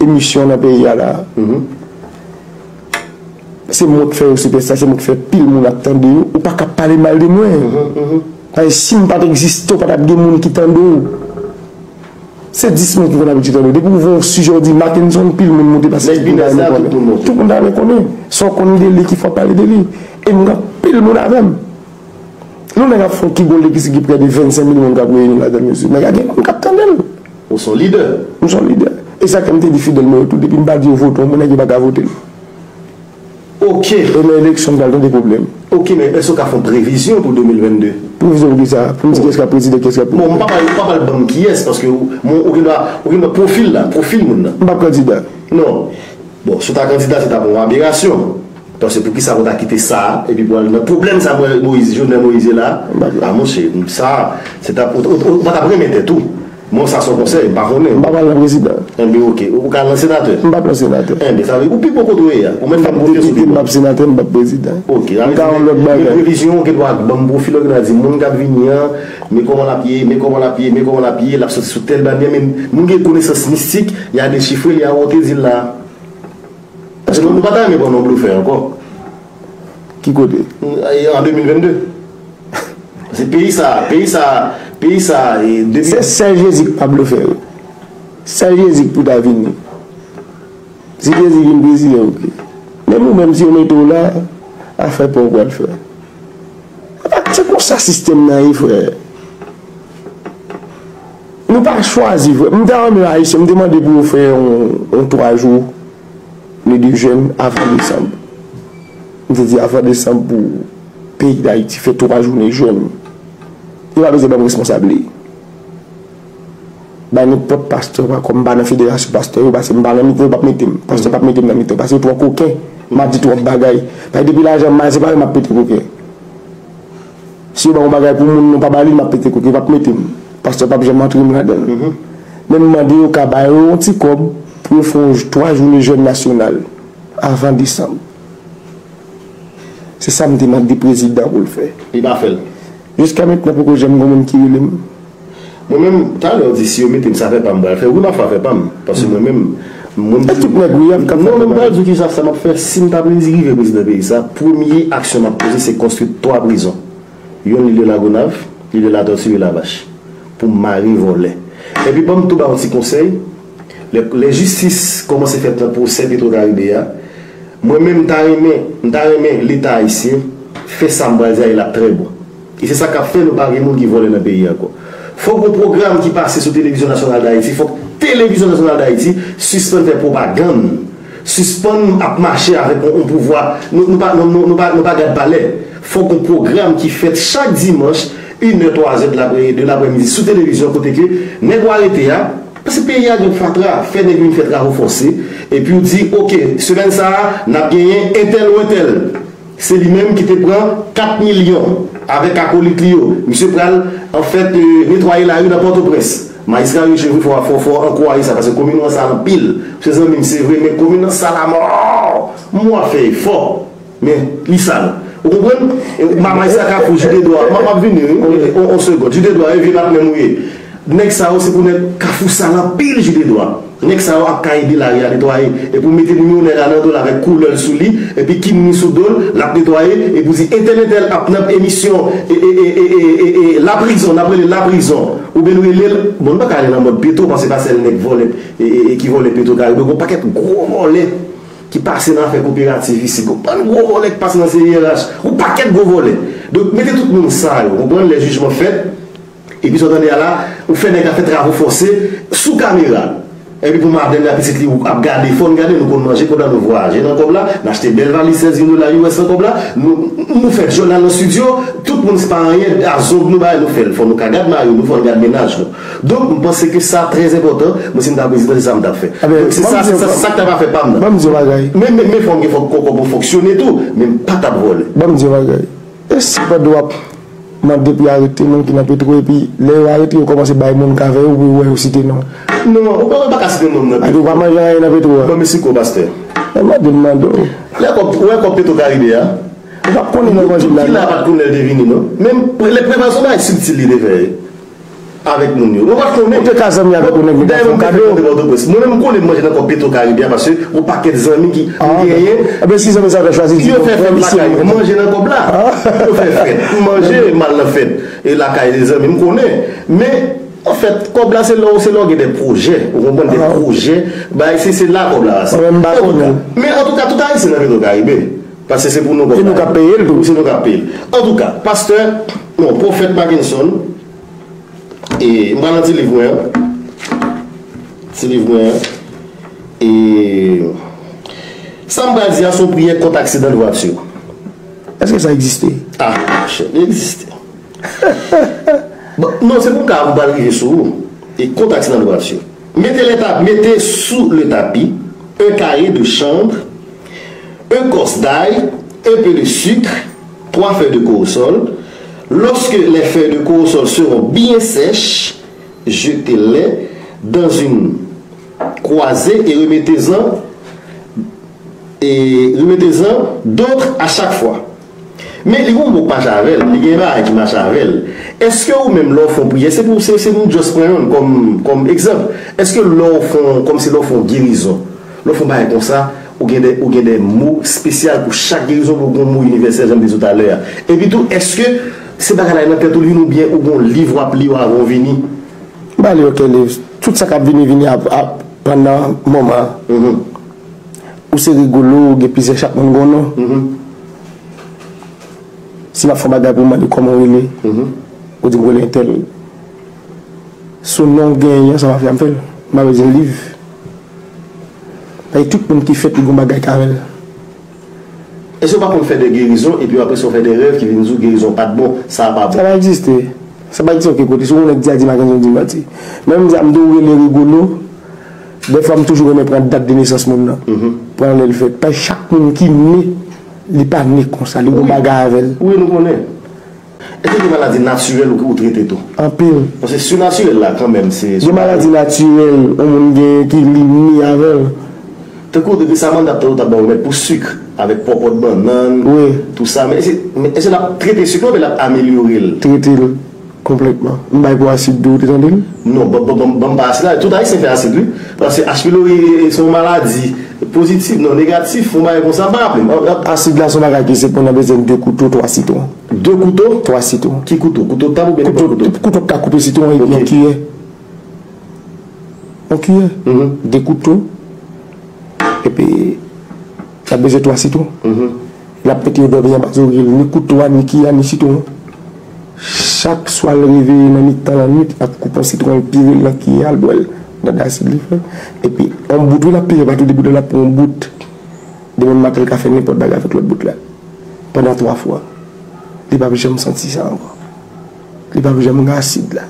emisyon nan peyi a la. Se mwen k fè yo sipèsta, se mwen k fè pil moun ap tande yo. Ou pa ka pale mal de mwen. Paske si m pa t egziste, ou pa t ap gen moun ki tande w. Se dis moun ki konn abitye tande w. Depi w voye yon sijè, w di Mackenson, pil moun monte pase tout moun ta renmen konnen. Tout moun ta renmen konnen. Sa w konn de li ki fè w pale de li. E m gen anpil moun avè m. Lè yon nèg ap fè yon kigo legliz ki gen prè de vennsenk mil moun k ap reyini ladan l, mesye, nèg la gen moun k ap tande l. Ou se yon lidè. M se yon lidè. E sa k fè m te di fidèl mwen yo tou, depi m pa di yo vote w, mwen nèg yo pa ka vote m. Ok. E nan eleksyon, m pral tande pwoblèm. Ok, men èske w ka fè yon previzyon pou de mil vennde? Previzyon pou kisa? Pou m di kiyès k ap prezidan, kiyès k ap... Bon, m pa pral, m pa pral ban m kiyès, paske ou, ou gen dwa, ou gen dwa pwofil la, pwofil moun nan. M p ap kandida. Non. Bon, si w ta kandida, se ta pou yon aberasyon. Paske poukisa pou w ta kite sa, epi pou w al nan pwoblèm sa Moïse, Jovenel Moïse ye la? A, monchè, sa, se ta, ou, ou, ou pa t ap renmen tèt ou. Mwen, sa se yon konsèy, m pa konnen. M p ap al nan prezidan. Enben, ok. Ou ka al nan senatè? M p ap nan senatè. Enben, sa vle, ou pi bon kote w ye a. Ou menm pa pwofesyon pi bon. M p ap senatè, m p ap prezidan. Ok, sa vle di, men, men previzyon, ou gen dwa ban m pwofil, ou gen dwa di moun k ap vini an, men kòman l ap ye, men kòman l ap ye, men kòman l ap ye, l ap soti sou tèl banyè, men moun gen konesans mistik, y a déchiffrer, li a wote di l la. Paske nou pa ta renmen pran non blofè ankò. Ki kote? An de mil vennde. Se peyi sa, peyi sa, peyi sa, e, depi... Se sèl Jezi k pa blofè, wi. Sèl Jezi k pou ta vini. Si Jezi vin prezidan, ok. Menm ou menm, si yo mete w la, afè pa w pral fè. Se konsa sistèm nan ye, frè. Nou pa chwazi, frè. M ta renmen Ayisyen, m te mande pou yo fè yon, yon twa jou, le de jèn avan desanm. M te di avan desanm pou peyi Dayiti fè twa jounen jèn. Yo pa bezwen ban m responsab li. Bay nenpòt pastè, pa kòm m pa nan federasyon pastè yo, paske m pa nan mitan, yo p ap mete m. Pastè p ap mete m nan mitan, paske yo twò koken. M ap di twòp bagay. Paske depi lajan m mal separe, m ap pete koken. Si yo ba yon bagay pou moun, nou pa ba li, m ap pete koken, yo p ap mete m. Pastè p ap janm antre m ladan l. Men m mande yo ka ba yo yon ti kòb pou yo fè yon twa jounen jèn nasyonal avan desanm. Se sa m te mande prezidan pou l fè. Li pa fè l. Jiska mentnan, poko janm gen moun ki rele m. Mwen menm, talè w di si yo mete m, se afè pa m m pral fè. Wi, m ap fè afè pa m. Paske mwen menm, moun... E tout nèg, wi, y ap ka fè. Non, men m pral di w kisa sa m ap fè. Si m ta vle rive prezidan peyi sa, premye aksyon m ap poze, se konstwi twa prizon. Youn, li de Lagonav, li de Latòti, li Lavach. Pou m mare vòlè. Epi, ban m tou ba yon ti konsèy. Lè, lè jistis kòmanse fèt nan pwosè Petro Caribe a, mwen menm, m ta renmen, m ta renmen Leta ayisyen fè sa m pral di a, e l ap trè bon. E se sa k ap fè nou pa gen moun ki vòlè nan peyi a ankò. Fòk gon pwogram ki pase sou Televizyon Nasyonal d Ayiti, fòk Televizyon Nasyonal d Ayiti sispann fè pwopagann, sispann ap mache avèk yon, yon pouvwa. Nou, nou pa, nou, nou, nou pa, nou pa gad palè. Fòk gon pwogram ki fèt chak dimanch, inè, twazè de laprè, de laprèmidi sou televizyon kote ke nèg ou arete a, paske peyi a gen fatra, fè nèg yo vin fè travo fòse, epi w di, oke, semèn sa a, n ap genyen entèl ou entèl. Se li menm ki te pran kat milyon avèk akolit li yo. Misye pral, anfèt, e, netwaye lari nan Pòtoprens. Majistra Richelieu, fò, fò, fò ankouraje sa, paske komin nou an sal anpil. Se zanmi m, se vre, men komin nan sal amò. M wè w ap fè efò. Men, li sal. Ou konprann? E, ma-, majistra Kafou, Jidedwa. M ap, m ap vini, wi. On, on segond. Jidedwa, e vye patnè m ou ye. Nèg sa yo, se pou nèg Kafou sal anpil, Jidedwa. Nèg sa yo ap ka ede lari a netwaye. Epi w mete nimewo nèg la nan do l avèk koulè l sou li, epi kimoun sou do l, l ap netwaye, epi w di entèl entèl ap nan emisyon, e, e, laprizon, n ap rele laprizon. Oubyen nou rele l, bon, nou pa ka ale nan mòd Petwo, paske se pa sèl nèg vòlè, e, e, e, ki vòlè Petwo Karibe, gon pakèt gwo vòlè ki pase nan afè koperativ isit. Gon bann gwo vòlè ki pase nan C I R H. Gon pakèt gwo vòlè. Donk, mete tout moun sa yo, konprann, lè jijman fèt, epi sa w tande a la, ou fè nèg la fè travo fòse sou kamera. Epi pou madanm li ak pitit li, ou ap gade, fò n gade, nou konn manje kòb la, nou vwayaje nan kòb la, n achte bèl valiz sèz mil dola U S nan kòb la, nou, nou fè djòl al nan estidyo, tout moun se pa anyen, a zong nou bay, nou fè l. Fò nou ka gad mari nou, fò n gad mennaj nou. Donk, m panse ke sa trè enpòtan. Mwen, si m ta prezidan, se sa m t ap fè. Donk, se sa, se sa, se sa k t ap afè pa m nan. Ban m di yon bagay. Men, men, men fò m gen fòk kòkò pou fonksyone tou, men m pa t ap vòlè. Ban m di yon bagay. E si pandan w ap mande pou yo arete moun ki nan Petwo, epi lè yo arete yo kòmanse bay moun k avè yo pou yo wè yo site non? Non, ou pa, ou pa ka site non nan Petwo. Ou pa manje anyen nan Petwo a? Ban m esiko, pastè. E mande m mande w. Lè kòb, ou wè kòb Petwo Karibe a? Ou pa konnen non manje m la. Ki la pa t konnen l te vini non. Men lè preparasyon bay sibtil li te fè. Avèk moun yo. Ou pa konnen. Ou te ka zanmi avèk yon nèg li ta fè yon kado. Mwen menm m konnen m manje nan kòb Petwo Karibe a paske yon pakèt zanmi ki m genyen. Ebyen si zanmi sa yo ta chwazi di yo fè fèt lakay yo, manje nan kòb la. Yo fè fèt. M manje, m al nan fèt. E lakay de zanmi m konnen. Men, anfèt, kòb la se lè w, se lè w gen de pwojè. Ou konprann de pwojè. Bay, se, se la kòb la pase. Antouka, men antouka, tout Ayisyen nan Petwo Karibe. Paske se pou nou kòb la. Se nou k ap peye l tou. Se nou k ap peye l. Antouka, pastè, non, pwofèt Mackenson, E m pral nan ti liv mwen an. Ti liv mwen an. E sa m pral di a se yon priyè kont aksidan de vwati. Èske sa egziste? Ah, monchè, li egziste. Bon, non, se pou m ka m pral rive sou ou. E kont aksidan de vwati. Mettez les tap-, mettez sous le tapis un carré de chanvre, un corse d'ail, un peu de sucre, trois feuilles de corossol. Lorsque les feuilles de corossol seront bien sèches, jetez-les dans une croisée et remettez-en, et remettez-en d'autres à chaque fois. Men li gen yon mo k mache avè l, li gen bagay ki mache avè l. Èske ou menm lè w fè yon priyè, se pou, se, se nou just pran youn kòm, kòm egzanp. Èske lè w fè yon, kòmsi lè w fè yon gerizon, lè w fè yon bagay konsa, ou gen de, ou gen de mo espesyal pou chak gerizon, pou gen yon mo inivèsèl, jan m te di w talè a. Epi tou, èske se bagay la nan tèt ou li vin oubyen ou gen yon liv w ap li yo avan w vini? M pa li okenn liv. Tout sa k ap vini, vini ap, ap pandan moman an. Ou se Rigolo, ou gen plizyè chak moun gen yon non. Si m ap fè yon bagay pou w mande kòman w rele, ou di m rele entèl. Sou non w genyen an, sa pa fè a m fè l. M pa bezwen liv. Paske tout moun ki fèt, li gen yon bagay k avè l. Èske w pa konn fè de gerizon, epi apre sa w fè de rèv ki vin di w gerizon pa t bon, sa a pa bon? Sa pa egziste. Sa pa egziste okenn kote. Si yon nèg di a di Mackenson di manti. Men m di a m di w rele Rigolo, dèfwa m toujou renmen pran dat de nesans moun nan. Pran lè l fèt. Paske chak moun ki ne, li pa ne konsa, li gen yon bagay avè l. Wi, nou konnen. Èske gen maladi natirèl ou, ou trete tou? Anpil. Paske sinatirèl la, kanmenm, se. Gen maladi natirèl, yon moun gen ki li ne avè l. Tankou depi sa manda ap tande w t ap ba w remèd pou sik, avèk pòpòt bannann, tou sa. Men èske, men èske l ap trete sik la oubyen l ap amelyore l? Trete l konplètman. M bay pou asid tou, ou te tande l? Non, ban, ban, ban, ban m pa asid la. Tout Ayisyen fè asid, wi. Paske H. pylori se yon maladi pozitif, non, negatif, yon bagay konsa, m pa raple m. Asid la se yon bagay ki se pou nan bezwen de kouto, twa sitwon. De kouto? Twa sitwon. Ki kouto? Kouto tab oubyen nenpòt kouto? Kouto k ka koupe sitwon epi yon kiyè. Yon kiyè. De kouto. Epi, l ap bezwen twa sitwon. L ap mete yo dòmi anba zòrèy l, ni kouto a, ni kiyè a, ni sitwon an. Chak swa l reveye nan mitan lannwit, l ap koupe yon sitwon, l pire l nan kiyè a, l bwè l nan de asid li fè. Epi, yon bout, wi, l ap pire pa tou de bout, l ap pran yon bout. Demen maten, l ka fè nenpòt bagay avèk lòt bout la. Pandan twa fwa. Li p ap janm santi sa ankò. Li p ap janm gen asid la.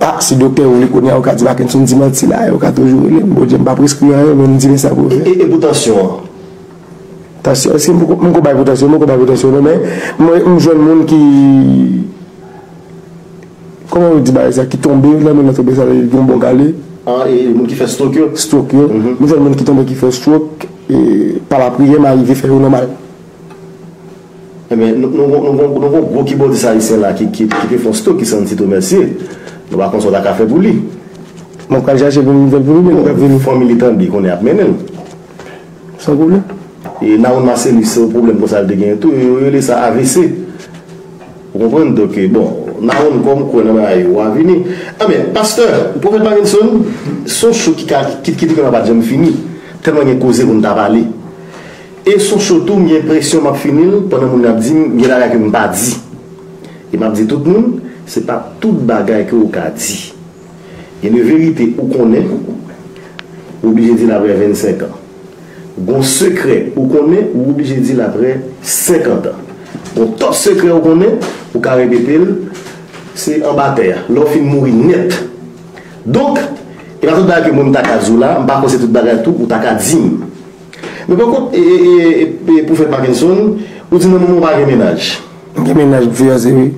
Ah, si doktè ou li kounye a, ou ka di Parkinson di manti la, ou ka toujou rele m. Bondye, m pa preskri anyen, men m di men sa pou w fè. E, e, e pou tansyon an? Tansyon, èske m poko, m poko bay pou tansyon, m poko bay pou tansyon, non, men mwen, m jwenn moun ki, kòman yo di bagay sa, ki tonbe, lè moun nan tonbe, sa vle di yon bon kale. Ah, e, e moun ki fè stroke yo? Stroke yo. Mhm. M jwenn moun ki tonbe, ki fè stroke, e pa lapriyè, m arive fè yo nòmal. Ebyen, nou, nou, nou, nou, nou gon gwo kibòdis ayisyen la ki, ki, ki te fè yon stroke, ki Santi Tomercier. Nou pa konn sa w ta ka fè pou li. Mwen pral chache pou m fè l pou li, men li p ap vini. Fanmi li tande, konnen ap mennen l. San pwoblèm. E Nawoun Marcellus, se yon pwoblèm konsa l te genyen tou, yo rele sa A V C. Ou konprann? Donk, bon, Nawoun, kòm ou kwè nan bagay yo, w a vini. Anben, pastè, pwofèt Parkinson, se yon cho ki ka, ki, ki, ki pa t janm fini. Tèlman gen koze pou n ta pale. E se yon cho tou, m gen enpresyon m ap fini l, pandan moun yo ap di m, gen bagay ke m pa di. E m ap di tout moun, se pa tout bagay ke w ka di. Gen de verite ou konnen, ou oblije di l apre vennsenk an. Gon sekrè ou konnen, ou oblije di l apre senkant an. Gon top sekrè ou konnen, ou ka repete l, se anba tè a, lè w fin mouri nèt. Donk, e pa tout bagay ke mwen m ta ka di w la, m pa kwè se tout bagay tou ou ta ka di m. Men pa kont, e, e, e, e, e pwofèt Parkinson, ou di nan moman w pa gen mennaj. M gen mennaj m fiyanse, wi.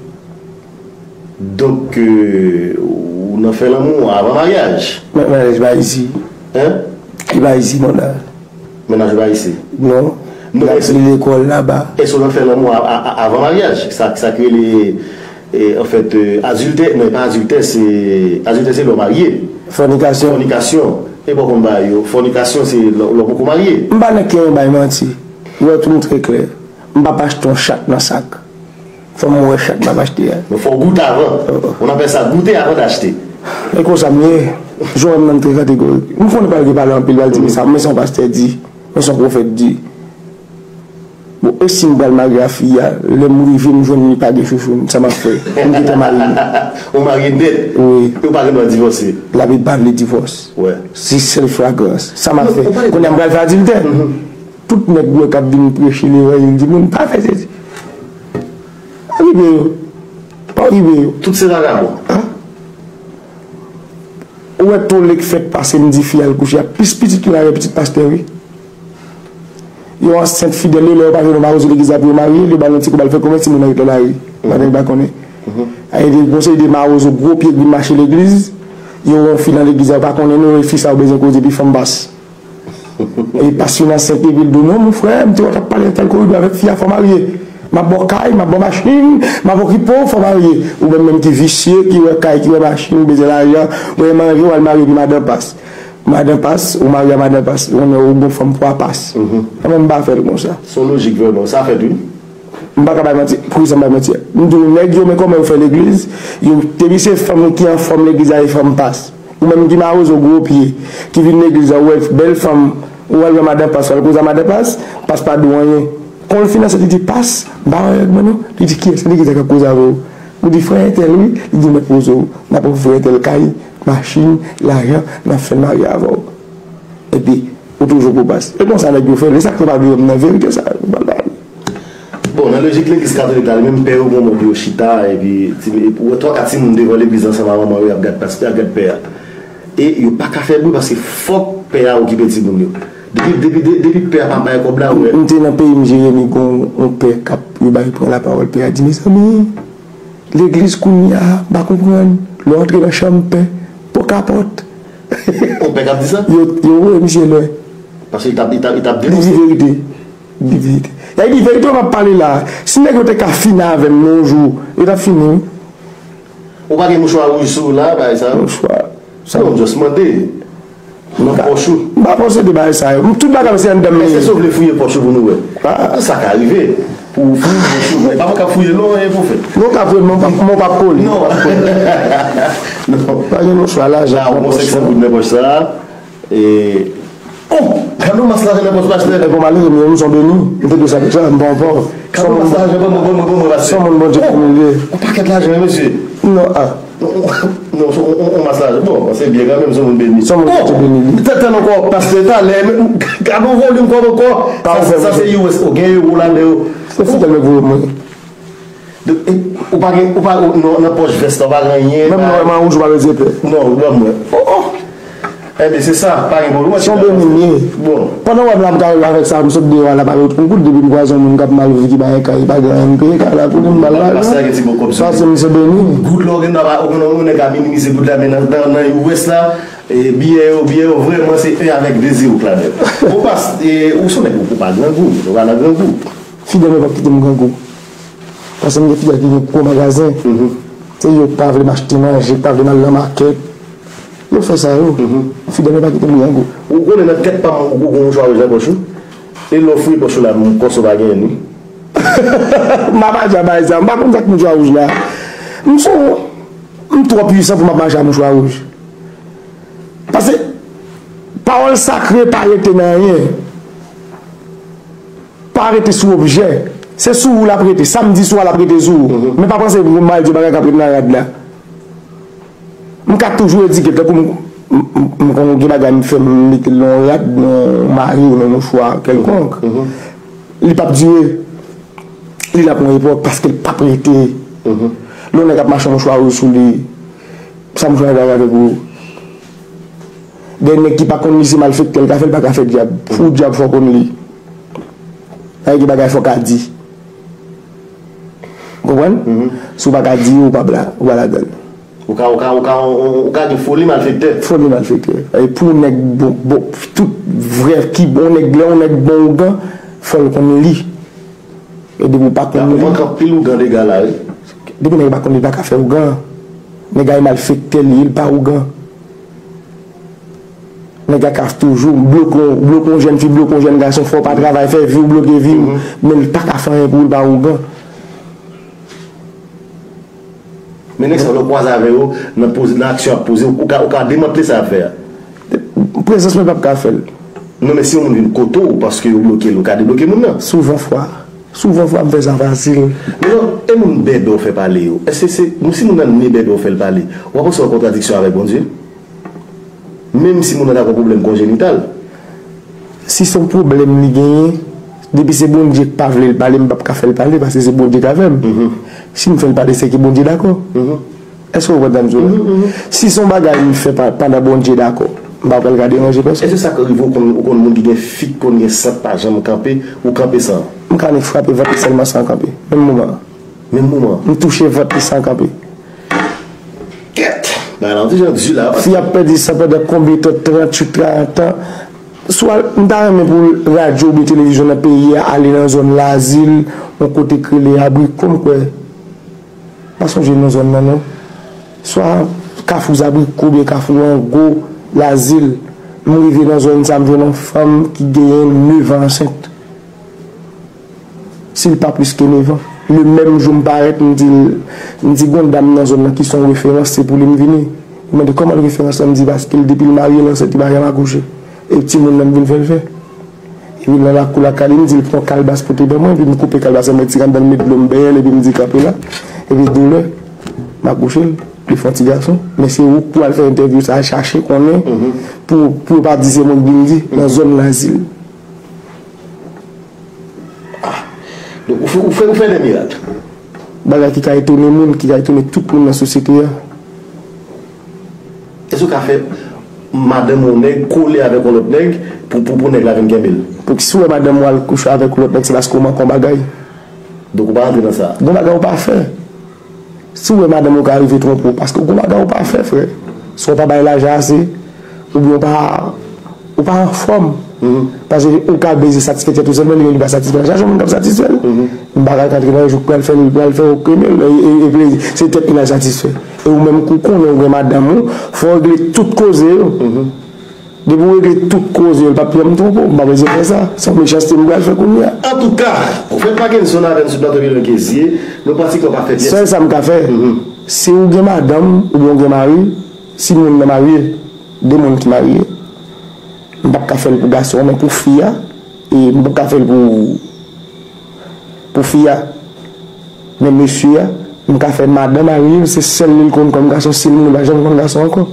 Donk, euh, ou nan fè lanmou avan maryaj? Men maryaj pa isi. Hein? Li pa isi, non, la. Mennaj ou pa isi? Non. Non, li lekòl laba. Èske ou nan fè lanmou a, a, a, avan maryaj? Sa, sa ki rele, e, anfèt, e, adiltè, non, e pa adiltè, se, adiltè se lè w marye. Fònikasyon. Fònikasyon. E pa w konn bagay yo. Fònikasyon se lè, lè w poko marye. M pa nan kenbe bay manti. Ou wè tou m trè klè. M p ap achte yon chat nan sak. Fò m wè chat m ap achte a. Men fò w goute avan. On appelle ça goûter avant d'acheter. E konsa m ye. Jan w wè m nan m trè kategorik. M konnen pral gen pale anpil, pral di men sa, men sa yon pastè di, men sa yon pwofèt di. Bon, e si m pral marye a fi a, lè m rive m jwenn li pa gen chouchou m, sa m ap fè? M gentan marye. Ou marye nèt? Wi. E ou pa gen dwa divòse? Labib pa vle divòs. Wè. Se sèl fragrans. Sa m ap fè? Kounye a m pral fè adiltè. Tout nèg ou wè k ap vin preche levanjil di moun pa fè sesi. Pa okipe yo. Pa okipe yo. Tout se vagabon. Ou wè tole k fèt pase m di fi al kouche a plis pitit ki lage pitit pastè wi. Yo ansent fidèl yo lè yo pa jwenn yon mawozo legliz la pou yo marye, yo ba l yon ti koub al fè komès timoun nan ret nan lari. Pandan yo pa konnen. Ay de gon seri de mawozo gwo pye gri mache legliz, yo wè yon fi nan legliz la yo pa konnen non e fi sa yo bezwen koze epi fanm pas. E pas fin ansent epi l di w non mon frè, m te wè w t ap pale nan tèl koridò avèk fi a fò w marye. M ap ba w kay, m ap ba w machin, m ap okipe w, fò w marye. Ou menm menm ki visye, ki wè kay, ki wè machin, ou bezwen lajan, ou wè manje, w al marye epi madan pas. Madan pas, ou marye a madan pas, ou konnen ou gon fanm twa pas. Mwen menm m pa fè l konsa. Se yon lojik vrèman, sa fèt wi. M pa ka bay manti, poukisa m bay manti a? M di w nèg yo men kòman yo fè legliz, yo depi se fanm ki anfòm legliz la e fanm pas. Ou menm ki mawozo gwo pye, ki vin legliz la, ou wè bèl fanm, ou al wè madan pas, ou al koze a madan pas, pas pa di w anyen. Kon l fin ansent li di pas, m pa wè règ mwen non. Li di kiyès nan legliz la k ap koze avè w? Ou di frè entèl wi, li di mèt poze w, n ap ofri frè entèl kay, machin, lajan, n ap fè l marye avè w. Epi, ou toujou pou pas. E konsa nèg yo fè l, e sa k fè pa vle wè m nan verite sa, yo pa vle. Bon, nan lojik legliz katolik la, li menm pè yo gon mòd yo chita, epi ti, epi ou wè twa kat timoun devan legliz ansanm a manman yo, y ap gad pastè, y ap gad pè a. E yo pa ka fè bri paske fòk pè a okipe timoun yo. Depi, depi, de- depi pè a pa bay kòb la, ou wè. M te nan peyi m, Jeremi, gon yon pè k ap, yo bay pran lapawòl, pè a di, mezanmi, legliz kounye a, m pa konprann, lè w antre nan chanm pè, pokapòt. Yon pè k ap di sa? Yo, yo voye misye lwen. Paske li t ap, li t ap, li t ap denonse. Li di verite. Li di verite. Li di verite, m ap pale la. Si nèg yo te ka fini avè m yon jou, yo t ap fini wi. Ou pa gen mouchwa wouj sou ou la, bagay sa yo? Mouchwa. Sa yo just mande. Nan pòch ou. M pa posede bagay sa yo. Tout bagay se anndan m li ye. Èske w vle fouye pòch ou pou nou wè? Ah. Sa ka rive. Pou fouye pòch ou, men pa mwen k ap fouye non, anyen pou fè. Non, w ka fouye, men w p ap kole. Non. Non. Pa gen mouchwa, lajan. Ou gon senk san goud nan pòch sa. E, oh, gade yon mas lajan nan pòch pastè. E bon, malere m ye, m se yon beni. M te dwe sa konsa, m pa yon pòv. Gade yon mas lajan, ban mwen, ban mwen, ban mwen, pastè. Se yon moun Bondye ki imilye. Yon pakèt lajan, wi, mesye. Non, ah. Non, Non, se yon, yon, yon mas lajan. Bon, se byen kanmenm, se yon moun beni. Se yon moun ki beni, wi. Tann ankò, pastè, talè, men, gade yon volim kòb ankò. Sa, sa se U S, o, gen euro ladan yo. Se fidèl mwen voye mwen. Ou pa gen, ou pa, ou, nan, nan pòch vès la, ou pa gen anyen. Menm lè w wè m an wouj, ou pa bezwen pè. Non, ou ban mwen. Oh, oh. Enben, se sa, pa gen pwoblèm. Se yon beni m ye. Bon. Pandan w wè m la, m ka avèk sa, m sot deyò a la, pa gen yon goud, depi m kwaze yon moun k ap mal viv, ki pa gen kay, pa gen anyen, m peye kay la pou li, m ba l lajan. Pastè gen ti bon kòb sou li. Sa se misye beni. Goud la, ou gen dwa pa, ou gen yon nèg ka minimize goud la, men nan, nan, nan U S la, e, biyè yo, biyè yo, vrèman, se un avec deux zéro k ladan. Ou pa, e, ou se yon nèg ou pa grangou, ou pa nan grangou. Fidèl mwen p ap kite m grangou. Paske m gen fidèl ki gen gwo magazen. Se yo k pa vle m achte manje, k pa vle m al nan makèt. Yo fè sa yo. Fidèl yo pa kite m grangou. Ou konnen nan tèt pa m, ou gon mouchwa wouj nan pòch ou. E lè w fouye pòch ou la, m konsa w pa genyen li. M pa pa ja bay sa. M pa konn sa k mouchwa wouj la. M son, m twò pwisan pou m ap mache ak mouchwa wouj. Paske pawòl sakre pa rete nan anyen. Pa rete sou objè. Se sou ou l ap rete. Sa m di sou a, l ap rete sou ou. Men pa panse pou m al di bagay k ap ret nan rad la. M ka toujou edike, tankou m, m, m, m konn gen bagay m fè, m mete l nan yon rad, nan yon mari ou nan yon mouchwa kèlkonk. Li p ap dire. Li la pou yon epòk paske l p ap rete. Lè yon nèg ap mache yon mouchwa wouj sou li, sa mouchwa nèg la ka fè pou ou? Gen nèg ki pa konn li se malfektè l ka fè, l pa ka fè dyab. Pou dyab fò w konn li. Sa vle di bagay fò w ka di. Ou konprann? Si w pa ka di, ou pa bla, ou pa ladan l. Ou ka, ou ka, ou ka, ou, ou ka gen foli malfektè. Foli malfektè. E pou nèg bon, bon, tout vrè ki bon nèg, lè yon nèg bon ougan, fò l konn li. E depi w pa konn li. Ou manke anpil ougan dega la, wi. Depi nèg pa konn li, l pa ka fè ougan. Nèg la e malfektè li ye, l pa ougan. Nèg la ka toujou bloke w, bloke yon jèn fi, bloke yon jèn gason, fè w pa travay, fè vi w bloke vi w, men l pa ka fè anyen pou w, l pa ougan. Men nèg sa w lè w kwaze avè yo, nan poze, nan aksyon y ap poze, ou ka, ou ka demantle sa y ap fè a. Prezans mwen p ap ka fè l. Non, men si yon moun vin kote w paske yo bloke l, ou ka debloke moun nan. Souvan fwa. Souvan fwa m fè sa fasil. Men non, e moun bèbè w fè pale yo? Èske se, si moun nan ne bèbè w fè l pale, w ap rantre an kontradiksyon avèk Bondye? Menm si moun nan ta gen yon pwoblèm konjenital. Si se yon pwoblèm li genyen, depi se Bondye k pa vle l pale, m p ap ka fè l pale, paske se Bondye k avè m. Si m fè l pale, se ke Bondye dakò. Èske w konprann sa m di w la? Si se yon bagay m fè pa, pandan Bondye dakò, m pa pral ka deranje pèsonn. Èske sa ka rive w konn, ou konn moun ki gen fi k konn gen sant pa janm kanpe, ou kanpe san? M ka nik frape vant li sèlman san kanpe, menm moman an. Menm moman an. M touche vant li san kanpe. Kèt! Bagay la yon ti jan di la. Fi ap pèdi san pandan konbyen tan, tranntuit, karant an? Swa m ta renmen pou radyo oubyen televizyon nan peyi a ale nan zòn Lazil, yon kote k rele Abriko, m kwè. Pa sonje non zòn nan non. Swa Kafou Zabriko oubyen Kafou Ango, Lazil. M rive nan zòn sa, m jwenn yon fanm ki genyen nèf an ansent. Si l pa plis ke nèf an. Le menm jou m parèt, m di l, m di gon dam nan zòn nan ki se yon referans, se pou li m vini. Li mande kòman l referans lan, m di paske l depi l marye l ansent, li pa janm akouche. E timoun nan m vin fè l fè. Epi nan lakou lakay li, m di l pran kalbas pote ban mwen, epi m koupe kalbas lan, m met ti anndan l, met dlo m benyen l, epi m di kanpe la. Epi doulè, m akouche l, li fè yon ti gason. Men se ou k pou al fè entèvyou sa a, chache konnen, pou, pou yo pa di se mwen k vin di, nan zòn Lazil. Ah. Donk, ou fè, ou fè, ou fè de mirak. Bagay ki ka etone moun, ki ka etone tout moun nan sosyete a. Èske ou ka fè madanm ou nèg kole avèk yon lòt nèg pou, pou, pou nèg la vin kenbe l? Pou ki si w wè madanm ou al kouche avèk yon lòt nèg, se paske ou manke yon bagay. Donk, ou pa rantre nan sa. Gon bagay ou pa fè. Si w wè madanm ou ka rive twonpe w, paske gon bagay ou pa fè, frè. Swa w pa bay lajan ase, oubyen w pa, ou pa anfòm. Paske ou ka bezwen satisfè tèt ou sèlman, li menm li pa satisfè. Chache yon moun k ap satisfè l. M pa ka antre nan yon jou k pral fè l, pral fè w kreme l, e, e, epi se tèt li l al satisfè. E ou menm kou konnen ou gen madanm ou, fò w regle tout koze yo. Depi w regle tout koze yo, l p ap janm twonpe w. M pa bezwen fè sa. Se yon mechanste m pral fè kounye a. Antouka, Fred Parkinson avè n sou plato Milon Kezie, nou pratikman pa fè pyès. Sèl sa m ka fè, si ou gen madanm oubyen ou gen mari, si moun nan marye, de moun ki marye, m p ap ka fè l pou gason an, men pou fi a, e m p ap ka fè l pou, pou fi a. Men mesye a, M ka fè madan marye l, se sèl li l konn kòm gason, si l mouri, li pa janm konn gason ankò.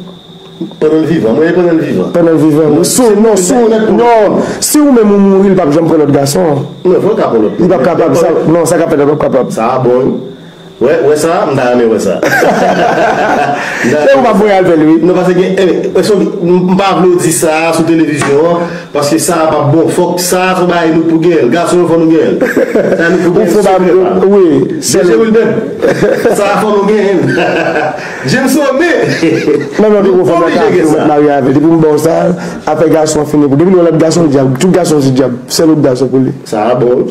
Pandan l vivan, mwen pandan l vivan. Pandan l vivan. Non, si w, non, si w, non, si ou menm ou mouri, li p ap janm pran lòt gason. Non, fò l ka pran lòt. Li p ap kapab, sa, non, sa k ap fèt la p ap kapab. Sa a bon, wi. Wè, wè sa, m ta renmen wè sa. E ou p ap voye al fè l, wi. Non, paske gen, eh, m pa vle w di sa sou televizyon an, paske sa a p ap bon. Fòk sa a se yon bagay nou pou gen l. Gason yo fò nou gen l. Sa nou pou gen l. Ou fò ba m, wi. Mesye Wilbert, sa a fò nou gen l. James Romé. Menm lè ou fè mwen ka fè mwen marye avè l. Depi m ba w sa, afè gason an fini pou. Depi lè w lòt gason dyab, tout gason se dyab. Sèl lòt gason pou li. Sa a bon.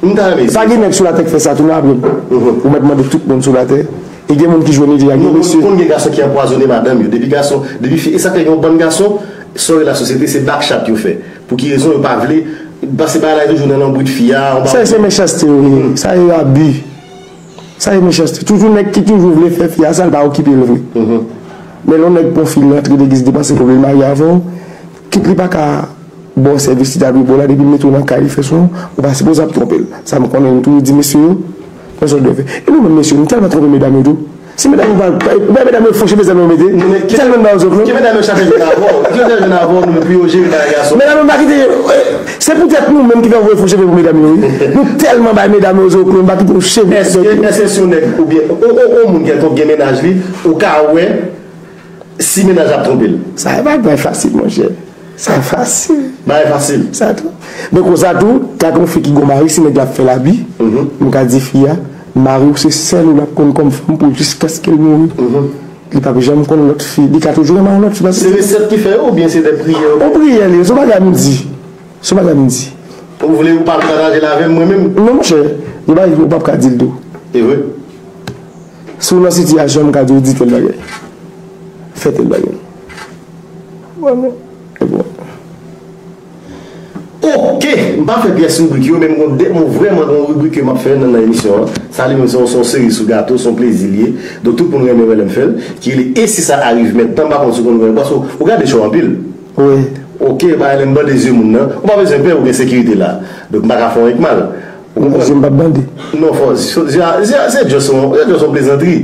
M ta renmen. Pa gen nèg sou latè k fè sa tou non apre m. Ou mèt mande tout moun sou latè. E gen moun ki jwenn ide a, gen mesye. Konn gen gason ki anpwazonnen madanm yo. Depi gason, depi fi, e sa k fè gen yon bann gason, sòre lasosyete, se bakchat yo fè. Pou ki rezon yo pa vle, paske bagay la toujou nan lonbrit fi a, anba. Sa se mechanste, wi. Sa se abi. Sa se mechanste. Toujou nèg ki toujou vle fè fi a sa, l pa okipe l vre. Men lè yon nèg pran fi l rantre legliz depanse pou l marye avè w, kit li pa ka ba w sèvis li ta dwe ba w la, depi l mete w nan kay li fè sou ou, ou pa sipoze ap twonpe l. Sa m konnen m toujou di mesye yo, pran sa w dwe fè. E nou menm mesye, nou tèlman twonpe medam yo tou. Si medam yo pa, ou wè medam yo fon cheve zèl yo mete, tèlman ba yo zòklon. Ki medam yo chache jwenn avè w, ki medam yo jwenn avè w, nou menm pou yo jere bagay gason. Medam yo pa kite, eh, se poutèt nou menm ki fè voye fon cheve pou medam yo, wi. Nou tèlman bay medam yo zòklon, nou pa kite yon cheve. Èske, èske si yon nèg oubyen yon, yon, yon moun kèlkonk gen mennaj li, ou ka wè si mennaj ap twonpe l? Sa e pa bagay fasil, monchè. Sa fasil. Bagay fasil. Sa tou. Men konsa tou, ka gen yon fi ki gon mari, si nèg la ap fè l abi, m ka di fi a, mari w se sèl ou l ap konn kòm fanm pou jiskaske l mouri. Li p ap janm konn lòt fi. Li ka toujou renmen yon lòt fi paske. Se resèt ki fè yo oubyen se de priyè? Yon priyè li ye, se yon bagay m di. Se yon bagay m di. Ou vle ou pa pataje l avè m, mwen menm? Non, monchè. Yon bagay ou p ap ka di l tou. E vre? Si w nan sitiyasyon, m ka di w di tèl bagay. Fè tèl bagay. Wè, men, e bon. Ok, m pa fè pyès ribrik yo, men m gon de, m vrèman gon ribrik ke m ap fè nan, nan emisyon an. Sa li menm se yon, se yon seri sou gato, se yon plezi li ye. Donk tout moun renmen wè lè m fè l. Ki rele E si sa arive mentnan, m pa konn si w konn wè l, paske ou gade show anpil. Wi. Ok, ba lè m bande zye moun nan. Ou pa bezwen pè, ou gen sekirite la. Donk m pa ka fè w anyen k mal. Ou konprann? Zye m p ap bande. Non, fò, zye, zye, zye, se just yon, se just yon plezantri.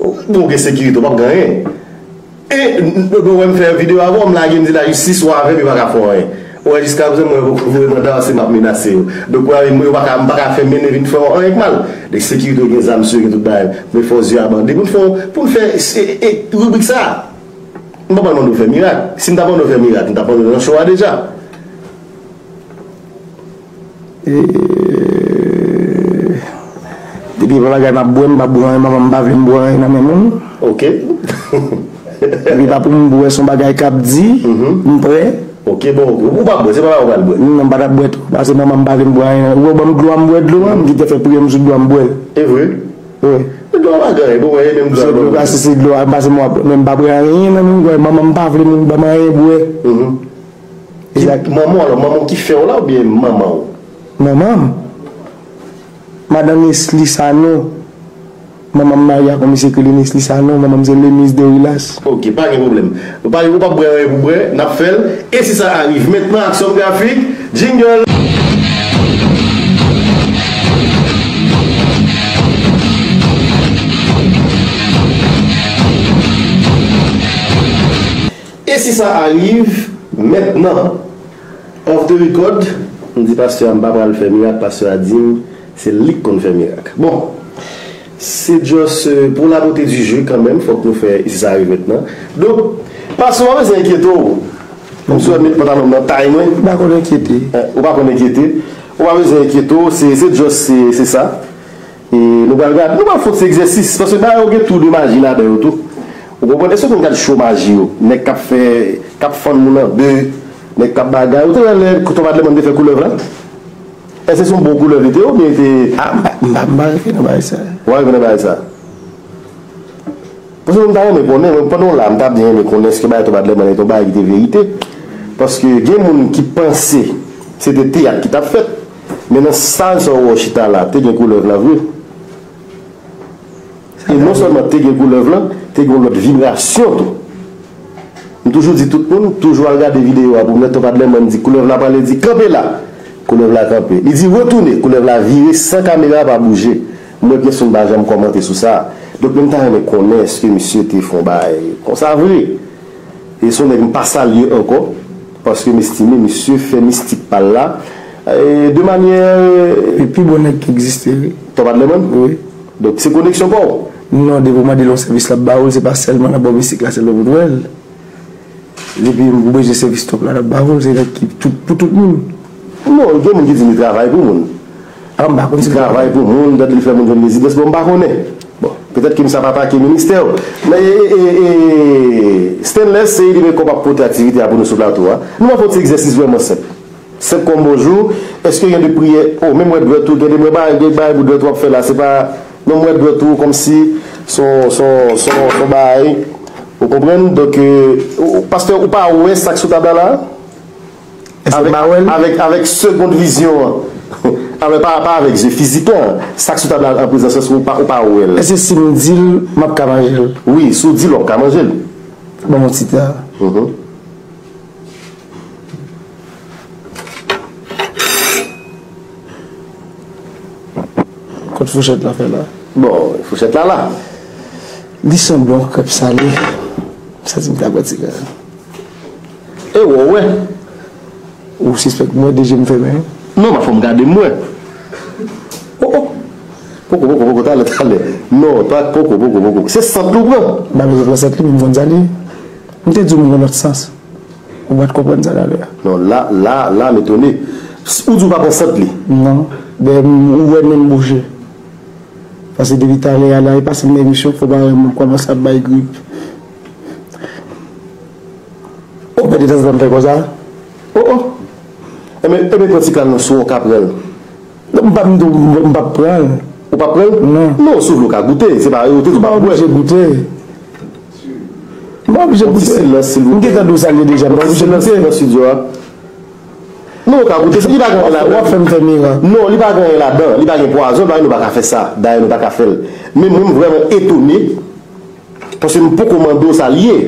Bon, ou gen sekirite, ou p ap gen anyen. E, n-, n-, nou wè m fè videyo avè w, m lage m di lajistis, ou avè m, yo pa ka fè w anyen. Ou wè, jiskaprezan, mwen poko voye manda, se m ap menase yo. Donk, ou avè m, yo pa ka, m pa ka fè mennen vin fè w anyen k mal. Nèg sekirite yo gen zam sou yo, gen tout bagay. Men fò zye a bande. Pou n fè, pou n fè, e, e, ribrik sa a. M pa pral mande w fè mirak. Si m ta mande w fè mirak, m ta mande w nan show a deja. E, depi pa bagay m ap bwè, m pa bwè anyen, manman m pa vle m bwè anyen nan men moun. Ok. Depi pa pou m bwè, se yon bagay k ap di, m prè. Ok, bon, ok. Ou pa bwè, se pa bagay ou pral bwè. Non, m pa t ap bwè tou. Paske manman m pa vle m bwè anyen. Ou wè, ban m dlo a, m bwè dlo a, m gentan fè priyè m sou dlo a, m bwè l. E vre? Wi. Men dlo a pa gen anyen, bon, e menm dlo a. Se dlo a, se, se dlo a, m pase mwa, men m pa bwè anyen nan men m, manman m pa vle moun ban m anyen bwè. Ki manman w alò, manman w ki fè w la oubyen manman w? Manman m. Madan Nesly Sanon. Manman m marye ak yon mesye ki rele Nesly Sanon, manman m se Lemiz Dorilas. Ok, pa gen pwoblèm. Nou pa, ou p ap bwè anyen pou bwè, n ap fè l. E si sa arive mentnan, aksyon grafik, jingle. E si sa arive mentnan? Off the record, m di pastè a m pa pral fè mirak, pastè a di m se li k konn fè mirak. Bon, se just, euh, pour la beauté du jeu kanmenm, fòk nou fè e si sa arive mentnan. Donk, pastè, w pa bezwen enkyete w. M sou met pantalon m nan tay mwen. M pa konn enkyete. Eh, ou pa konn enkyete. Ou pa bezwen enkyete w, se, se just, se, se sa. E nou pral gade, nou pral fè yon ti egzèsis, paske bagay yo gen tou de maji ladan yo tou. Ou konprann? Èske w konn gade show maji yo? Nèg k ap fè, k ap fann moun an de, nèg k ap bagay. Ou te wè lè Tonton Padlemann te fè koulèv la? Èske se yon bon koulèv li te ye oubyen li te. Ah, m pa, m pa, m pa rentre nan bagay sa. Ou pa rentre nan bagay sa? Paske mwen m ta renmen konnen, mwen pandan w la, m ta byen renmen konnen èske bagay Tonton Padlemann te yon bagay ki te verite. Paske gen moun ki panse se te teyat ki t ap fèt. Men nan sal sa w wè w chita la, te gen koulèv la vre. E non sèlman te gen koulèv la, te gen yon lòt vibrasyon tou. M toujou di tout moun, toujou al gade videyo a pou m wè Tonton Padlemann di koulèv la prale di kanpe la. Koulèv la kanpe. Li di retounen, koulèv la vire san kamera pa bouje. Mwen pyès moun pa janm kòmante sou sa. Donk, mwen ta renmen konnen èske misye te fè yon bagay konsa vre. E se yon nèg m pa salye ankò, paske m estime misye fè mistik pa l la, e, de manyè, e, pi bon nèg ki egziste, wi. Top Adlerman? Wi. Donk, se koneksyon pa w? Non, depi w mande l yon sèvis, l ap ba ou l, se pa sèlman nan bò mistik la, se lè w wè l. Depi ou bezwen sèvis Top la, l ap ba ou l, se nèg ki tout, pou tout moun. Non, gen moun ki di li travay pou moun. Ah, m pa konn si li travay pou moun, dat li fè moun jwenn rezidans, bon, m pa konnen. Bon, petèt ke misye ap atake ministè yo. Men, e, e, e, Stanley, se li menm k ap pote aktivite a pou nou sou plato a. Nou ap fè yon ti egzèsis vrèman senp. Senp kòm bonjou, èske gen de priyè, oh, menm wè dwèt ou, gen de mwen bagay, gen bagay pou dwèt ou ap fè la, se pa, menm wè dwèt ou, kòmsi, son, son, son, son bagay, ou konprann? Donk, euh, ou, pastè, ou pa wè sa k sou tab la la? Èske m pa wè l? Avèk, avèk segond vizyon an. Avèk, pa, pa avèk zye fizik lan. Sa k sou tab la an prezans lan, ou pa, ou pa wè l. Èske si m di l, m ap ka manje l? Wi, si w di l, w ap ka manje l. Ban m yon ti tan. Mhm. Kot fouchèt la fè la? Bon, fouchèt la la. Li sanble yon krèp sale. Sa di m ta pran ti kè. E wè, wè. Ou sispèk mwen, de je m fèmen? Non, m ap fè m gade m wè. Oh, oh. Poko, poko, poko, talè, talè. Non, pa poko, poko, poko. Se sant li w pran. M pa bezwen pran sant li, men m konn sa li ye. M te di w m gen lòt sans. Ou pa t konprann sa talè a. Non, la, la, la, m etone. Ou di w pa pran sant li? Non. Dèyè m, ou wè nen m bouje. Paske depi talè a la, e pa sèl nan emisyon, fò pa wè m kòmanse ap bay grip. Ou pèdi tan sa m fè konsa? Oh, oh. Enben, enben, pran ti kal nan sou w ka pran l. Non, m pa, m, m, m p ap pran l. Ou p ap pran l? Non. Non, si w vle w ka goute. Se pa yo te di w pa bwè. M pa oblije goute. M pa oblije goute. Yon ti silans, silvouplè. M te tande w salye deja, m pa oblije goute. Yon ti silans nan estidyo a. Non, w ka goute, li pa gen anyen ladan. W ap fè m fè mirak. Non, li pa gen anyen ladan. Li pa gen pwazon, dayè nou pa ka fè sa. Dayè nou pa ka fè l. Men mwen, m vrèman etone, paske m poko mande w sa l ye.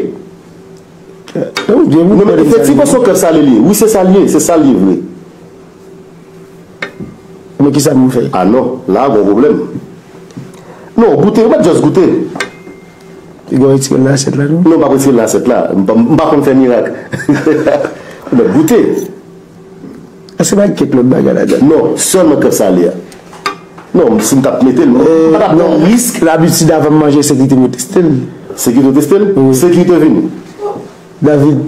Non, men efektivman, se yon krèp sale li ye. Wi, se sa l ye, se sa l ye vre. Men kisa pou m fè? Ah non, la a gon pwoblèm. Non, goute, ou mèt just goute. Piga w retire l nan asyèt la, non? Non, m p ap retire l nan asyèt la. M pa, m pa konn fè mirak. Ou mèt goute. Èske pa gen kèk lòt bagay ladan? Non, sèlman krèp sale a. Non, si m t ap mete l, m pa t ap pran risk. Labitid avan m manje, sekirite m yo teste l. Sekirite w teste l? Wi. Sekirite vini. David.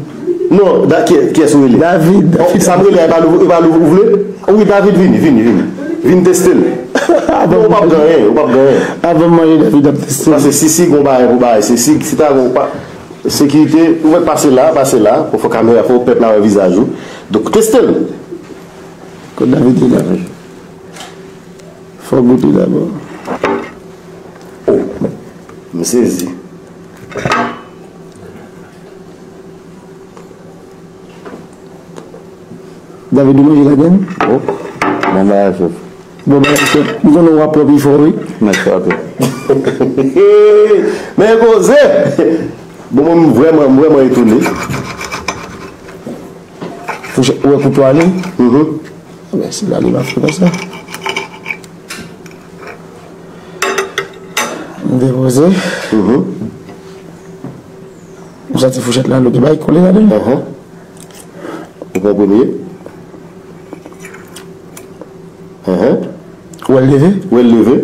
Non, da, kiyès, kiyès ou rele? David, oh, David. Sa m rele a, e pa l ou, e pa l ou vle? Wi, David, vini, vini, vini. Vin teste l. Non, ou p ap gen anyen, ou p ap gen anyen. Avan m manje, David ap teste l. Paske si, si gon bagay pou bagay, se si, si ta gon pa, sekirite, ou mèt pase la, pase la, pou fò kamera, fò pèp la wè vizaj ou. Donk, teste l. Kot David ye la? Fò goute dabò. Oh, m sezi. David, ou manje ladann? Oh, bon bagay, chèf. Bon bagay, chèf. M konnen w ap pran pi fò, wi. Mèsi anpil. Men koze! Bon, mwen, m vrèman, m vrèman etone. Fouchèt, ou wè kouto a li? Mhm. Ebyen, si l ale, m ap fè konsa. M depoze. Mhm. M santi fouchèt la, lòt bagay kole ladan. Mhm. Ou pran premye. Mhm. Ou wè l leve? Ou wè l leve?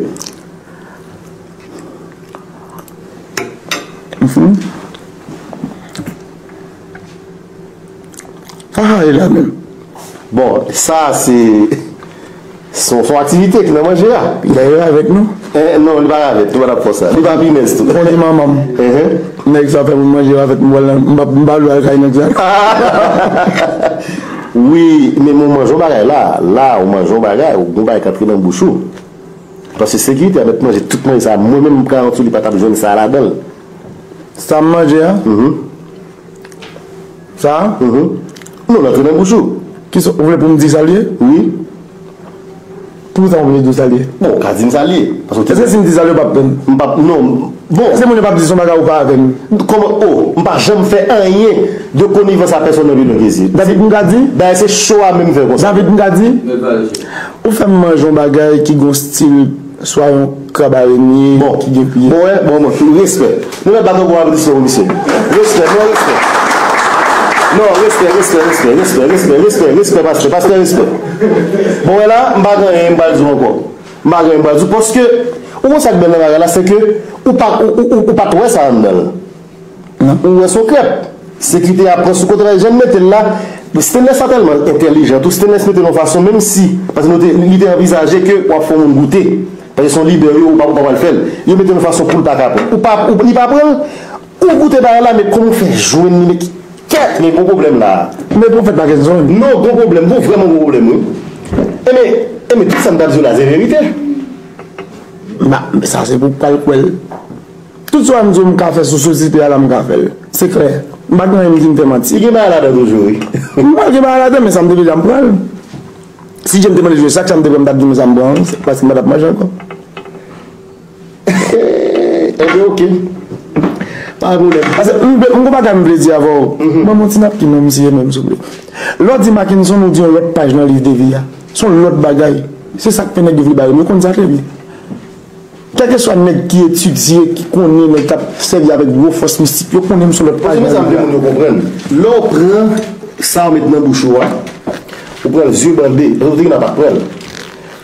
Mhm. Ah, e la menm. Bon, sa se, se yon, se yon aktivite ki nan manje a. Li ravèt nou? Eh, non, li pa ravèt, nou pa t ap fè sa. Li pa pinèz tou. Konnen manman m. Enhen. Nèg sa fè moun manje ravèt m, m pa, m pa vle al kay nèg sa. Wi, men ou manje yon bagay la. La, ou manje yon bagay, ou gon bagay k antre nan bouch ou. Paske sekirite a mèt manje tout manje sa. Mwen menm, m garanti w, li pa t ap jwenn sa ladan l. Sa m manje a? Mhm. Sa? Mhm. Non, l antre nan bouch ou. Kisa, ou vle pou m di sa l ye? Wi. Poukisa ou vle di w sa l ye? Bon, ou ka di m sa l ye. Paske w te... Èske si m di sa l ye, w p ap tann? M p ap, non. Bon. Èske moun yo p ap di se yon bagay ou fè avè m? Kòman, oh, m pa janm fè anyen de konivans a pèsòn nan Bidon Kezi. David, m ka di? Dayè, se cho a menm fè konsa. David, m ka di? Ou fè m manje yon bagay ki gon stil Swa yon krab arenye ki gen pye. Bon, wè, bon, bon, respè. Nou mèt bat yon bon aplatizman pou misye. Respè, non, respè. Non, respè, respè, respè, respè, respè, respè, respè, pastè, pastè, respè. Bon, wè la, m pa gen anyen m pral di w ankò. M pa gen anyen m pral di w, paske, ou konn sa k bèl nan bagay la, se ke ou pa, ou, ou, ou, ou pa t wè sa anndan l. Ou wè se yon krèp. Sekirite a pran sou kontwòl, jan m mete l la. Stainless la tèlman entèlijan tou, Stainless mete l yon fason, menm si, paske nou te, li te anvizaje ke w ap fè yon moun goute. Paske se yon lidè yo, ou pa, ou pa pral fè l. Yo mete l yon fason pou l pa ka pran. Ou pa, ou, li pa pran l, ou goute bagay la, men kòman w fè jwenn li, men ki kèt, men gon pwoblèm la. Men Pwofèt Mackenson. Non, gon pwoblèm, gon vrèman gon pwoblèm, wi. Enben, enben, tout sa m t ap di w la, se verite. Sa se pou w pral kwè l. Tout sa w a m di w m ka fè sou sosyete a la, m ka fè l. Se klè. M pa gen anyen m di m fè manti. Li gen bagay ladan toujou, wi. M pral gen bagay ladan, men sa m te vle la, m pran l. Si Dye m te mande jwe sak, sa m te pran, m t ap di w men sa m pran, se paske m pa t ap manje ankò. Enben, oke. Pa gen pwoblèm. Paske m, m gon bagay m vle di avè w. Ban m yon ti napkin non, misye menm, souple. Lè w di Mackenson, ou di yon lòt paj nan liv de vi a. Se yon lòt bagay. Se sa k fè nèg yo vle bare m. Yo konn sa trè byen. Kèlkeswa nèg ki etidye, ki konnen, nèg k ap sèvi avèk gwo fòs mistik, yo konnen m sou lòt paj. Paske men sa m vle moun yo konprann. Lè w pran sa w met nan bouch ou a, ou pran l zye bande, paske w te gen dwa pa t pran l.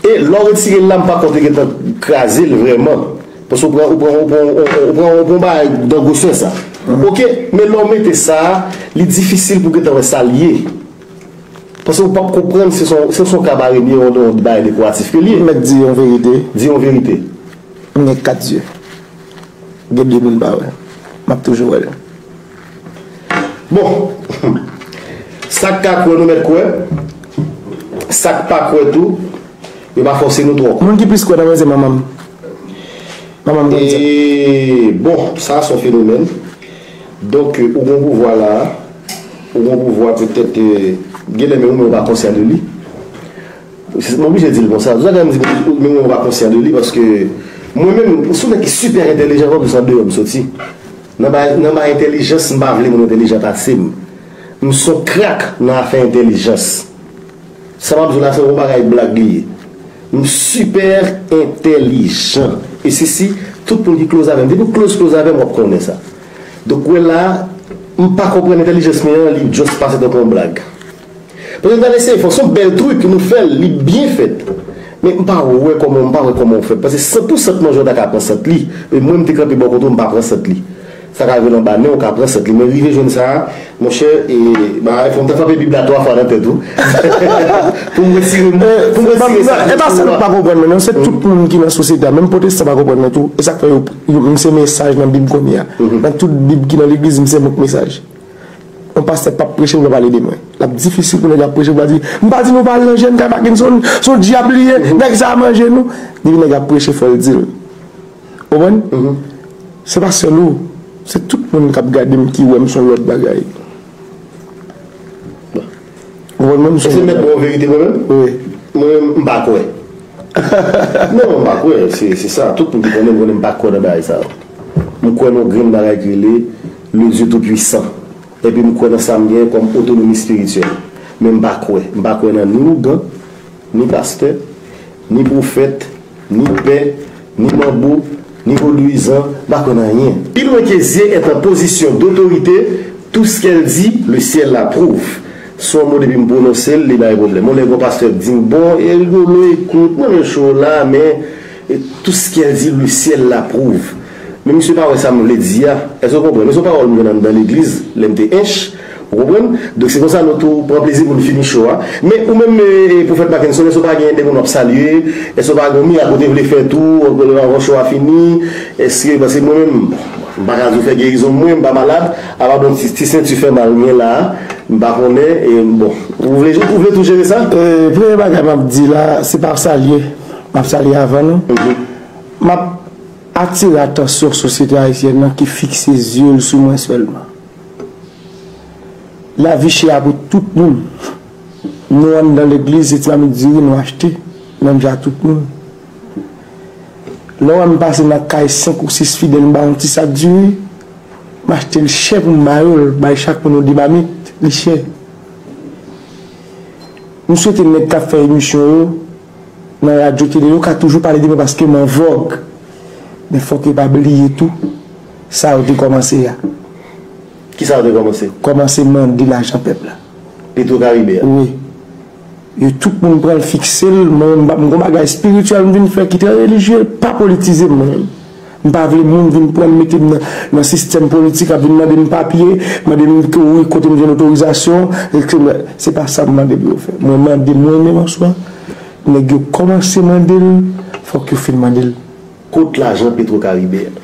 E lè w retire l la, m pa kwè w te gentan kraze l vrèman. Paske w pran, ou pran, ou pran, ou, ou pran, ou pran yon bagay dan gwosè sa. Oke, men lè w mete sa a, li difisil pou w gentan wè sa l ye. Paske ou p ap konprann se son, se son kab arenye, yon, yon bagay dekoratif ke li ye. M mèt di yon verite. Di yon verite. M gen kat zye. Gen de moun m pa wè. M ap toujou wè l. Bon. Sa k ka kwè, nou mèt kwè. Sa k pa kwè tou, yo pa fòse nou twòp. Moun ki plis kwè nan mwen se manman m. Manman m konn sa. E, bon, sa a se yon fenomèn. Donk, ou gen yon pouvwa la a, ou gen yon pouvwa petèt, e, genlè menm ou menm ou pa konsyan de li. M oblije di l konsa. Tout sa m di, menm ou menm ou pa konsyan de li, paske mwen menm, si w nèg ki sipè entèlijan, fò w di se andeyò m soti. Nan bay, nan bay entèlijans, m pa vle moun entèlijan pase m. M se yon krak nan afè entèlijans. Sa m ap di w la, se yon bagay blag li ye. M sipè entèlijan. E se si tout moun ki close avè m, depi w close, close avè m, w ap konnen sa. Donk, w wè la, m pa konprann entèlijans mwen an, li just pase tankou yon blag. Paske m t al eseye fè, se yon bèl trik, nou fè l, li byen fèt. Men m pa wè kòman, m pa wè kòman w fè. Paske sant pou sant manje w ta ka pran sant li. E mwen, m te kanpe bò kote w, m pa pran sant li. Sa ka rive l anba nen w, w ka pran sant li. Men rive jwenn sa a, monchè, e, bagay, fò m ta frape Bib la twa fwa nan tèt ou. Pou m retire, pou m retire sa. E pa sa nou pa konprann, men non, se tout moun ki nan sosyete a, menm pwotestan pa konprann mwen tou. E sa k fè yo, yo, m se mesaj nan Bib kounye a. Nan tout Bib ki nan legliz, m se menm mesaj. Yon pastè p ap preche pou l pa pale de mwen. L ap difisil pou nèg ap preche pou l pa di, m pa di nou pa al nan jèn kay Mackenson, se yon dyab li ye, nèg sa a manje nou. Depi nèg ap preche, fò l di l. Ou konprann? Se pa sèl ou. Se tout moun k ap gade m ki wè m se yon lòt bagay. Ou konprann mwen, m se yon lòt bagay. Èske m mèt ba w verite mwen menm? Wi. Mwen menm, m pa kwè. Non, m pa kwè. Se, se sa. Tout moun ki konnen m, konnen m pa kwè nan bagay sa yo. M kwè nan yon grenn bagay ki rele le Dieu Tout-Puissant. Epi m kwè nan sa m gen kòm otonomi espirityèl. Men m pa kwè. M pa kwè nan ni ougan, ni pastè, ni pwofèt, ni pè, ni manbo, ni vodouyizan, m pa kwè nan anyen. Plus loin que Dieu est en position d'autorité, tout ce qu'elle dit, le ciel l'approuve. Se yon mo depi m pwononse l, li bay pwoblèm. Yon lè gon pastè k di m, bon, e rigolo, ekout, mwen menm cho la, men, e, tout ce qu'elle dit, le ciel l'approuve. Men misye pa wè sa m vle di a. Èske w konprann? Men se yon pawòl m jwenn anndan legliz, lè m te ench. Ou konprann? Donk, se konsa nou tou pran plezi pou n fini cho a. Men ou menm, e, e, Pwofèt Mackenson, èske w pa gen de moun w ap salye? Èske w pa gen yon mirak ou te vle fè tou, anvan cho a fini? Èske, paske mwen menm, m pa ka di w fè gerizon mwen, m pa malad, apa bon ti, ti senti fè mal m gen la a, m pa konnen, e, bon, ou vle, ou vle tou jere sa? E, premye bagay m ap di la, se pa salye. M ap salye avan nou. M ap atire atansyon sosyete ayisyèn nan ki fikse zye l sou mwen sèlman. Lavi chè a pou tout moun. Nou anndan legliz, se ti mamit diri nou achte, menm jan ak tout moun. Lè w wè m pase nan kay senk ou sis fidèl, m ba yon ti sak diri, m achte l chè pou m ba yo l, bay chak moun yon de mamit, li chè. M swete nèg k ap fè emisyon yo, Nan radyo tele, yo ka toujou pale de mwen paske m an vòg. Men fòk yo pa bliye tou sa yo te kòmanse a. Ki sa yo te kòmanse? Kòmanse mande lajan pèp la. Petro Caribe a? Wi. Yo tout moun pran l fikse l, mwen menm m pa, m gon bagay espirityèl m vin fè ki trè relijye, pa politize m mwen menm. M pa vle moun vin pran m mete m nan, nan sistèm politik, ap vin mande m papye, mande m ki wi kote m jwenn otorizasyon, etsetera. Se pa sa m mande pou yo fè. Mwen mande mwen menm an swa, nèg yo kòmanse mande l, fòk yo fin mande l. Kot lajan Petro Caribe a?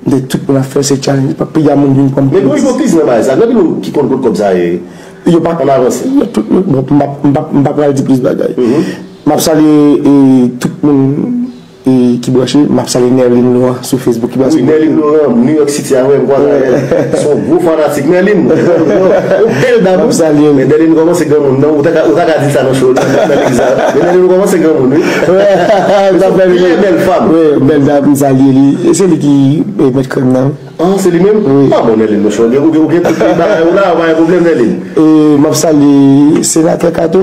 De tout moun ap fè se challenge, pa piga moun vin pran m. Men gon ipokrisi nan bagay sa, gen anpil moun ki konn kot kòb sa ye. Yo pa, ann avanse. Yo tout, bon, m pa, m pa, m pa pral di plis bagay. M ap salye, e, tout moun, e, ki branche, m ap salye Nerline Laurent sou Facebook ki branche. Wi, Nerline Laurent, New York City a, wè, m kwaze avè l. Se yon gwo fanatik. Nerline, yon bèl dam. M ap salye l. Men Nerline kòmanse granmoun, non? Ou ta ka, ou ta ka di sa nan show, nan, nan legliz la. Men Nerline kòmanse granmoun, wi. Trè bèl fanm. Wi, bèl dam, m salye li. E se li ki, e, mèt krèm nan. Ah, se li menm? Wi. Ah, bon, Nerline, monchè, ou gen, ou gen, ou gen tout bagay ou la, pa gen pwoblèm, Nerline. E, m ap salye senatè Kato.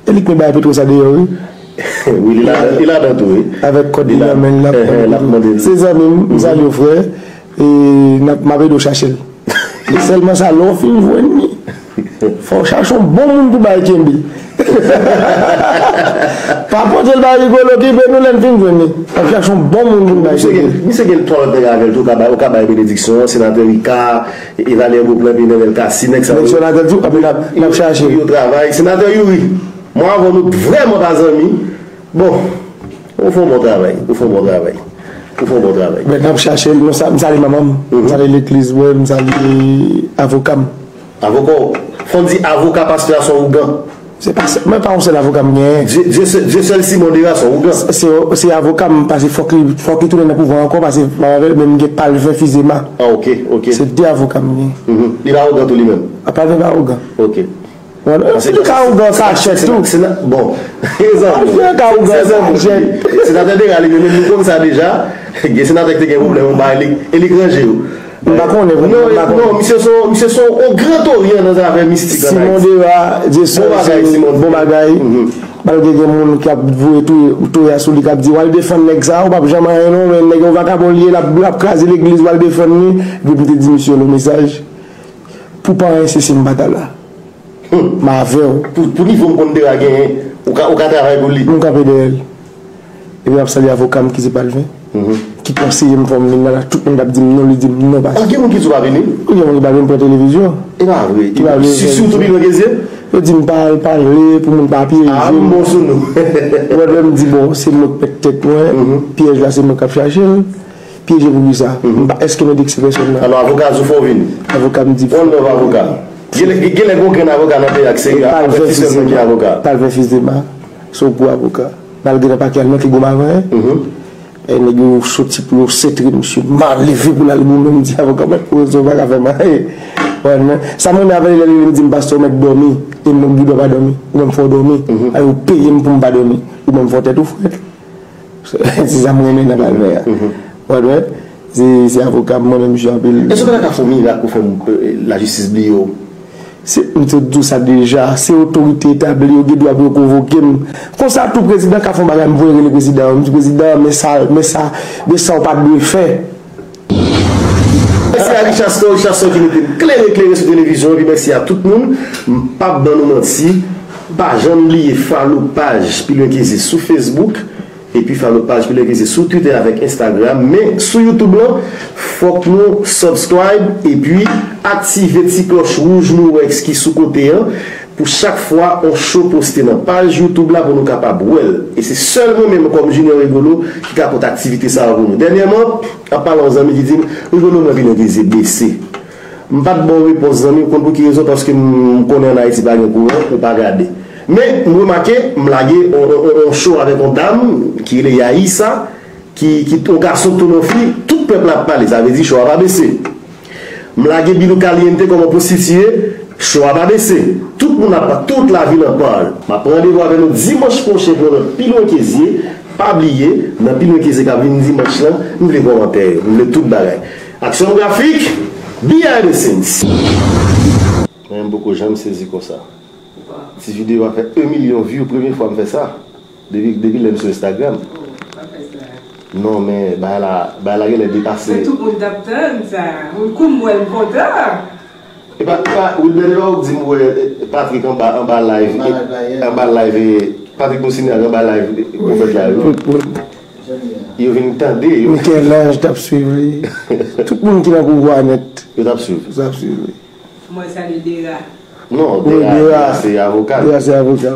E li k met bagay Petro sa deyò, wi. Wi, li ladan, li ladan tou, wi. Avèk kòd li nan men l, l ap mande Petro. Se zanmi m, m salye w, frè. E, n ap, m ap ede w chache l. E sèlman sa, lè w fin jwenn li, fò w chache yon bon moun pou bay kenbe. Pa pote l bay Rigolo, kenbe nou lè n fin jwenn li. N ap chache yon bon moun pou n bay kenbe. Misye gen, misye gen twòlòt nèg avè l tou, ou ka bay, ou ka bay benediksyon, senatè Ricard, e, e Valère Beauplan, epi Nenel Cassy, nèg sa yo. Nèg senatè tou, anpil n ap, n ap chache. Yo travay. Senatè Youri, mwen avè w nou vrèman pa zanmi. Bon, ou fè yon bon travay, ou fè yon bon travay. Ou fè yon bon travay. Men n ap chache l, nou sa, m salye manman m, m salye legliz mwen, m salye avoka m. Avoka w, fò n di avoka pastè a se yon ougan. Se pa sè, mwen pa yon sèl avoka m genyen. Dye, Dye sè, Dye sèl Simon Dera se yon ougan. Se, se, se avoka m, paske fòk li, fòk li tounen nan pouvwa ankò, paske m avè l, men m gen Palvin Fizema. Ah, ok, ok. Se de avoka m genyen. Mhm. Li pa ougan tou li menm? Ah, Palvin pa ougan. Ok. Ou konprann? Paske li ka ougan kachèt tou. Bon, mezanmi. Li ka ougan kachèt. Senatè Dera li menm, nou konn sa deja. Gen senatè ki te gen pwoblèm, yon bagay, li, e li k ranje yo. M pa konnen, non, m pa konnen. Non, misye se yon, misye se yon gran toryan nan zafè mistik an Ayiti. Simon Dera, Dye sèl, bon bagay, Simon. Bon bagay. Malgre gen moun k ap voye tou, tou ya sou li, k ap di, w al defann nèg sa, ou p ap janm anyen non, men nèg yon vakabon li ye, l ap, l ap kraze legliz, w al defann li. Epi m te di misye yon mesaj. Pou pa anyen, se si m pa ta la. M avè w. Pou, pou nivo m konn Dera genyen, ou ka, ou ka travay pou li. M kanpe dèyè l. Epi m ap salye avoka m ki se Palvin, ki konseye m fò m vin la, la, tout moun t ap di m non, li di m non, pa. Ah, gen moun ki di w pa vini? Wi, gen moun ki pa vle m pran televizyon. E pa vre. Ki pa vle m fè. Sitou Pilon Kezye? Yo di m pa al pale pou moun pa pyeje m. Ah, m bon sou nou. Ou konprann, m di, bon, se mwen k pèt tèt mwen, pyèj la se mwen k ap chache l. Pyeje pou kisa? M pa, èske nou di ki se pèsòn nan? Alò, avoka a di w fò w vini. Avoka m di fò. One love avoka. Genlè, genlè gon grenn avoka nan peyi a ki serye, apre ti sèl mwen ki avoka. Palvin Fizema, se yon gwo avoka. Malgre nan pakè a, l manke gwo mavanyen. E nèg yo soti pou yo sentre misye, mal leve pou l al goumen, m di avoka, mèt pou rezon, pa ka fè m anyen. Sa m renmen avè li, lè li vin di m, pastè, ou mèt dòmi, e mwen, m gen dwa pa dòmi, ou menm fò w dòmi. A yo peye m pou m pa dòmi, ou menm fò tèt ou frèt. Se sa m renmen nan Palvin an. Ou konprann? Se, se avoka m, mwen menm, misye anpil. Èske w pa ta ka fè yon mirak pou fè, euh, lajistis bliye w? Se, m te di w sa deja, se otorite etabli yo gen dwa pou yo konvoke m. Konsa tou prezidan ka fè yon bagay, m voye rele prezidan an, m di, prezidan, men sa, men sa, men sa w pa t dwe fè. Mèsi a Richard Store, Richard Store ki mete n klere klere sou televizyon, epi mèsi a tout moun. M p ap ban nou manti, pa janm bliye follow paj Pilon Kezye sou Facebook, epi follow paj Pilon Kezye sou Twitter avèk Instagram, men sou YouTube lan, fòk nou subscribe epi aktive ti klòch wouj louwès ki sou kote an, pou chak fwa on show poste nan paj YouTube la pou nou kapab wè l. E se sèl mwen menm kòm Junior Rigolo ki ka pote aktivite sa yo pou nou. Dènyèman, ap pale yon zanmi ki di m, Rigolo, mwen vin an dezye bese. M pa t ba w repons, zanmi, ou konn pou ki rezon? Paske m konnen ann Ayiti pa gen kouran, ou pa gade. Men, m remake, m lage on, on, on, on show avèk on dam ki rele Yaisa, ki, ki, on gason k tounen on fi, tout pèp la ap pale, sa vle di show a pa bese. M lage Bilou Caliente kòman pwostitiye, show a pa bese. Tout moun ap, tout lavil an pale. M ap pran randevou avè nou dimanch pwochen pou yon lòt Pilon Kezye. Pa bliye, nan Pilon Kezye k ap vin dimanch lan, m vle kòmantè yo, m vle tout bagay. Aksyon grafik, behind the scenes. Mwen menm m poko janm sezi konsa. Ti videyo a fè yon milyon view, premye fwa m fè sa. Depi, depi lè m sou Instagram. Oh, pa fè sa. Non, men bagay la, bagay la genlè depase. Men tout moun t ap tann sa. Wi, kou m wè l kontan. Epa, epa, Wilbert, epa ou k di m wè Patrick anba, anba live, anba live, Patrick Monsignac anba live pwofèt la, wi. Yo vin tande, yo. Michel-Ange t ap swiv li. Tout moun ki nan pouvwa nèt. Yo t ap swiv. Yo t ap swiv li. Mwen salye Dera. Non, Dera, Dera se avoka. Dera se avoka.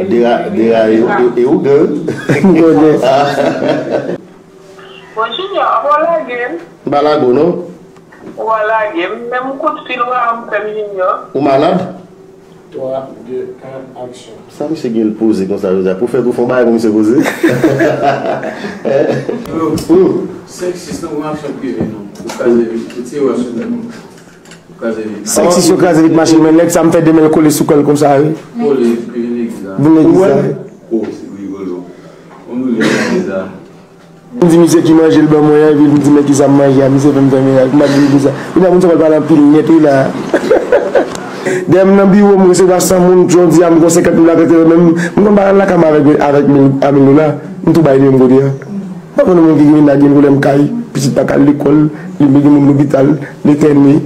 Dera, Dera e ougan. M konnen. Bon, Junior, ou pa lage m? M pa lage w non. Ou pa lage m? Menm kout fil ou pa janm fè m, Junior. Ou malad? twa, de, en, aksyon. Sa misye gen l poze konsa jodi a? Pwofèt ou fè yon bagay pou misye poze? Yo, senk sis nan yon aksyon prive nou. Ou kraze vit, ou tire wè sou tèt nou. Ou kraze vit. Senk sis yo kraze vit machin mwen, nèg sa m fè de men l kole sou kò l konsa wi. Kole, vin legliz la. Vin legliz la. Oh, se rigolo. Ou nou legliz la. M di misye ki manje l ban mwen an, epi m di men kisa m manje a, misye fè m fè miraj, m pa di l pou sa. Kounye a moun sa pral pale anpil nèt wi la. Dèyè m nan biwo m resevwa san moun, jodi a m gon senkant moun ap antre menm, m konn pa al lakay m avèk avèk mil, a mil dola, m tou bay li menm kote a. M pa konn moun ki vin la gen pwoblèm kay, pitit pa ka al lekòl, li gen moun lopital, l etène.